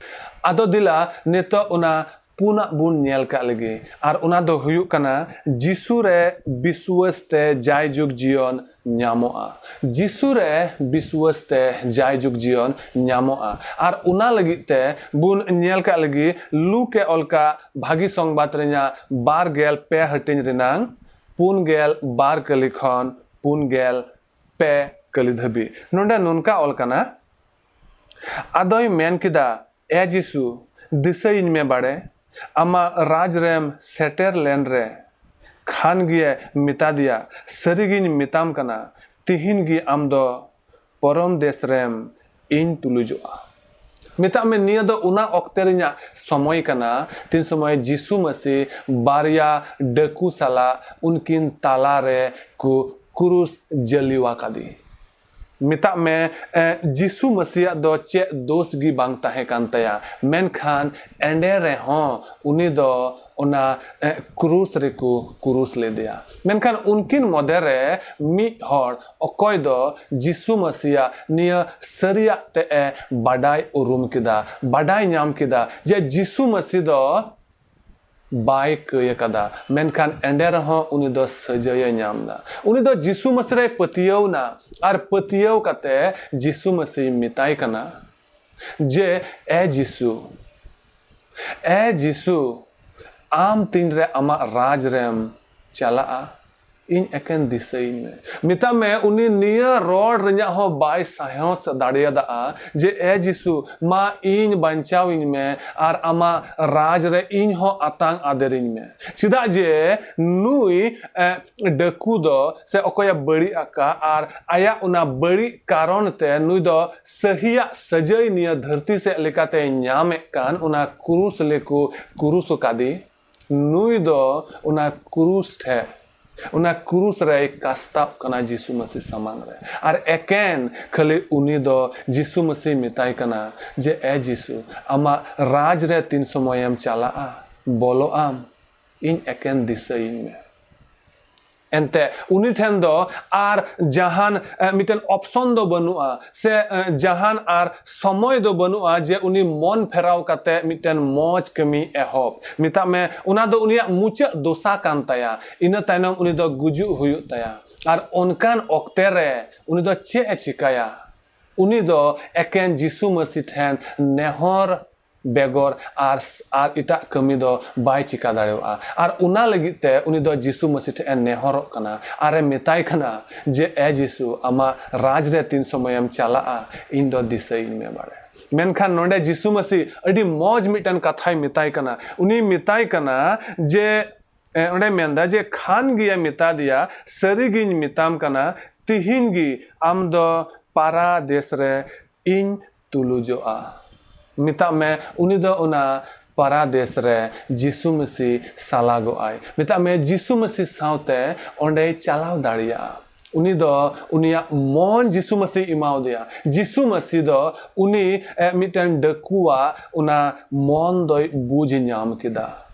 ᱟᱫᱚ ᱫᱮᱞᱟ ᱱᱤᱛᱚᱜ ᱚᱱᱟ ᱯᱩᱱᱟᱜ ᱵᱚᱱ ᱧᱮᱞ ᱠᱟᱜ ᱞᱮᱜᱮ, ᱟᱨ ᱚᱱᱟ ᱫᱚ ᱦᱩᱭᱩᱜ ᱠᱟᱱᱟ ᱡᱤᱥᱩ ᱨᱮ ᱵᱤᱥᱣᱟᱥ ᱛᱮ ᱡᱟᱭᱡᱩᱜᱽ ᱡᱤᱭᱚᱱ ᱧᱟᱢᱚᱜᱼᱟ᱾ ᱡᱤᱥᱩ ᱨᱮ ᱵᱤᱥᱣᱟᱥ ᱛᱮ ᱡᱟᱭᱡᱩᱜᱽ ᱡᱤᱭᱚᱱ ᱧᱟᱢᱚᱜᱼᱟ᱾ ᱟᱨ ᱚᱱᱟ ᱞᱟᱹᱜᱤᱫ ᱛᱮ ᱵᱚᱱ ᱧᱮᱞ ᱠᱟᱜ ᱞᱮᱜᱮ ᱞᱩᱠ ᱮ ᱚᱞ ᱠᱟᱜ ᱵᱷᱟᱹᱜᱤ ᱥᱚᱝᱵᱟᱫ ᱨᱮᱱᱟᱜ ᱵᱟᱨ ᱜᱮᱞ ᱯᱮ ᱦᱟᱹᱴᱤᱧ ᱨᱮᱱᱟᱝ ᱯᱩᱱ ᱜᱮᱞ ᱵᱟᱨ ᱠᱟᱹᱞᱤ ᱠᱷᱚᱱ ᱯᱩᱱ ᱜᱮᱞ ᱯᱮ ᱠᱟᱹᱞᱤ ᱫᱷᱟᱹᱵᱤᱡ᱾ ᱱᱚᱰᱮ ᱱᱚᱝᱠᱟ ᱚᱞ ᱠᱟᱱᱟ, ᱟᱫᱚᱭ ᱢᱮᱱ ᱠᱮᱫᱟ, ᱮ ᱡᱤᱥᱩ, ᱫᱤᱥᱟᱹᱭᱤᱧ ᱢᱮ ᱵᱟᱲᱮ, ᱟᱢᱟᱜ ᱨᱟᱡᱽ ᱨᱮᱢ ᱥᱮᱴᱮᱨ ᱞᱮᱱ ᱨᱮ᱾ ᱠᱷᱟᱱ ᱜᱮᱭᱮ ᱢᱮᱛᱟ ᱫᱮᱭᱟ, ᱥᱟᱹᱨᱤᱜᱤᱧ ᱢᱮᱛᱟᱢ ᱠᱟᱱᱟ, ᱛᱤᱦᱤᱧ ᱜᱮ ᱟᱢ ᱫᱚ ᱯᱚᱨᱚᱢ ᱫᱮᱥ ᱨᱮᱢ ᱤᱧ ᱛᱩᱞᱩᱡᱚᱜᱼᱟ᱾ ᱢᱮᱛᱟᱜ ᱢᱮ, ᱱᱤᱭᱟᱹ ᱫᱚ ᱚᱱᱟ ᱚᱠᱛᱮ ᱨᱮᱱᱟᱜ ᱥᱚᱢᱚᱭ ᱠᱟᱱᱟ, ᱛᱤᱱ ᱥᱚᱢᱚᱭ ᱡᱤᱥᱩ ᱢᱟᱹᱥᱤ ᱵᱟᱨᱭᱟ ᱰᱟᱹᱠᱩ ᱥᱟᱞᱟᱜ ᱩᱱᱠᱤᱱ ᱛᱟᱞᱟ ᱨᱮ ᱠᱚ ᱠᱨᱩᱥ ᱡᱟᱹᱞᱤᱣ ᱟᱠᱟᱫᱮ᱾ ᱢᱮᱛᱟᱜ ᱢᱮ, ᱮ, ᱡᱤᱥᱩ ᱢᱟᱹᱥᱤᱭᱟᱜ ᱫᱚ ᱪᱮᱫ ᱫᱳᱥ ᱜᱮ ᱵᱟᱝ ᱛᱟᱦᱮᱸ ᱠᱟᱱ ᱛᱟᱭᱟ, ᱢᱮᱱᱠᱷᱟᱱ ᱮᱸᱰᱮ ᱨᱮᱦᱚᱸ ᱩᱱᱤ ᱫᱚ ᱚᱱᱟ, ᱮ, ᱠᱨᱩᱥ ᱨᱮᱠᱚ ᱠᱨᱩᱥ ᱞᱮᱫᱮᱭᱟ᱾ ᱢᱮᱱᱠᱷᱟᱱ ᱩᱱᱠᱤᱱ ᱢᱚᱫᱷᱮ ᱨᱮ ᱢᱤᱫ ᱦᱚᱲ ᱚᱠᱚᱭ ᱫᱚ ᱡᱤᱥᱩ ᱢᱟᱹᱥᱤᱭᱟᱜ ᱱᱤᱭᱟᱹ ᱥᱟᱹᱨᱤᱭᱟᱜ ᱛᱮ ᱮ ᱵᱟᱰᱟᱭ ᱩᱨᱩᱢ ᱠᱮᱫᱟ, ᱵᱟᱰᱟᱭ ᱧᱟᱢ ᱠᱮᱫᱟ ᱡᱮ ᱡᱤᱥᱩ ᱢᱟᱹᱥᱤ ᱫᱚ ᱵᱟᱭ ᱠᱟᱹᱭ ᱟᱠᱟᱫᱟ, ᱢᱮᱱᱠᱷᱟᱱ ᱮᱸᱰᱮ ᱨᱮᱦᱚᱸ ᱩᱱᱤ ᱫᱚ ᱥᱟᱹᱡᱟᱹᱭᱮ ᱧᱟᱢ ᱮᱫᱟ᱾ ᱩᱱᱤ ᱫᱚ ᱡᱤᱥᱩ ᱢᱟᱹᱥᱤ ᱨᱮᱭ ᱯᱟᱹᱛᱭᱟᱹᱣ ᱮᱱᱟ ᱟᱨ ᱯᱟᱹᱛᱭᱟᱹᱣ ᱠᱟᱛᱮ ᱡᱤᱥᱩ ᱢᱟᱹᱥᱤ ᱢᱮᱛᱟᱭ ᱠᱟᱱᱟ ᱡᱮ, "ᱮ ᱡᱤᱥᱩ, ᱮ ᱡᱤᱥᱩ, ᱟᱢ ᱛᱤᱱᱨᱮ ᱟᱢᱟᱜ ᱨᱟᱡᱽ ᱨᱮᱢ ᱪᱟᱞᱟᱜᱼᱟ, ᱤᱧ ᱮᱠᱮᱱ ᱫᱤᱥᱟᱹᱭᱤᱧ ᱢᱮ᱾" ᱢᱮᱛᱟᱜ ᱢᱮ, ᱩᱱᱤ ᱱᱤᱭᱟᱹ ᱨᱚᱲ ᱨᱮᱭᱟᱜ ᱦᱚᱸ ᱵᱟᱭ ᱥᱟᱦᱚᱥ ᱫᱟᱲᱮᱭᱟᱫᱟ ᱡᱮ, "ᱮ ᱡᱤᱥᱩ, ᱢᱟ ᱤᱧ ᱵᱟᱧᱪᱟᱣᱤᱧ ᱢᱮ ᱟᱨ ᱟᱢᱟᱜ ᱨᱟᱡᱽ ᱨᱮ ᱤᱧ ᱦᱚᱸ ᱟᱛᱟᱝ ᱟᱫᱮᱨᱤᱧ ᱢᱮ᱾" ᱪᱮᱫᱟᱜ ᱡᱮ ᱱᱩᱭ, ᱮ, ᱰᱟᱹᱠᱩ ᱫᱚ ᱥᱮ ᱚᱠᱚᱭᱮ ᱵᱟᱹᱲᱤᱡ ᱟᱠᱟᱫ ᱟᱨ ᱟᱭᱟᱜ ᱚᱱᱟ ᱵᱟᱹᱲᱤᱡ ᱠᱟᱨᱚᱱ ᱛᱮ ᱱᱩᱭ ᱫᱚ ᱥᱟᱹᱦᱤᱭᱟᱜ ᱥᱟᱹᱡᱟᱹᱭ ᱱᱤᱭᱟᱹ ᱫᱷᱟᱹᱨᱛᱤ ᱥᱮᱫ ᱞᱮᱠᱟᱛᱮᱭ ᱧᱟᱢᱮᱫ ᱠᱟᱱ, ᱚᱱᱟ ᱠᱨᱩᱥ ᱞᱮᱠᱚ ᱠᱨᱩᱥ ᱟᱠᱟᱫᱮ, ᱱᱩᱭ ᱫᱚ ᱚᱱᱟ ᱠᱨᱩᱥ ᱴᱷᱮᱡ, ᱚᱱᱟ ᱠᱨᱩᱥ ᱨᱮᱭ ᱠᱟᱥᱛᱟᱵ ᱠᱟᱱᱟ ᱡᱤᱥᱩ ᱢᱟᱹᱥᱤ ᱥᱟᱢᱟᱝ ᱨᱮ᱾ ᱟᱨ ᱮᱠᱮᱱ ᱠᱷᱟᱹᱞᱤ ᱩᱱᱤ ᱫᱚ ᱡᱤᱥᱩ ᱢᱟᱹᱥᱤ ᱢᱮᱛᱟᱭ ᱠᱟᱱᱟ ᱡᱮ, "ᱮ ᱡᱤᱥᱩ, ᱟᱢᱟᱜ ᱨᱟᱡᱽ ᱨᱮ ᱛᱤᱱ ᱥᱚᱢᱚᱭᱮᱢ ᱪᱟᱞᱟᱜᱼᱟ? ᱵᱚᱞᱚᱜ ᱟᱢ? ᱤᱧ ᱮᱠᱮᱱ ᱫᱤᱥᱟᱹᱭᱤᱧ ᱢᱮ᱾" ᱮᱱᱛᱮ ᱩᱱᱤ ᱴᱷᱮᱱ ᱫᱚ ᱟᱨ ᱡᱟᱦᱟᱱ, ᱮ, ᱢᱤᱫᱴᱮᱱ ᱚᱯᱥᱚᱱ ᱫᱚ ᱵᱟᱹᱱᱩᱜᱼᱟ, ᱥᱮ, ᱮ, ᱡᱟᱦᱟᱱ ᱟᱨ ᱥᱚᱢᱚᱭ ᱫᱚ ᱵᱟᱹᱱᱩᱜᱼᱟ ᱡᱮ ᱩᱱᱤ ᱢᱚᱱ ᱯᱷᱮᱨᱟᱣ ᱠᱟᱛᱮ ᱢᱤᱫᱴᱮᱱ ᱢᱚᱡᱽ ᱠᱟᱹᱢᱤ ᱮᱦᱚᱵ᱾ ᱢᱮᱛᱟᱜ ᱢᱮ, ᱚᱱᱟ ᱫᱚ ᱩᱱᱤᱭᱟᱜ ᱢᱩᱪᱟᱹᱫ ᱫᱚᱥᱟ ᱠᱟᱱ ᱛᱟᱭᱟ᱾ ᱤᱱᱟᱹ ᱛᱟᱭᱱᱚᱢ ᱩᱱᱤ ᱫᱚ ᱜᱩᱡᱩᱜ ᱦᱩᱭᱩᱜ ᱛᱟᱭᱟ᱾ ᱟᱨ ᱚᱱᱠᱟᱱ ᱚᱠᱛᱮ ᱨᱮ ᱩᱱᱤ ᱫᱚ ᱪᱮᱫ ᱮ ᱪᱤᱠᱟᱹᱭᱟ? ᱩᱱᱤ ᱫᱚ ᱮᱠᱮᱱ ᱡᱤᱥᱩ ᱢᱟᱹᱥᱤ ᱴᱷᱮᱱ ᱱᱮᱦᱚᱨ ᱵᱮᱜᱚᱨ ᱟᱨ, ᱟᱨ ᱮᱴᱟᱜ ᱠᱟᱹᱢᱤ ᱫᱚ ᱵᱟᱭ ᱪᱤᱠᱟ ᱫᱟᱲᱮᱭᱟᱜᱼᱟ᱾ ᱟᱨ ᱚᱱᱟ ᱞᱟᱹᱜᱤᱫ ᱛᱮ ᱩᱱᱤ ᱫᱚ ᱡᱤᱥᱩ ᱢᱟᱹᱥᱤ ᱴᱷᱮᱱ ᱮ ᱱᱮᱦᱚᱨᱚᱜ ᱠᱟᱱᱟ ᱟᱨ ᱮ ᱢᱮᱛᱟᱭ ᱠᱟᱱᱟ ᱡᱮ, "ᱮ ᱡᱤᱥᱩ, ᱟᱢᱟᱜ ᱨᱟᱡᱽ ᱨᱮ ᱛᱤᱱ ᱥᱚᱢᱚᱭᱮᱢ ᱪᱟᱞᱟᱜᱼᱟ, ᱤᱧ ᱫᱚ ᱫᱤᱥᱟᱹᱭᱤᱧ ᱢᱮ ᱵᱟᱲᱮ᱾" ᱢᱮᱱᱠᱷᱟᱱ ᱱᱚᱰᱮ ᱡᱤᱥᱩ ᱢᱟᱹᱥᱤ ᱟᱹᱰᱤ ᱢᱚᱡᱽ ᱢᱤᱫᱴᱮᱱ ᱠᱟᱛᱷᱟᱭ ᱢᱮᱛᱟᱭ ᱠᱟᱱᱟ᱾ ᱩᱱᱤᱭ ᱢᱮᱛᱟᱭ ᱠᱟᱱᱟ ᱡᱮ, ᱮ, ᱚᱸᱰᱮ ᱢᱮᱱᱫᱟ ᱡᱮ, ᱠᱷᱟᱱ ᱜᱮᱭ ᱢᱮᱛᱟ ᱫᱮᱭᱟ, "ᱥᱟᱹᱨᱤᱜᱤᱧ ᱢᱮᱛᱟᱢ ᱠᱟᱱᱟ, ᱛᱤᱦᱤᱧ ᱜᱮ ᱟᱢ ᱫᱚ ᱯᱟᱨᱟᱫᱮᱥ ᱨᱮ ᱤᱧ ᱛᱩᱞᱩᱡᱚᱜᱼᱟ᱾" ᱢᱮᱛᱟᱜ ᱢᱮ, ᱩᱱᱤ ᱫᱚ ᱚᱱᱟ ᱯᱟᱨᱟᱫᱮᱥ ᱨᱮ ᱡᱤᱥᱩ ᱢᱟᱹᱥᱤ ᱥᱟᱞᱟᱜᱚᱜᱼᱟᱭ᱾ ᱢᱮᱛᱟᱜ ᱢᱮ, ᱡᱤᱥᱩ ᱢᱟᱹᱥᱤ ᱥᱟᱶᱛᱮ ᱚᱸᱰᱮᱭ ᱪᱟᱞᱟᱣ ᱫᱟᱲᱮᱭᱟᱜᱼᱟ᱾ ᱩᱱᱤ ᱫᱚ ᱩᱱᱤᱭᱟᱜ ᱢᱚᱱ ᱡᱤᱥᱩ ᱢᱟᱹᱥᱤ ᱮᱢᱟᱣᱟᱫᱮᱭᱟ᱾ ᱡᱤᱥᱩ ᱢᱟᱹᱥᱤ ᱫᱚ ᱩᱱᱤ, ᱮ, ᱢᱤᱫᱴᱮᱱ ᱰᱟᱹᱠᱩᱣᱟᱜ ᱚᱱᱟ ᱢᱚᱱ ᱫᱚᱭ ᱵᱩᱡᱽ ᱧᱟᱢ ᱠᱮᱫᱟ᱾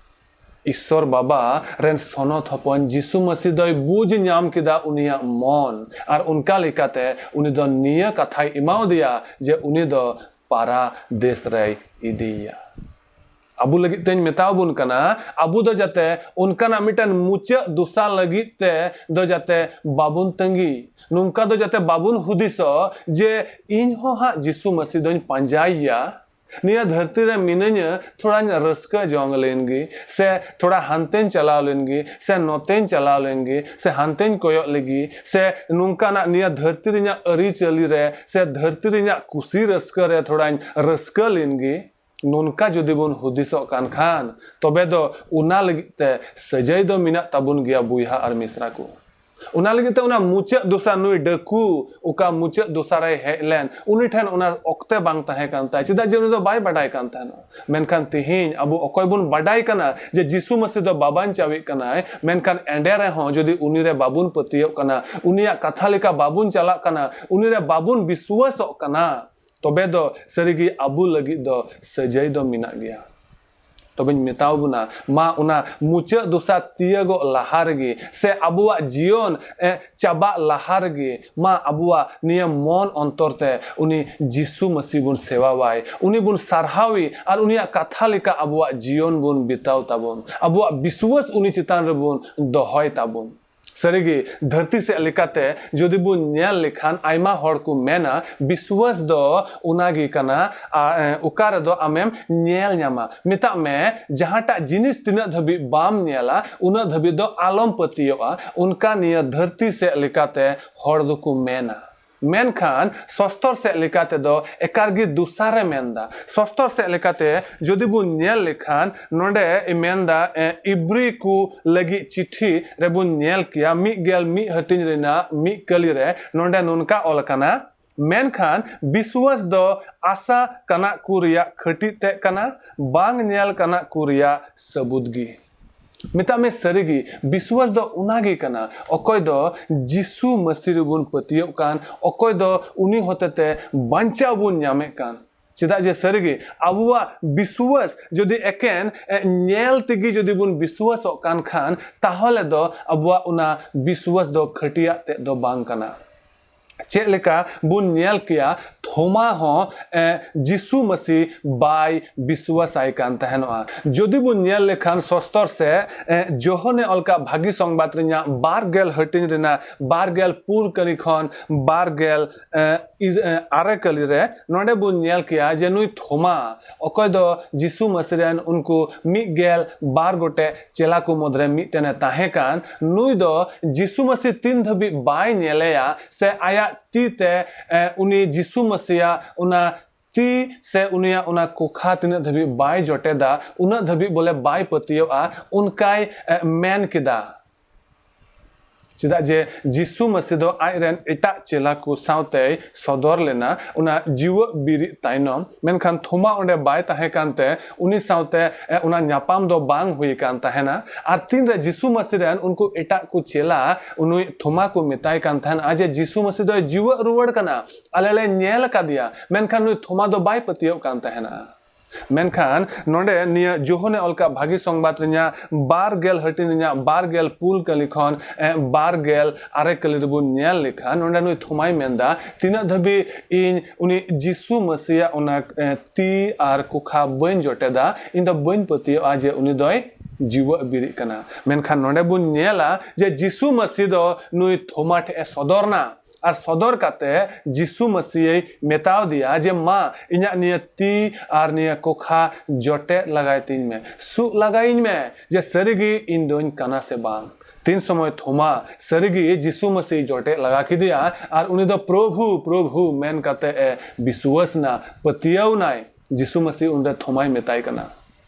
ᱤᱥᱥᱚᱨ ᱵᱟᱵᱟ ᱨᱮᱱ ᱥᱚᱱᱚᱛ ᱦᱚᱯᱚᱱ ᱡᱤᱥᱩ ᱢᱟᱹᱥᱤ ᱫᱚᱭ ᱵᱩᱡᱽ ᱧᱟᱢ ᱠᱮᱫᱟ ᱩᱱᱤᱭᱟᱜ ᱢᱚᱱ, ᱟᱨ ᱚᱱᱠᱟ ᱞᱮᱠᱟᱛᱮ ᱩᱱᱤ ᱫᱚ ᱱᱤᱭᱟᱹ ᱠᱟᱛᱷᱟᱭ ᱮᱢᱟᱣᱟᱫᱮᱭᱟ ᱡᱮ ᱩᱱᱤ ᱫᱚ ᱯᱟᱨᱟ ᱫᱮᱥ ᱨᱮᱭ ᱤᱫᱤᱭᱮᱭᱟ᱾ ᱟᱵᱚ ᱞᱟᱹᱜᱤᱫ ᱛᱮᱧ ᱢᱮᱛᱟᱣᱟᱵᱚᱱ ᱠᱟᱱᱟ, ᱟᱵᱚ ᱫᱚ ᱡᱟᱛᱮ ᱚᱱᱠᱟᱱᱟᱜ ᱢᱤᱫᱴᱟᱝ ᱢᱩᱪᱟᱹᱫ ᱫᱚᱥᱟ ᱞᱟᱹᱜᱤᱫ ᱛᱮ ᱫᱚ ᱡᱟᱛᱮ ᱵᱟᱵᱚᱱ ᱛᱟᱺᱜᱤ, ᱱᱚᱝᱠᱟ ᱫᱚ ᱡᱟᱛᱮ ᱵᱟᱵᱚᱱ ᱦᱩᱫᱤᱥᱚᱜ ᱡᱮ ᱤᱧ ᱦᱚᱸ ᱦᱟᱸᱜ ᱡᱤᱥᱩ ᱢᱟᱹᱥᱤ ᱫᱚᱧ ᱯᱟᱸᱡᱟᱭᱮᱭᱟ, ᱱᱤᱭᱟᱹ ᱫᱷᱟᱹᱨᱛᱤ ᱨᱮ ᱢᱤᱱᱟᱹᱧᱟ, ᱛᱷᱚᱲᱟᱧ ᱨᱟᱹᱥᱠᱟᱹ ᱡᱚᱝ ᱞᱮᱱ ᱜᱮ, ᱥᱮ ᱛᱷᱚᱲᱟ ᱦᱟᱱᱛᱮᱧ ᱪᱟᱞᱟᱣ ᱞᱮᱱ ᱜᱮ, ᱥᱮ ᱱᱚᱛᱮᱧ ᱪᱟᱞᱟᱣ ᱞᱮᱱ ᱜᱮ, ᱥᱮ ᱦᱟᱱᱛᱮᱧ ᱠᱚᱭᱚᱜ ᱞᱮᱜᱮ, ᱥᱮ ᱱᱚᱝᱠᱟᱱᱟᱜ ᱱᱤᱭᱟᱹ ᱫᱷᱟᱹᱨᱛᱤ ᱨᱮᱱᱟᱜ ᱟᱹᱨᱤᱪᱟᱹᱞᱤ ᱨᱮ ᱥᱮ ᱫᱷᱟᱹᱨᱛᱤ ᱨᱮᱱᱟᱜ ᱠᱩᱥᱤ ᱨᱟᱹᱥᱠᱟᱹ ᱨᱮ ᱛᱷᱚᱲᱟᱧ ᱨᱟᱹᱥᱠᱟᱹ ᱞᱮᱱ ᱜᱮ, ᱱᱚᱝᱠᱟ ᱡᱩᱫᱤ ᱵᱚᱱ ᱦᱩᱫᱤᱥᱚᱜ ᱠᱟᱱ ᱠᱷᱟᱱ, ᱛᱚᱵᱮ ᱫᱚ ᱚᱱᱟ ᱞᱟᱹᱜᱤᱫ ᱛᱮ ᱥᱟᱹᱡᱟᱹᱭ ᱫᱚ ᱢᱮᱱᱟᱜ ᱛᱟᱵᱚᱱ ᱜᱮᱭᱟ, ᱵᱚᱭᱦᱟ ᱟᱨ ᱢᱤᱥᱨᱟ ᱠᱚ᱾ ᱚᱱᱟ ᱞᱟᱹᱜᱤᱫ ᱛᱮ ᱚᱱᱟ ᱢᱩᱪᱟᱹᱫ ᱫᱚᱥᱟ, ᱱᱩᱭ ᱰᱟᱹᱠᱩ ᱚᱠᱟ ᱢᱩᱪᱟᱹᱫ ᱫᱚᱥᱟ ᱨᱮᱭ ᱦᱮᱡ ᱞᱮᱱ, ᱩᱱᱤ ᱴᱷᱮᱱ ᱚᱱᱟ ᱚᱠᱛᱮ ᱵᱟᱝ ᱛᱟᱦᱮᱸ ᱠᱟᱱ ᱛᱟᱭ, ᱪᱮᱫᱟᱜ ᱡᱮ ᱩᱱᱤ ᱫᱚ ᱵᱟᱭ ᱵᱟᱰᱟᱭ ᱠᱟᱱ ᱛᱟᱦᱮᱱᱟ᱾ ᱢᱮᱱᱠᱷᱟᱱ ᱛᱤᱦᱤᱧ ᱟᱵᱚ ᱚᱠᱚᱭ ᱵᱚᱱ ᱵᱟᱰᱟᱭ ᱠᱟᱱᱟ ᱡᱮ ᱡᱤᱥᱩ ᱢᱟᱹᱥᱤ ᱫᱚ ᱵᱟᱵᱟᱧᱪᱟᱣᱤᱡ ᱠᱟᱱᱟᱭ, ᱢᱮᱱᱠᱷᱟᱱ ᱮᱸᱰᱮ ᱨᱮᱦᱚᱸ ᱡᱩᱫᱤ ᱩᱱᱤ ᱨᱮ ᱵᱟᱵᱚᱱ ᱯᱟᱹᱛᱭᱟᱹᱜ ᱠᱟᱱᱟ, ᱩᱱᱤᱭᱟᱜ ᱠᱟᱛᱷᱟ ᱞᱮᱠᱟ ᱵᱟᱵᱚᱱ ᱪᱟᱞᱟᱜ ᱠᱟᱱᱟ, ᱩᱱᱤ ᱨᱮ ᱵᱟᱵᱚᱱ ᱵᱤᱥᱣᱟᱹᱥᱚᱜ ᱠᱟᱱᱟ, ᱛᱚᱵᱮ ᱫᱚ ᱥᱟᱹᱨᱤᱜᱮ ᱟᱵᱚ ᱞᱟᱹᱜᱤᱫ ᱫᱚ ᱥᱟᱹᱡᱟᱹᱭ ᱫᱚ ᱢᱮᱱᱟᱜ ᱜᱮᱭᱟ᱾ ᱛᱚᱵᱮᱧ ᱢᱮᱛᱟᱣ ᱵᱚᱱᱟ, ᱢᱟ ᱚᱱᱟ ᱢᱩᱪᱟᱹᱫ ᱫᱚᱥᱟ ᱛᱤᱭᱟᱹᱜᱚᱜ ᱞᱟᱦᱟ ᱨᱮᱜᱮ ᱥᱮ ᱟᱵᱚᱣᱟᱜ ᱡᱤᱭᱚᱱ, ᱮ, ᱪᱟᱵᱟᱜ ᱞᱟᱦᱟ ᱨᱮᱜᱮ ᱢᱟ ᱟᱵᱚᱣᱟᱜ ᱱᱤᱭᱟᱹ ᱢᱚᱱ ᱚᱱᱛᱚᱨ ᱛᱮ ᱩᱱᱤ ᱡᱤᱥᱩ ᱢᱟᱹᱥᱤ ᱵᱚᱱ ᱥᱮᱣᱟᱣᱟᱭ, ᱩᱱᱤ ᱵᱚᱱ ᱥᱟᱨᱦᱟᱣᱤ ᱟᱨ ᱩᱱᱤᱭᱟᱜ ᱠᱟᱛᱷᱟ ᱞᱮᱠᱟ ᱟᱵᱚᱣᱟᱜ ᱡᱤᱭᱚᱱ ᱵᱚᱱ ᱵᱤᱛᱟᱹᱣ ᱛᱟᱵᱚᱱ, ᱟᱵᱚᱣᱟᱜ ᱵᱤᱥᱣᱟᱹᱥ ᱩᱱᱤ ᱪᱮᱛᱟᱱ ᱨᱮᱵᱚᱱ ᱫᱚᱦᱚᱭ ᱛᱟᱵᱚᱱ᱾ ᱥᱟᱹᱨᱤᱜᱮ, ᱫᱷᱟᱹᱨᱛᱤ ᱥᱮᱫ ᱞᱮᱠᱟᱛᱮ ᱡᱩᱫᱤ ᱵᱚᱱ ᱧᱮᱞ ᱞᱮᱠᱷᱟᱱ, ᱟᱭᱢᱟ ᱦᱚᱲ ᱠᱚ ᱢᱮᱱᱟ, ᱵᱤᱥᱣᱟᱹᱥ ᱫᱚ ᱚᱱᱟ ᱜᱮ ᱠᱟᱱᱟ, ᱟ, ᱮ, ᱚᱠᱟ ᱨᱮᱫᱚ ᱟᱢᱮᱢ ᱧᱮᱞ ᱧᱟᱢᱟ᱾ ᱢᱮᱛᱟᱜ ᱢᱮ, ᱡᱟᱦᱟᱸᱴᱟᱜ ᱡᱤᱱᱤᱥ ᱛᱤᱱᱟᱹᱜ ᱫᱷᱟᱹᱵᱤᱡ ᱵᱟᱢ ᱧᱮᱞᱟ, ᱩᱱᱟᱹᱜ ᱫᱷᱟᱹᱵᱤᱡ ᱫᱚ ᱟᱞᱚᱢ ᱯᱟᱹᱛᱭᱟᱹᱜᱼᱟ᱾ ᱚᱱᱠᱟ ᱱᱤᱭᱟᱹ ᱫᱷᱟᱹᱨᱛᱤ ᱥᱮᱫ ᱞᱮᱠᱟᱛᱮ ᱦᱚᱲ ᱫᱚᱠᱚ ᱢᱮᱱᱟ᱾ ᱢᱮᱱᱠᱷᱟᱱ ᱥᱚᱥᱛᱚᱨ ᱥᱮᱫ ᱞᱮᱠᱟ ᱛᱮᱫᱚ ᱮᱠᱟᱞ ᱜᱮ ᱫᱚᱥᱟᱨᱮ ᱢᱮᱱᱫᱟ᱾ ᱥᱚᱥᱛᱚᱨ ᱥᱮᱫ ᱞᱮᱠᱟᱛᱮ ᱡᱩᱫᱤ ᱵᱚᱱ ᱧᱮᱞ ᱞᱮᱠᱷᱟᱱ, ᱱᱚᱰᱮ ᱢᱮᱱᱫᱟ, ᱮ, ᱤᱵᱨᱤ ᱠᱚ ᱞᱟᱹᱜᱤᱫ ᱪᱤᱴᱷᱤ ᱨᱮᱵᱚᱱ ᱧᱮᱞ ᱠᱮᱭᱟ, ᱢᱤᱫ ᱜᱮᱞ ᱢᱤᱫ ᱦᱟᱹᱴᱤᱧ ᱨᱮᱱᱟᱜ ᱢᱤᱫ ᱠᱟᱹᱞᱤ ᱨᱮ ᱱᱚᱰᱮ ᱱᱚᱝᱠᱟ ᱚᱞ ᱟᱠᱟᱱᱟ, ᱢᱮᱱᱠᱷᱟᱱ ᱵᱤᱥᱣᱟᱥ ᱫᱚ ᱟᱥᱟ ᱠᱟᱱᱟᱜ ᱠᱚ ᱨᱮᱭᱟᱜ ᱠᱷᱟᱹᱴᱤ ᱛᱮᱜ ᱠᱟᱱᱟ, ᱵᱟᱝ ᱧᱮᱞ ᱠᱟᱱᱟᱜ ᱠᱚ ᱨᱮᱭᱟᱜ ᱥᱟᱹᱵᱩᱫ ᱜᱮ᱾ ᱢᱮᱛᱟᱜ ᱢᱮ, ᱥᱟᱹᱨᱤᱜᱮ ᱵᱤᱥᱣᱟᱥ ᱫᱚ ᱚᱱᱟᱜᱮ ᱠᱟᱱᱟ, ᱚᱠᱚᱭ ᱫᱚ ᱡᱤᱥᱩ ᱢᱟᱹᱥᱤ ᱨᱮᱵᱚᱱ ᱯᱟᱹᱛᱭᱟᱹᱜ ᱠᱟᱱ, ᱚᱠᱚᱭ ᱫᱚ ᱩᱱᱤ ᱦᱚᱛᱮᱛᱮ ᱵᱟᱧᱪᱟᱣ ᱵᱚᱱ ᱧᱟᱢᱮᱫ ᱠᱟᱱ᱾ ᱪᱮᱫᱟᱜ ᱡᱮ ᱥᱟᱹᱨᱤᱜᱮ ᱟᱵᱚᱣᱟᱜ ᱵᱤᱥᱣᱟᱥ ᱡᱩᱫᱤ ᱮᱠᱮᱱ, ᱮ, ᱧᱮᱞ ᱛᱮᱜᱮ ᱡᱩᱫᱤ ᱵᱚᱱ ᱵᱤᱥᱣᱟᱥᱚᱜ ᱠᱟᱱ ᱠᱷᱟᱱ, ᱛᱟᱦᱚᱞᱮ ᱫᱚ ᱟᱵᱚᱣᱟᱜ ᱚᱱᱟ ᱵᱤᱥᱣᱟᱥ ᱫᱚ ᱠᱷᱟᱹᱴᱤᱭᱟᱜ ᱛᱮᱫ ᱫᱚ ᱵᱟᱝ ᱠᱟᱱᱟ᱾ ᱪᱮᱫ ᱞᱮᱠᱟ ᱵᱚᱱ ᱧᱮᱞ ᱠᱮᱭᱟ, ᱛᱷᱚᱢᱟ ᱦᱚᱸ, ᱮ, ᱡᱤᱥᱩ ᱢᱟᱹᱥᱤ ᱵᱟᱭ ᱵᱤᱥᱣᱟᱥᱟᱭ ᱠᱟᱱ ᱛᱟᱦᱮᱱᱚᱜᱼᱟ᱾ ᱡᱩᱫᱤ ᱵᱚᱱ ᱧᱮᱞ ᱞᱮᱠᱷᱟᱱ ᱥᱚᱥᱛᱚᱨ ᱥᱮ, ᱮ, ᱡᱳᱦᱚᱱᱮ ᱚᱞ ᱠᱟᱜ ᱵᱷᱟᱹᱜᱤ ᱥᱚᱝᱵᱟᱫ ᱨᱮᱱᱟᱜ ᱵᱟᱨ ᱜᱮᱞ ᱦᱟᱹᱴᱤᱧ ᱨᱮᱱᱟᱜ ᱵᱟᱨ ᱜᱮᱞ ᱯᱩᱱ ᱠᱟᱹᱞᱤ ᱠᱷᱚᱱ ᱵᱟᱨ ᱜᱮᱞ, ᱮ, ᱤᱨ-, ᱮ, ᱟᱨᱮ ᱠᱟᱹᱞᱤ ᱨᱮ ᱱᱚᱰᱮ ᱵᱚᱱ ᱧᱮᱞ ᱠᱮᱭᱟ ᱡᱮ ᱱᱩᱭ ᱛᱷᱚᱢᱟ, ᱚᱠᱚᱭ ᱫᱚ ᱡᱤᱥᱩ ᱢᱟᱹᱥᱤ ᱨᱮᱱ ᱩᱱᱠᱩ ᱢᱤᱫ ᱜᱮᱞ ᱵᱟᱨ ᱜᱚᱴᱮᱡ ᱪᱮᱞᱟ ᱠᱚ ᱢᱩᱫᱽᱨᱮ ᱢᱤᱫᱴᱮᱱᱮ ᱛᱟᱦᱮᱸ ᱠᱟᱱ, ᱱᱩᱭ ᱫᱚ ᱡᱤᱥᱩ ᱢᱟᱹᱥᱤ ᱛᱤᱱ ᱫᱷᱟᱹᱵᱤᱡ ᱵᱟᱭ ᱧᱮᱞᱮᱭᱟ ᱥᱮ ᱟᱭᱟᱜ ᱛᱤ ᱛᱮ, ᱮ, ᱩᱱᱤ ᱡᱤᱥᱩ ᱢᱟᱹᱥᱤᱭᱟᱜ ᱚᱱᱟ ᱛᱤ ᱥᱮ ᱩᱱᱤᱭᱟᱜ ᱚᱱᱟ ᱠᱚᱠᱷᱟ ᱛᱤᱱᱟᱹᱜ ᱫᱷᱟᱹᱵᱤᱡ ᱵᱟᱭ ᱡᱚᱴᱮᱫᱟ, ᱩᱱᱟᱹᱜ ᱫᱷᱟᱹᱵᱤᱡ ᱵᱚᱞᱮ ᱵᱟᱭ ᱯᱟᱹᱛᱭᱟᱹᱣᱟ, ᱚᱱᱠᱟᱭ, ᱮ, ᱢᱮᱱ ᱠᱮᱫᱟ᱾ ᱪᱮᱫᱟᱜ ᱡᱮ ᱡᱤᱥᱩ ᱢᱟᱹᱥᱤ ᱫᱚ ᱟᱡ ᱨᱮᱱ ᱮᱴᱟᱜ ᱪᱮᱞᱟ ᱠᱚ ᱥᱟᱶᱛᱮᱭ ᱥᱚᱫᱚᱨ ᱞᱮᱱᱟ ᱚᱱᱟ ᱡᱤᱣᱮᱫ ᱵᱤᱨᱤᱫ ᱛᱟᱭᱱᱚᱢ, ᱢᱮᱱᱠᱷᱟᱱ ᱛᱷᱚᱢᱟ ᱚᱸᱰᱮ ᱵᱟᱭ ᱛᱟᱦᱮᱸ ᱠᱟᱱᱛᱮ ᱩᱱᱤ ᱥᱟᱶᱛᱮ, ᱮ, ᱚᱱᱟ ᱧᱟᱯᱟᱢ ᱫᱚ ᱵᱟᱝ ᱦᱩᱭ ᱠᱟᱱ ᱛᱟᱦᱮᱱᱟ᱾ ᱟᱨ ᱛᱤᱱᱨᱮ ᱡᱤᱥᱩ ᱢᱟᱹᱥᱤ ᱨᱮᱱ ᱩᱱᱠᱩ ᱮᱴᱟᱜ ᱠᱚ ᱪᱮᱞᱟ ᱩᱱᱤ ᱛᱷᱚᱢᱟ ᱠᱚ ᱢᱮᱛᱟᱭ ᱠᱟᱱ ᱛᱟᱦᱮᱱᱟ ᱡᱮ ᱡᱤᱥᱩ ᱢᱟᱹᱥᱤ ᱫᱚᱭ ᱡᱤᱣᱮᱫ ᱨᱩᱣᱟᱹᱲ ᱠᱟᱱᱟ, ᱟᱞᱮ ᱞᱮ ᱧᱮᱞ ᱟᱠᱟᱫᱮᱭᱟ, ᱢᱮᱱᱠᱷᱟᱱ ᱱᱩᱭ ᱛᱷᱚᱢᱟ ᱫᱚ ᱵᱟᱭ ᱯᱟᱹᱛᱭᱟᱹᱣ ᱠᱟᱱ ᱛᱟᱦᱮᱱᱟ᱾ ᱢᱮᱱᱠᱷᱟᱱ ᱱᱚᱰᱮ ᱱᱤᱭᱟᱹ ᱡᱳᱦᱚᱱᱮ ᱚᱞ ᱠᱟᱜ ᱵᱷᱟᱹᱜᱤ ᱥᱚᱝᱵᱟᱫ ᱨᱮᱱᱟᱜ ᱵᱟᱨ ᱜᱮᱞ ᱦᱟᱹᱴᱤᱧ ᱨᱮᱱᱟᱜ ᱵᱟᱨ ᱜᱮᱞ ᱯᱩᱱ ᱠᱟᱹᱞᱤ ᱠᱷᱚᱱ, ᱮ, ᱵᱟᱨ ᱜᱮᱞ ᱟᱨᱮ ᱠᱟᱹᱞᱤ ᱨᱮᱵᱚᱱ ᱧᱮᱞ ᱞᱮᱠᱷᱟᱱ, ᱱᱚᱰᱮ ᱱᱩᱭ ᱛᱷᱚᱢᱟᱭ ᱢᱮᱱᱫᱟ, ᱛᱤᱱᱟᱹᱜ ᱫᱷᱟᱹᱵᱤᱡ ᱤᱧ ᱩᱱᱤ ᱡᱤᱥᱩ ᱢᱟᱹᱥᱤᱭᱟᱜ ᱚᱱᱟ, ᱮ, ᱛᱤ ᱟᱨ ᱠᱚᱠᱷᱟ ᱵᱟᱹᱧ ᱡᱚᱴᱮᱫᱟ, ᱤᱧ ᱫᱚ ᱵᱟᱹᱧ ᱯᱟᱹᱛᱭᱟᱹᱜᱼᱟ ᱡᱮ ᱩᱱᱤ ᱫᱚᱭ ᱡᱤᱣᱮᱫ ᱵᱤᱨᱤᱫ ᱠᱟᱱᱟ᱾ ᱢᱮᱱᱠᱷᱟᱱ ᱱᱚᱰᱮ ᱵᱚᱱ ᱧᱮᱞᱟ ᱡᱮ ᱡᱤᱥᱩ ᱢᱟᱹᱥᱤ ᱫᱚ ᱱᱩᱭ ᱛᱷᱚᱢᱟ ᱴᱷᱮᱱ ᱮ ᱥᱚᱫᱚᱨ ᱱᱟ᱾ ᱟᱨ ᱥᱚᱫᱚᱨ ᱠᱟᱛᱮ ᱡᱤᱥᱩ ᱢᱟᱹᱥᱤᱭᱟᱭ ᱢᱮᱛᱟᱣ ᱫᱮᱭᱟ ᱡᱮ, "ᱢᱟ, ᱤᱧᱟᱜ ᱱᱤᱭᱟᱹ ᱛᱤ ᱟᱨ ᱱᱤᱭᱟᱹ ᱠᱚᱠᱷᱟ ᱡᱚᱴᱮᱫ ᱞᱟᱜᱟᱭ ᱛᱤᱧ ᱢᱮ, ᱥᱩᱜ ᱞᱟᱜᱟᱭᱤᱧ ᱢᱮ, ᱡᱮ ᱥᱟᱹᱨᱤᱜᱮ ᱤᱧ ᱫᱚᱧ ᱠᱟᱱᱟ ᱥᱮ ᱵᱟᱝ?" ᱛᱤᱱ ᱥᱚᱢᱚᱭ ᱛᱷᱚᱢᱟ ᱥᱟᱹᱨᱤᱜᱮ ᱡᱤᱥᱩ ᱢᱟᱹᱥᱤ ᱡᱚᱴᱮᱫ ᱞᱟᱜᱟ ᱠᱮᱫᱮᱭᱟ ᱟᱨ ᱩᱱᱤ ᱫᱚ, "ᱯᱨᱚᱵᱷᱩ, ᱯᱨᱚᱵᱷᱩ" ᱢᱮᱱ ᱠᱟᱛᱮ ᱮ ᱵᱤᱥᱣᱟᱥ ᱱᱟ, ᱯᱟᱹᱛᱭᱟᱹᱣ ᱱᱟᱭ᱾ ᱡᱤᱥᱩ ᱢᱟᱹᱥᱤ ᱩᱱᱨᱮ ᱛᱷᱚᱢᱟᱭ ᱢᱮᱛᱟᱭ ᱠᱟᱱᱟ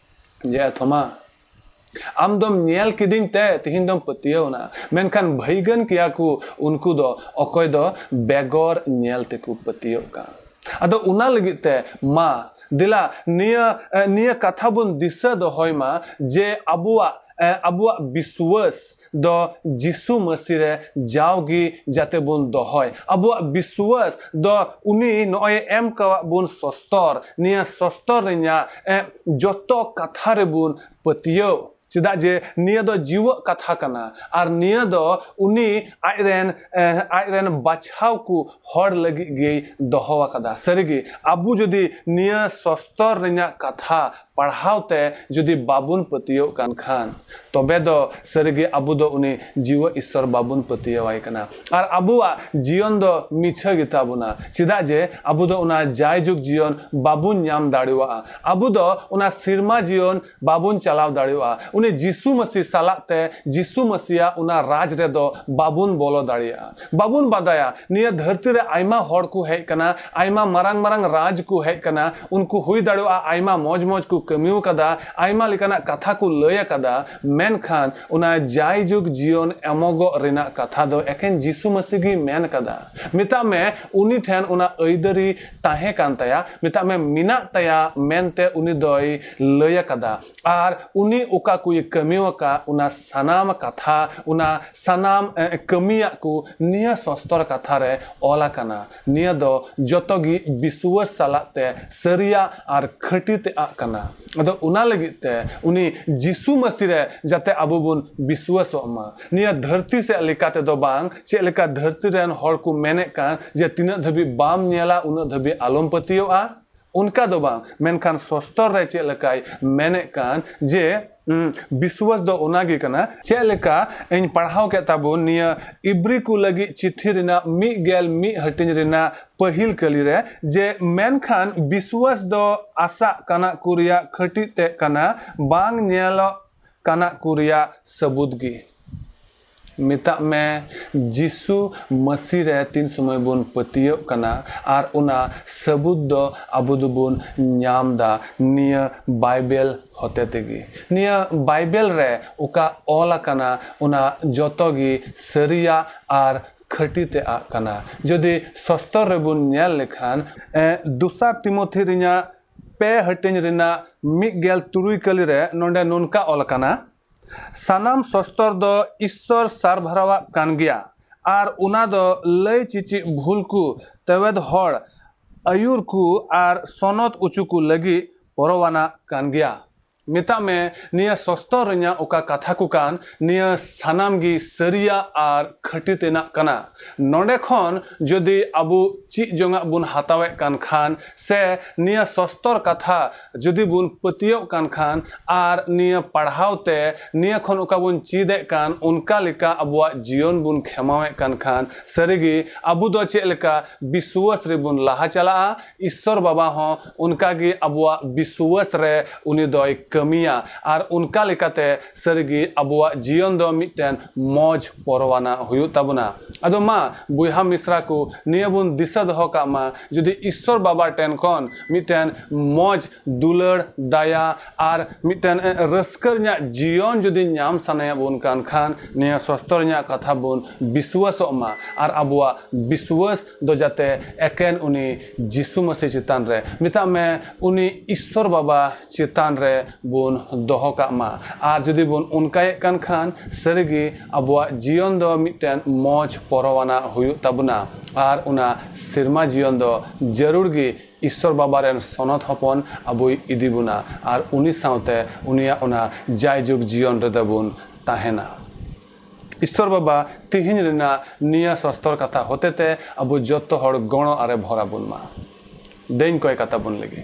ᱡᱮ, ᱛᱷᱚᱢᱟ, ᱟᱢ ᱫᱚᱢ ᱧᱮᱞ ᱠᱤᱫᱤᱧ ᱛᱮ ᱛᱤᱦᱤᱧ ᱫᱚᱢ ᱯᱟᱹᱛᱭᱟᱹᱣ ᱮᱱᱟ, ᱢᱮᱱᱠᱷᱟᱱ ᱵᱷᱟᱹᱭᱜᱟᱹᱱ ᱠᱮᱭᱟ ᱠᱚ ᱩᱱᱠᱩ ᱫᱚ ᱚᱠᱚᱭ ᱫᱚ ᱵᱮᱜᱚᱨ ᱧᱮᱞ ᱛᱮᱠᱚ ᱯᱟᱹᱛᱭᱟᱹᱣ ᱠᱟᱱ᱾ ᱟᱫᱚ ᱚᱱᱟ ᱞᱟᱹᱜᱤᱫ ᱛᱮ ᱢᱟ, ᱫᱮᱞᱟ, ᱱᱤᱭᱟᱹ, ᱮ, ᱱᱤᱭᱟᱹ ᱠᱟᱛᱷᱟ ᱵᱚᱱ ᱫᱤᱥᱟᱹ ᱫᱚᱦᱚᱭ ᱢᱟ ᱡᱮ ᱟᱵᱚᱣᱟᱜ ᱮ, ᱟᱵᱚᱣᱟᱜ ᱵᱤᱥᱣᱟᱥ ᱫᱚ ᱡᱤᱥᱩ ᱢᱟᱹᱥᱤ ᱨᱮ ᱡᱟᱣᱜᱮ ᱡᱟᱛᱮ ᱵᱚᱱ ᱫᱚᱦᱚᱭ᱾ ᱟᱵᱚᱣᱟᱜ ᱵᱤᱥᱣᱟᱥ ᱫᱚ ᱩᱱᱤ ᱱᱚᱜᱼᱚᱭ ᱮᱢ ᱠᱟᱣᱟᱜ ᱵᱚᱱ ᱥᱚᱥᱛᱚᱨ, ᱱᱤᱭᱟᱹ ᱥᱚᱥᱛᱚᱨ ᱨᱮᱱᱟᱜ, ᱮ, ᱡᱚᱛᱚ ᱠᱟᱛᱷᱟ ᱨᱮᱵᱚᱱ ᱯᱟᱹᱛᱭᱟᱹᱣ᱾ ᱪᱮᱫᱟᱜ ᱡᱮ ᱱᱤᱭᱟᱹ ᱫᱚ ᱡᱤᱣᱟᱹᱜ ᱠᱟᱛᱷᱟ ᱠᱟᱱᱟ, ᱟᱨ ᱱᱤᱭᱟᱹ ᱫᱚ ᱩᱱᱤ ᱟᱡᱨᱮᱱ, ᱮ, ᱟᱡᱨᱮᱱ ᱵᱟᱪᱷᱟᱣ ᱠᱚ ᱦᱚᱲ ᱞᱟᱹᱜᱤᱫ ᱜᱮᱭ ᱫᱚᱦᱚ ᱟᱠᱟᱫᱟ᱾ ᱥᱟᱹᱨᱤᱜᱮ, ᱟᱵᱚ ᱡᱩᱫᱤ ᱱᱤᱭᱟᱹ ᱥᱚᱥᱛᱚᱨ ᱨᱮᱱᱟᱜ ᱠᱟᱛᱷᱟ ᱯᱟᱲᱦᱟᱣ ᱛᱮ ᱡᱩᱫᱤ ᱵᱟᱵᱚᱱ ᱯᱟᱹᱛᱭᱟᱹᱣ ᱠᱟᱱ ᱠᱷᱟᱱ, ᱛᱚᱵᱮ ᱫᱚ ᱥᱟᱹᱨᱤᱜᱮ ᱟᱵᱚ ᱫᱚ ᱩᱱᱤ ᱡᱤᱣᱟᱹ ᱤᱥᱥᱚᱨ ᱵᱟᱵᱚᱱ ᱯᱟᱹᱛᱭᱟᱹᱣᱟᱭ ᱠᱟᱱᱟ᱾ ᱟᱨ ᱟᱵᱚᱣᱟᱜ ᱡᱤᱭᱚᱱ ᱫᱚ ᱢᱤᱪᱷᱟᱹ ᱜᱮᱛᱟ ᱵᱚᱱᱟ, ᱪᱮᱫᱟᱜ ᱡᱮ ᱟᱵᱚ ᱫᱚ ᱚᱱᱟ ᱡᱟᱭᱡᱩᱜᱽ ᱡᱤᱭᱚᱱ ᱵᱟᱵᱚᱱ ᱧᱟᱢ ᱫᱟᱲᱮᱭᱟᱜᱼᱟ᱾ ᱟᱵᱚ ᱫᱚ ᱚᱱᱟ ᱥᱮᱨᱢᱟ ᱡᱤᱭᱚᱱ ᱵᱟᱵᱚᱱ ᱪᱟᱞᱟᱣ ᱫᱟᱲᱮᱭᱟᱜᱼᱟ᱾ ᱩᱱᱤ ᱡᱤᱥᱩ ᱢᱟᱹᱥᱤ ᱥᱟᱞᱟᱜ ᱛᱮ ᱡᱤᱥᱩ ᱢᱟᱹᱥᱤᱭᱟᱜ ᱚᱱᱟ ᱨᱟᱡᱽ ᱨᱮᱫᱚ ᱵᱟᱵᱚᱱ ᱵᱚᱞᱚ ᱫᱟᱲᱮᱭᱟᱜᱼᱟ᱾ ᱵᱟᱵᱚᱱ ᱵᱟᱰᱟᱭᱟ, ᱱᱤᱭᱟᱹ ᱫᱷᱟᱹᱨᱛᱤ ᱨᱮ ᱟᱭᱢᱟ ᱦᱚᱲ ᱠᱚ ᱦᱮᱡ ᱠᱟᱱᱟ, ᱟᱭᱢᱟ ᱢᱟᱨᱟᱝ ᱢᱟᱨᱟᱝ ᱨᱟᱡᱽ ᱠᱚ ᱦᱮᱡ ᱠᱟᱱᱟ, ᱩᱱᱠᱩ ᱦᱩᱭ ᱫᱟᱲᱮᱭᱟᱜᱼᱟ ᱟᱭᱢᱟ ᱢᱚᱡᱽ ᱢᱚᱡᱽ ᱠᱚ ᱠᱟᱹᱢᱤ ᱟᱠᱟᱫᱟ, ᱟᱭᱢᱟ ᱞᱮᱠᱟᱱᱟᱜ ᱠᱟᱛᱷᱟ ᱠᱚ ᱞᱟᱹᱭ ᱟᱠᱟᱫᱟ, ᱢᱮᱱᱠᱷᱟᱱ ᱚᱱᱟ ᱡᱟᱭᱡᱩᱜᱽ ᱡᱤᱭᱚᱱ ᱮᱢᱚᱜᱚᱜ ᱨᱮᱱᱟᱜ ᱠᱟᱛᱷᱟ ᱫᱚ ᱮᱠᱮᱱ ᱡᱤᱥᱩ ᱢᱟᱹᱥᱤ ᱜᱮ ᱢᱮᱱ ᱟᱠᱟᱫᱟ᱾ ᱢᱮᱛᱟᱜ ᱢᱮ, ᱩᱱᱤ ᱴᱷᱮᱱ ᱚᱱᱟ ᱟᱹᱭᱫᱟᱹᱨᱤ ᱛᱟᱦᱮᱸ ᱠᱟᱱ ᱛᱟᱭᱟ, ᱢᱮᱛᱟᱜ ᱢᱮ ᱢᱮᱱᱟᱜ ᱛᱟᱭᱟ ᱢᱮᱱᱛᱮ ᱩᱱᱤ ᱫᱚᱭ ᱞᱟᱹᱭ ᱟᱠᱟᱫᱟ᱾ ᱟᱨ ᱩᱱᱤ ᱚᱠᱟ ᱠᱚᱭ ᱠᱟᱹᱢᱤ ᱟᱠᱟᱫ, ᱚᱱᱟ ᱥᱟᱱᱟᱢ ᱠᱟᱛᱷᱟ, ᱚᱱᱟ ᱥᱟᱱᱟᱢ, ᱮ, ᱠᱟᱹᱢᱤᱭᱟᱜ ᱠᱚ ᱱᱤᱭᱟᱹ ᱥᱚᱥᱛᱚᱨ ᱠᱟᱛᱷᱟ ᱨᱮ ᱚᱞ ᱟᱠᱟᱱᱟ᱾ ᱱᱤᱭᱟᱹ ᱫᱚ ᱡᱚᱛᱚ ᱜᱮ ᱵᱤᱥᱣᱟᱹᱥ ᱥᱟᱞᱟᱜ ᱛᱮ ᱥᱟᱹᱨᱤᱭᱟᱜ ᱟᱨ ᱠᱷᱟᱹᱴᱤ ᱛᱮᱭᱟᱜ ᱠᱟᱱᱟ᱾ ᱟᱫᱚ ᱚᱱᱟ ᱞᱟᱹᱜᱤᱫ ᱛᱮ ᱩᱱᱤ ᱡᱤᱥᱩ ᱢᱟᱹᱥᱤ ᱨᱮ ᱡᱟᱛᱮ ᱟᱵᱚ ᱵᱚᱱ ᱵᱤᱥᱣᱟᱹᱥᱚᱜ ᱢᱟ᱾ ᱱᱤᱭᱟᱹ ᱫᱷᱟᱹᱨᱛᱤ ᱥᱮᱫ ᱞᱮᱠᱟ ᱛᱮᱫᱚ ᱵᱟᱝ, ᱪᱮᱫ ᱞᱮᱠᱟ ᱫᱷᱟᱹᱨᱛᱤ ᱨᱮᱱ ᱦᱚᱲ ᱠᱚ ᱢᱮᱱᱮᱫ ᱠᱟᱱ ᱡᱮ ᱛᱤᱱᱟᱹᱜ ᱫᱷᱟᱹᱵᱤᱡ ᱵᱟᱢ ᱧᱮᱞᱟ ᱩᱱᱟᱹᱜ ᱫᱷᱟᱹᱵᱤᱡ ᱟᱞᱚᱢ ᱯᱟᱹᱛᱭᱟᱹᱣᱟᱜᱼᱟ, ᱚᱱᱠᱟ ᱫᱚ ᱵᱟᱝ, ᱢᱮᱱᱠᱷᱟᱱ ᱥᱚᱥᱛᱚᱨ ᱨᱮ ᱪᱮᱫ ᱞᱮᱠᱟᱭ ᱢᱮᱱᱮᱫ ᱠᱟᱱ ᱡᱮ, ᱩᱸ, ᱵᱤᱥᱣᱟᱥ ᱫᱚ ᱚᱱᱟ ᱜᱮ ᱠᱟᱱᱟ᱾ ᱪᱮᱫ ᱞᱮᱠᱟ ᱤᱧ ᱯᱟᱲᱦᱟᱣ ᱠᱮᱫ ᱛᱟᱵᱚᱱ ᱱᱤᱭᱟᱹ ᱤᱵᱨᱤ ᱠᱚ ᱞᱟᱹᱜᱤᱫ ᱪᱤᱴᱷᱤ ᱨᱮᱱᱟᱜ ᱢᱤᱫ ᱜᱮᱞ ᱢᱤᱫ ᱦᱟᱹᱴᱤᱧ ᱨᱮᱱᱟᱜ ᱯᱟᱹᱦᱤᱞ ᱠᱟᱹᱞᱤ ᱨᱮ, ᱡᱮ ᱢᱮᱱᱠᱷᱟᱱ ᱵᱤᱥᱣᱟᱥ ᱫᱚ ᱟᱥᱟᱜ ᱠᱟᱱᱟ ᱠᱚ ᱨᱮᱭᱟᱜ ᱠᱷᱟᱹᱴᱤ ᱛᱮ ᱠᱟᱱᱟ, ᱵᱟᱝ ᱧᱮᱞᱚᱜ ᱠᱟᱱᱟ ᱠᱚ ᱨᱮᱭᱟᱜ ᱥᱟᱹᱵᱩᱫ ᱜᱮ᱾ ᱢᱮᱛᱟᱜ ᱢᱮ, ᱡᱤᱥᱩ ᱢᱟᱹᱥᱤ ᱨᱮ ᱛᱤᱱ ᱥᱚᱢᱚᱭ ᱵᱚᱱ ᱯᱟᱹᱛᱭᱟᱹᱜ ᱠᱟᱱᱟ ᱟᱨ ᱚᱱᱟ ᱥᱟᱹᱵᱩᱫ ᱫᱚ ᱟᱵᱚ ᱫᱚᱵᱚᱱ ᱧᱟᱢ ᱫᱟ ᱱᱤᱭᱟᱹ ᱵᱟᱭᱵᱮᱞ ᱦᱚᱛᱮ ᱛᱮᱜᱮ᱾ ᱱᱤᱭᱟᱹ ᱵᱟᱭᱵᱮᱞ ᱨᱮ ᱚᱠᱟ ᱚᱞ ᱟᱠᱟᱱᱟ, ᱚᱱᱟ ᱡᱚᱛᱚ ᱜᱮ ᱥᱟᱹᱨᱤᱭᱟᱜ ᱟᱨ ᱠᱷᱟᱹᱴᱤ ᱛᱮ ᱟᱜ ᱠᱟᱱᱟ᱾ ᱡᱩᱫᱤ ᱥᱚᱥᱛᱚᱨ ᱨᱮᱵᱚᱱ ᱧᱮᱞ ᱞᱮᱠᱷᱟᱱ, ᱮ, ᱫᱚᱥᱟᱨ ᱛᱤᱢᱳᱛᱷᱤ ᱨᱮᱱᱟᱜ ᱯᱮ ᱦᱟᱹᱴᱤᱧ ᱨᱮᱱᱟᱜ ᱢᱤᱫ ᱜᱮᱞ ᱛᱩᱨᱩᱭ ᱠᱟᱹᱞᱤ ᱨᱮ ᱱᱚᱰᱮ ᱱᱚᱝᱠᱟ ᱚᱞ ᱟᱠᱟᱱᱟ, ᱥᱟᱱᱟᱢ ᱥᱚᱥᱛᱚᱨ ᱫᱚ ᱤᱥᱥᱚᱨ ᱥᱟᱨᱵᱷᱟᱨᱟᱣᱟᱜ ᱠᱟᱱ ᱜᱮᱭᱟ, ᱟᱨ ᱚᱱᱟ ᱫᱚ ᱞᱟᱹᱭ ᱪᱤᱪᱤ ᱵᱷᱩᱞ ᱠᱚ, ᱛᱮᱣᱮᱫ ᱦᱚᱲ, ᱟᱹᱭᱩᱨ ᱠᱚ ᱟᱨ ᱥᱚᱱᱚᱛ ᱚᱪᱚ ᱠᱚ ᱞᱟᱹᱜᱤᱫ ᱯᱚᱨᱚᱣᱟᱱᱟᱜ ᱠᱟᱱ ᱜᱮᱭᱟ᱾ ᱢᱮᱛᱟᱜ ᱢᱮ, ᱱᱤᱭᱟᱹ ᱥᱚᱥᱛᱚᱨ ᱨᱮᱱᱟᱜ ᱚᱠᱟ ᱠᱟᱛᱷᱟ ᱠᱚ ᱠᱟᱱ, ᱱᱤᱭᱟᱹ ᱥᱟᱱᱟᱢ ᱜᱮ ᱥᱟᱹᱨᱤᱭᱟᱜ ᱟᱨ ᱠᱷᱟᱹᱴᱤ ᱛᱮᱱᱟᱜ ᱠᱟᱱᱟ᱾ ᱱᱚᱰᱮ ᱠᱷᱚᱱ ᱡᱩᱫᱤ ᱟᱵᱚ ᱪᱮᱫ ᱡᱚᱝᱟᱜ ᱵᱚᱱ ᱦᱟᱛᱟᱣᱮᱫ ᱠᱟᱱ ᱠᱷᱟᱱ, ᱥᱮ ᱱᱤᱭᱟᱹ ᱥᱚᱥᱛᱚᱨ ᱠᱟᱛᱷᱟ ᱡᱩᱫᱤ ᱵᱚᱱ ᱯᱟᱹᱛᱭᱟᱹᱜ ᱠᱟᱱ ᱠᱷᱟᱱ, ᱟᱨ ᱱᱤᱭᱟᱹ ᱯᱟᱲᱦᱟᱣ ᱛᱮ ᱱᱤᱭᱟᱹ ᱠᱷᱚᱱ ᱚᱠᱟ ᱵᱚᱱ ᱪᱮᱫ ᱮᱫ ᱠᱟᱱ, ᱚᱱᱠᱟ ᱞᱮᱠᱟ ᱟᱵᱚᱣᱟᱜ ᱡᱤᱭᱚᱱ ᱵᱚᱱ ᱠᱷᱮᱢᱟᱣᱮᱫ ᱠᱟᱱ ᱠᱷᱟᱱ, ᱥᱟᱹᱨᱤᱜᱮ ᱟᱵᱚ ᱫᱚ ᱪᱮᱫ ᱞᱮᱠᱟ ᱵᱤᱥᱣᱟᱥ ᱨᱮᱵᱚᱱ ᱞᱟᱦᱟ ᱪᱟᱞᱟᱜᱼᱟ, ᱤᱥᱥᱚᱨ ᱵᱟᱵᱟ ᱦᱚᱸ ᱚᱱᱠᱟ ᱜᱮ ᱟᱵᱚᱣᱟᱜ ᱵᱤᱥᱣᱟᱥ ᱨᱮ ᱩᱱᱤ ᱫᱚᱭ ᱠᱟᱹᱢᱤᱭᱟ, ᱟᱨ ᱚᱱᱠᱟ ᱞᱮᱠᱟᱛᱮ ᱥᱟᱹᱨᱤᱜᱮ ᱟᱵᱚᱣᱟᱜ ᱡᱤᱭᱚᱱ ᱫᱚ ᱢᱤᱫᱴᱮᱱ ᱢᱚᱡᱽ ᱯᱚᱨᱣᱟᱱᱟ ᱦᱩᱭᱩᱜ ᱛᱟᱵᱚᱱᱟ᱾ ᱟᱫᱚ ᱢᱟ ᱵᱚᱭᱦᱟ ᱢᱤᱥᱨᱟ ᱠᱚ, ᱱᱤᱭᱟᱹ ᱵᱚᱱ ᱫᱤᱥᱟᱹ ᱫᱚᱦᱚ ᱠᱟᱜ ᱢᱟ, ᱡᱩᱫᱤ ᱤᱥᱥᱚᱨ ᱵᱟᱵᱟ ᱴᱷᱮᱱ ᱠᱷᱚᱱ ᱢᱤᱫᱴᱮᱱ ᱢᱚᱡᱽ ᱫᱩᱞᱟᱹᱲ, ᱫᱟᱭᱟ ᱟᱨ ᱢᱤᱫᱴᱮᱱ, ᱮ, ᱨᱟᱹᱥᱠᱟᱹ ᱨᱮᱱᱟᱜ ᱡᱤᱭᱚᱱ ᱡᱩᱫᱤ ᱧᱟᱢ ᱥᱟᱱᱟᱭᱮᱫ ᱵᱚᱱ ᱠᱟᱱ ᱠᱷᱟᱱ, ᱱᱤᱭᱟᱹ ᱥᱚᱥᱛᱚᱨ ᱨᱮᱱᱟᱜ ᱠᱟᱛᱷᱟ ᱵᱚᱱ ᱵᱤᱥᱣᱟᱥᱚᱜ ᱢᱟ, ᱟᱨ ᱟᱵᱚᱣᱟᱜ ᱵᱤᱥᱣᱟᱥ ᱫᱚ ᱡᱟᱛᱮ ᱮᱠᱮᱱ ᱩᱱᱤ ᱡᱤᱥᱩ ᱢᱟᱹᱥᱤ ᱪᱮᱛᱟᱱ ᱨᱮ, ᱢᱮᱛᱟᱜ ᱢᱮ, ᱩᱱᱤ ᱤᱥᱥᱚᱨ ᱵᱟᱵᱟ ᱪᱮᱛᱟᱱ ᱨᱮ ᱵᱚᱱ ᱫᱚᱦᱚ ᱠᱟᱜ ᱢᱟ᱾ ᱟᱨ ᱡᱩᱫᱤ ᱵᱚᱱ ᱚᱱᱠᱟᱭᱮᱫ ᱠᱟᱱ ᱠᱷᱟᱱ, ᱥᱟᱹᱨᱤᱜᱮ ᱟᱵᱚᱣᱟᱜ ᱡᱤᱭᱚᱱ ᱫᱚ ᱢᱤᱫᱴᱮᱱ ᱢᱚᱡᱽ ᱯᱚᱨᱚᱣᱟᱱᱟ ᱦᱩᱭᱩᱜ ᱛᱟᱵᱚᱱᱟ, ᱟᱨ ᱚᱱᱟ ᱥᱮᱨᱢᱟ ᱡᱤᱭᱚᱱ ᱫᱚ ᱡᱟᱹᱨᱩᱲ ᱜᱮ ᱤᱥᱥᱚᱨ ᱵᱟᱵᱟ ᱨᱮᱱ ᱥᱚᱱᱚᱛ ᱦᱚᱯᱚᱱ ᱟᱵᱚᱭ ᱤᱫᱤ ᱵᱚᱱᱟ, ᱟᱨ ᱩᱱᱤ ᱥᱟᱶᱛᱮ ᱩᱱᱤᱭᱟᱜ ᱚᱱᱟ ᱡᱟᱭᱡᱩᱜᱽ ᱡᱤᱭᱚᱱ ᱨᱮᱫᱚ ᱵᱚᱱ ᱛᱟᱦᱮᱱᱟ᱾ ᱤᱥᱥᱚᱨ ᱵᱟᱵᱟ ᱛᱤᱦᱤᱧ ᱨᱮᱱᱟᱜ ᱱᱤᱭᱟᱹ ᱥᱚᱥᱛᱚᱨ ᱠᱟᱛᱷᱟ ᱦᱚᱛᱮᱛᱮ ᱟᱵᱚ ᱡᱚᱛᱚ ᱦᱚᱲ ᱜᱚᱲᱚ ᱟᱨᱮ ᱵᱷᱚᱨᱟ ᱵᱚᱱ ᱢᱟ᱾ ᱫᱮᱧ ᱠᱚᱭ ᱠᱟᱛᱷᱟ ᱵᱚᱱ ᱞᱟᱹᱜᱤᱫ᱾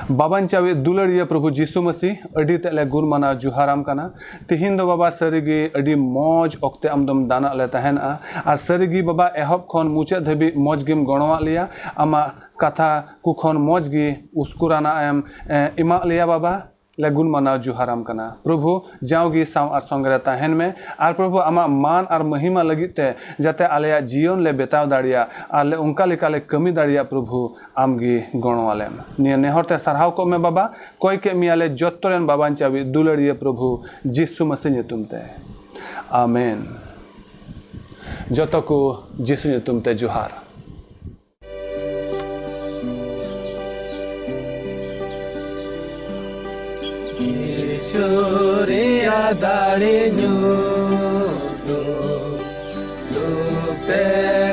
ᱵᱟᱵᱟᱧ ᱪᱟᱣᱤᱡ ᱫᱩᱞᱟᱹᱲᱤᱭᱟᱹ ᱯᱨᱚᱵᱷᱩ ᱡᱤᱥᱩ ᱢᱟᱹᱥᱤ, ᱟᱹᱰᱤ ᱛᱮᱫ ᱞᱮ ᱜᱩᱱ ᱢᱟᱱᱟᱣ ᱡᱚᱦᱟᱨᱟᱢ ᱠᱟᱱᱟ᱾ ᱛᱤᱦᱤᱧ ᱫᱚ ᱵᱟᱵᱟ ᱥᱟᱹᱨᱤᱜᱮ ᱟᱹᱰᱤ ᱢᱚᱡᱽ ᱚᱠᱛᱮ ᱟᱢ ᱫᱚᱢ ᱫᱟᱱᱟᱜ ᱞᱮ ᱛᱟᱦᱮᱱᱟ, ᱟᱨ ᱥᱟᱹᱨᱤᱜᱮ ᱵᱟᱵᱟ ᱮᱦᱚᱵ ᱠᱷᱚᱱ ᱢᱩᱪᱟᱹᱫ ᱫᱷᱟᱹᱵᱤᱡ ᱢᱚᱡᱽ ᱜᱮᱢ ᱜᱚᱲᱚᱣᱟᱜ ᱞᱮᱭᱟ᱾ ᱟᱢᱟᱜ ᱠᱟᱛᱷᱟ ᱠᱚ ᱠᱷᱚᱱ ᱢᱚᱡᱽ ᱜᱮ ᱩᱥᱠᱩᱨᱟᱱᱟᱜ ᱮᱢ, ᱮ, ᱮᱢᱟᱜ ᱞᱮᱭᱟ ᱵᱟᱵᱟ᱾ ᱞᱮ ᱜᱩᱱ ᱢᱟᱱᱟᱣ ᱡᱚᱦᱟᱨᱟᱢ ᱠᱟᱱᱟ᱾ ᱯᱨᱚᱵᱷᱩ, ᱡᱟᱣᱜᱮ ᱥᱟᱶ ᱟᱨ ᱥᱚᱸᱜᱮ ᱨᱮ ᱛᱟᱦᱮᱱ ᱢᱮ, ᱟᱨ ᱯᱨᱚᱵᱷᱩ, ᱟᱢᱟᱜ ᱢᱟᱱ ᱟᱨ ᱢᱚᱦᱤᱢᱟ ᱞᱟᱹᱜᱤᱫ ᱛᱮ ᱡᱟᱛᱮ ᱟᱞᱮᱭᱟᱜ ᱡᱤᱭᱚᱱ ᱞᱮ ᱵᱮᱛᱟᱣ ᱫᱟᱲᱮᱭᱟᱜ ᱟᱨ ᱞᱮ ᱚᱱᱠᱟ ᱞᱮᱠᱟ ᱞᱮ ᱠᱟᱹᱢᱤ ᱫᱟᱲᱮᱭᱟᱜ, ᱯᱨᱚᱵᱷᱩ, ᱟᱢ ᱜᱮ ᱜᱚᱲᱚ ᱟᱞᱮᱢ᱾ ᱱᱤᱭᱟᱹ ᱱᱮᱦᱚᱨ ᱛᱮ ᱥᱟᱨᱦᱟᱣ ᱠᱚᱜ ᱢᱮ ᱵᱟᱵᱟ, ᱠᱚᱭ ᱠᱮᱫ ᱢᱮᱭᱟ ᱞᱮ ᱡᱚᱛᱚ ᱨᱮᱱ ᱵᱟᱵᱟᱧ ᱪᱟᱣᱤᱡ ᱫᱩᱞᱟᱹᱲᱤᱭᱟᱹ ᱯᱨᱚᱵᱷᱩ ᱡᱤᱥᱩ ᱢᱟᱹᱥᱤ ᱧᱩᱛᱩᱢ ᱛᱮ, ᱟᱢᱮᱱ᱾ ᱡᱚᱛᱚ ᱠᱚ ᱡᱤᱥᱩ ᱧᱩᱛᱩᱢ ᱛᱮ ᱡᱚᱦᱟᱨ᱾ ᱡᱤᱥᱩ ᱨᱮ ᱫᱟᱲᱮ ᱧᱩᱛᱩᱢ ᱨᱩᱯ ᱛᱮ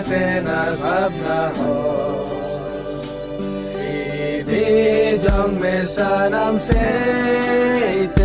ᱛᱮᱱᱟᱨ ᱵᱷᱟᱵᱽᱱᱟ ᱦᱚᱸ᱾ ᱤᱫᱤ ᱡᱚᱝ ᱢᱮ ᱥᱟᱱᱟᱢ ᱥᱮᱫ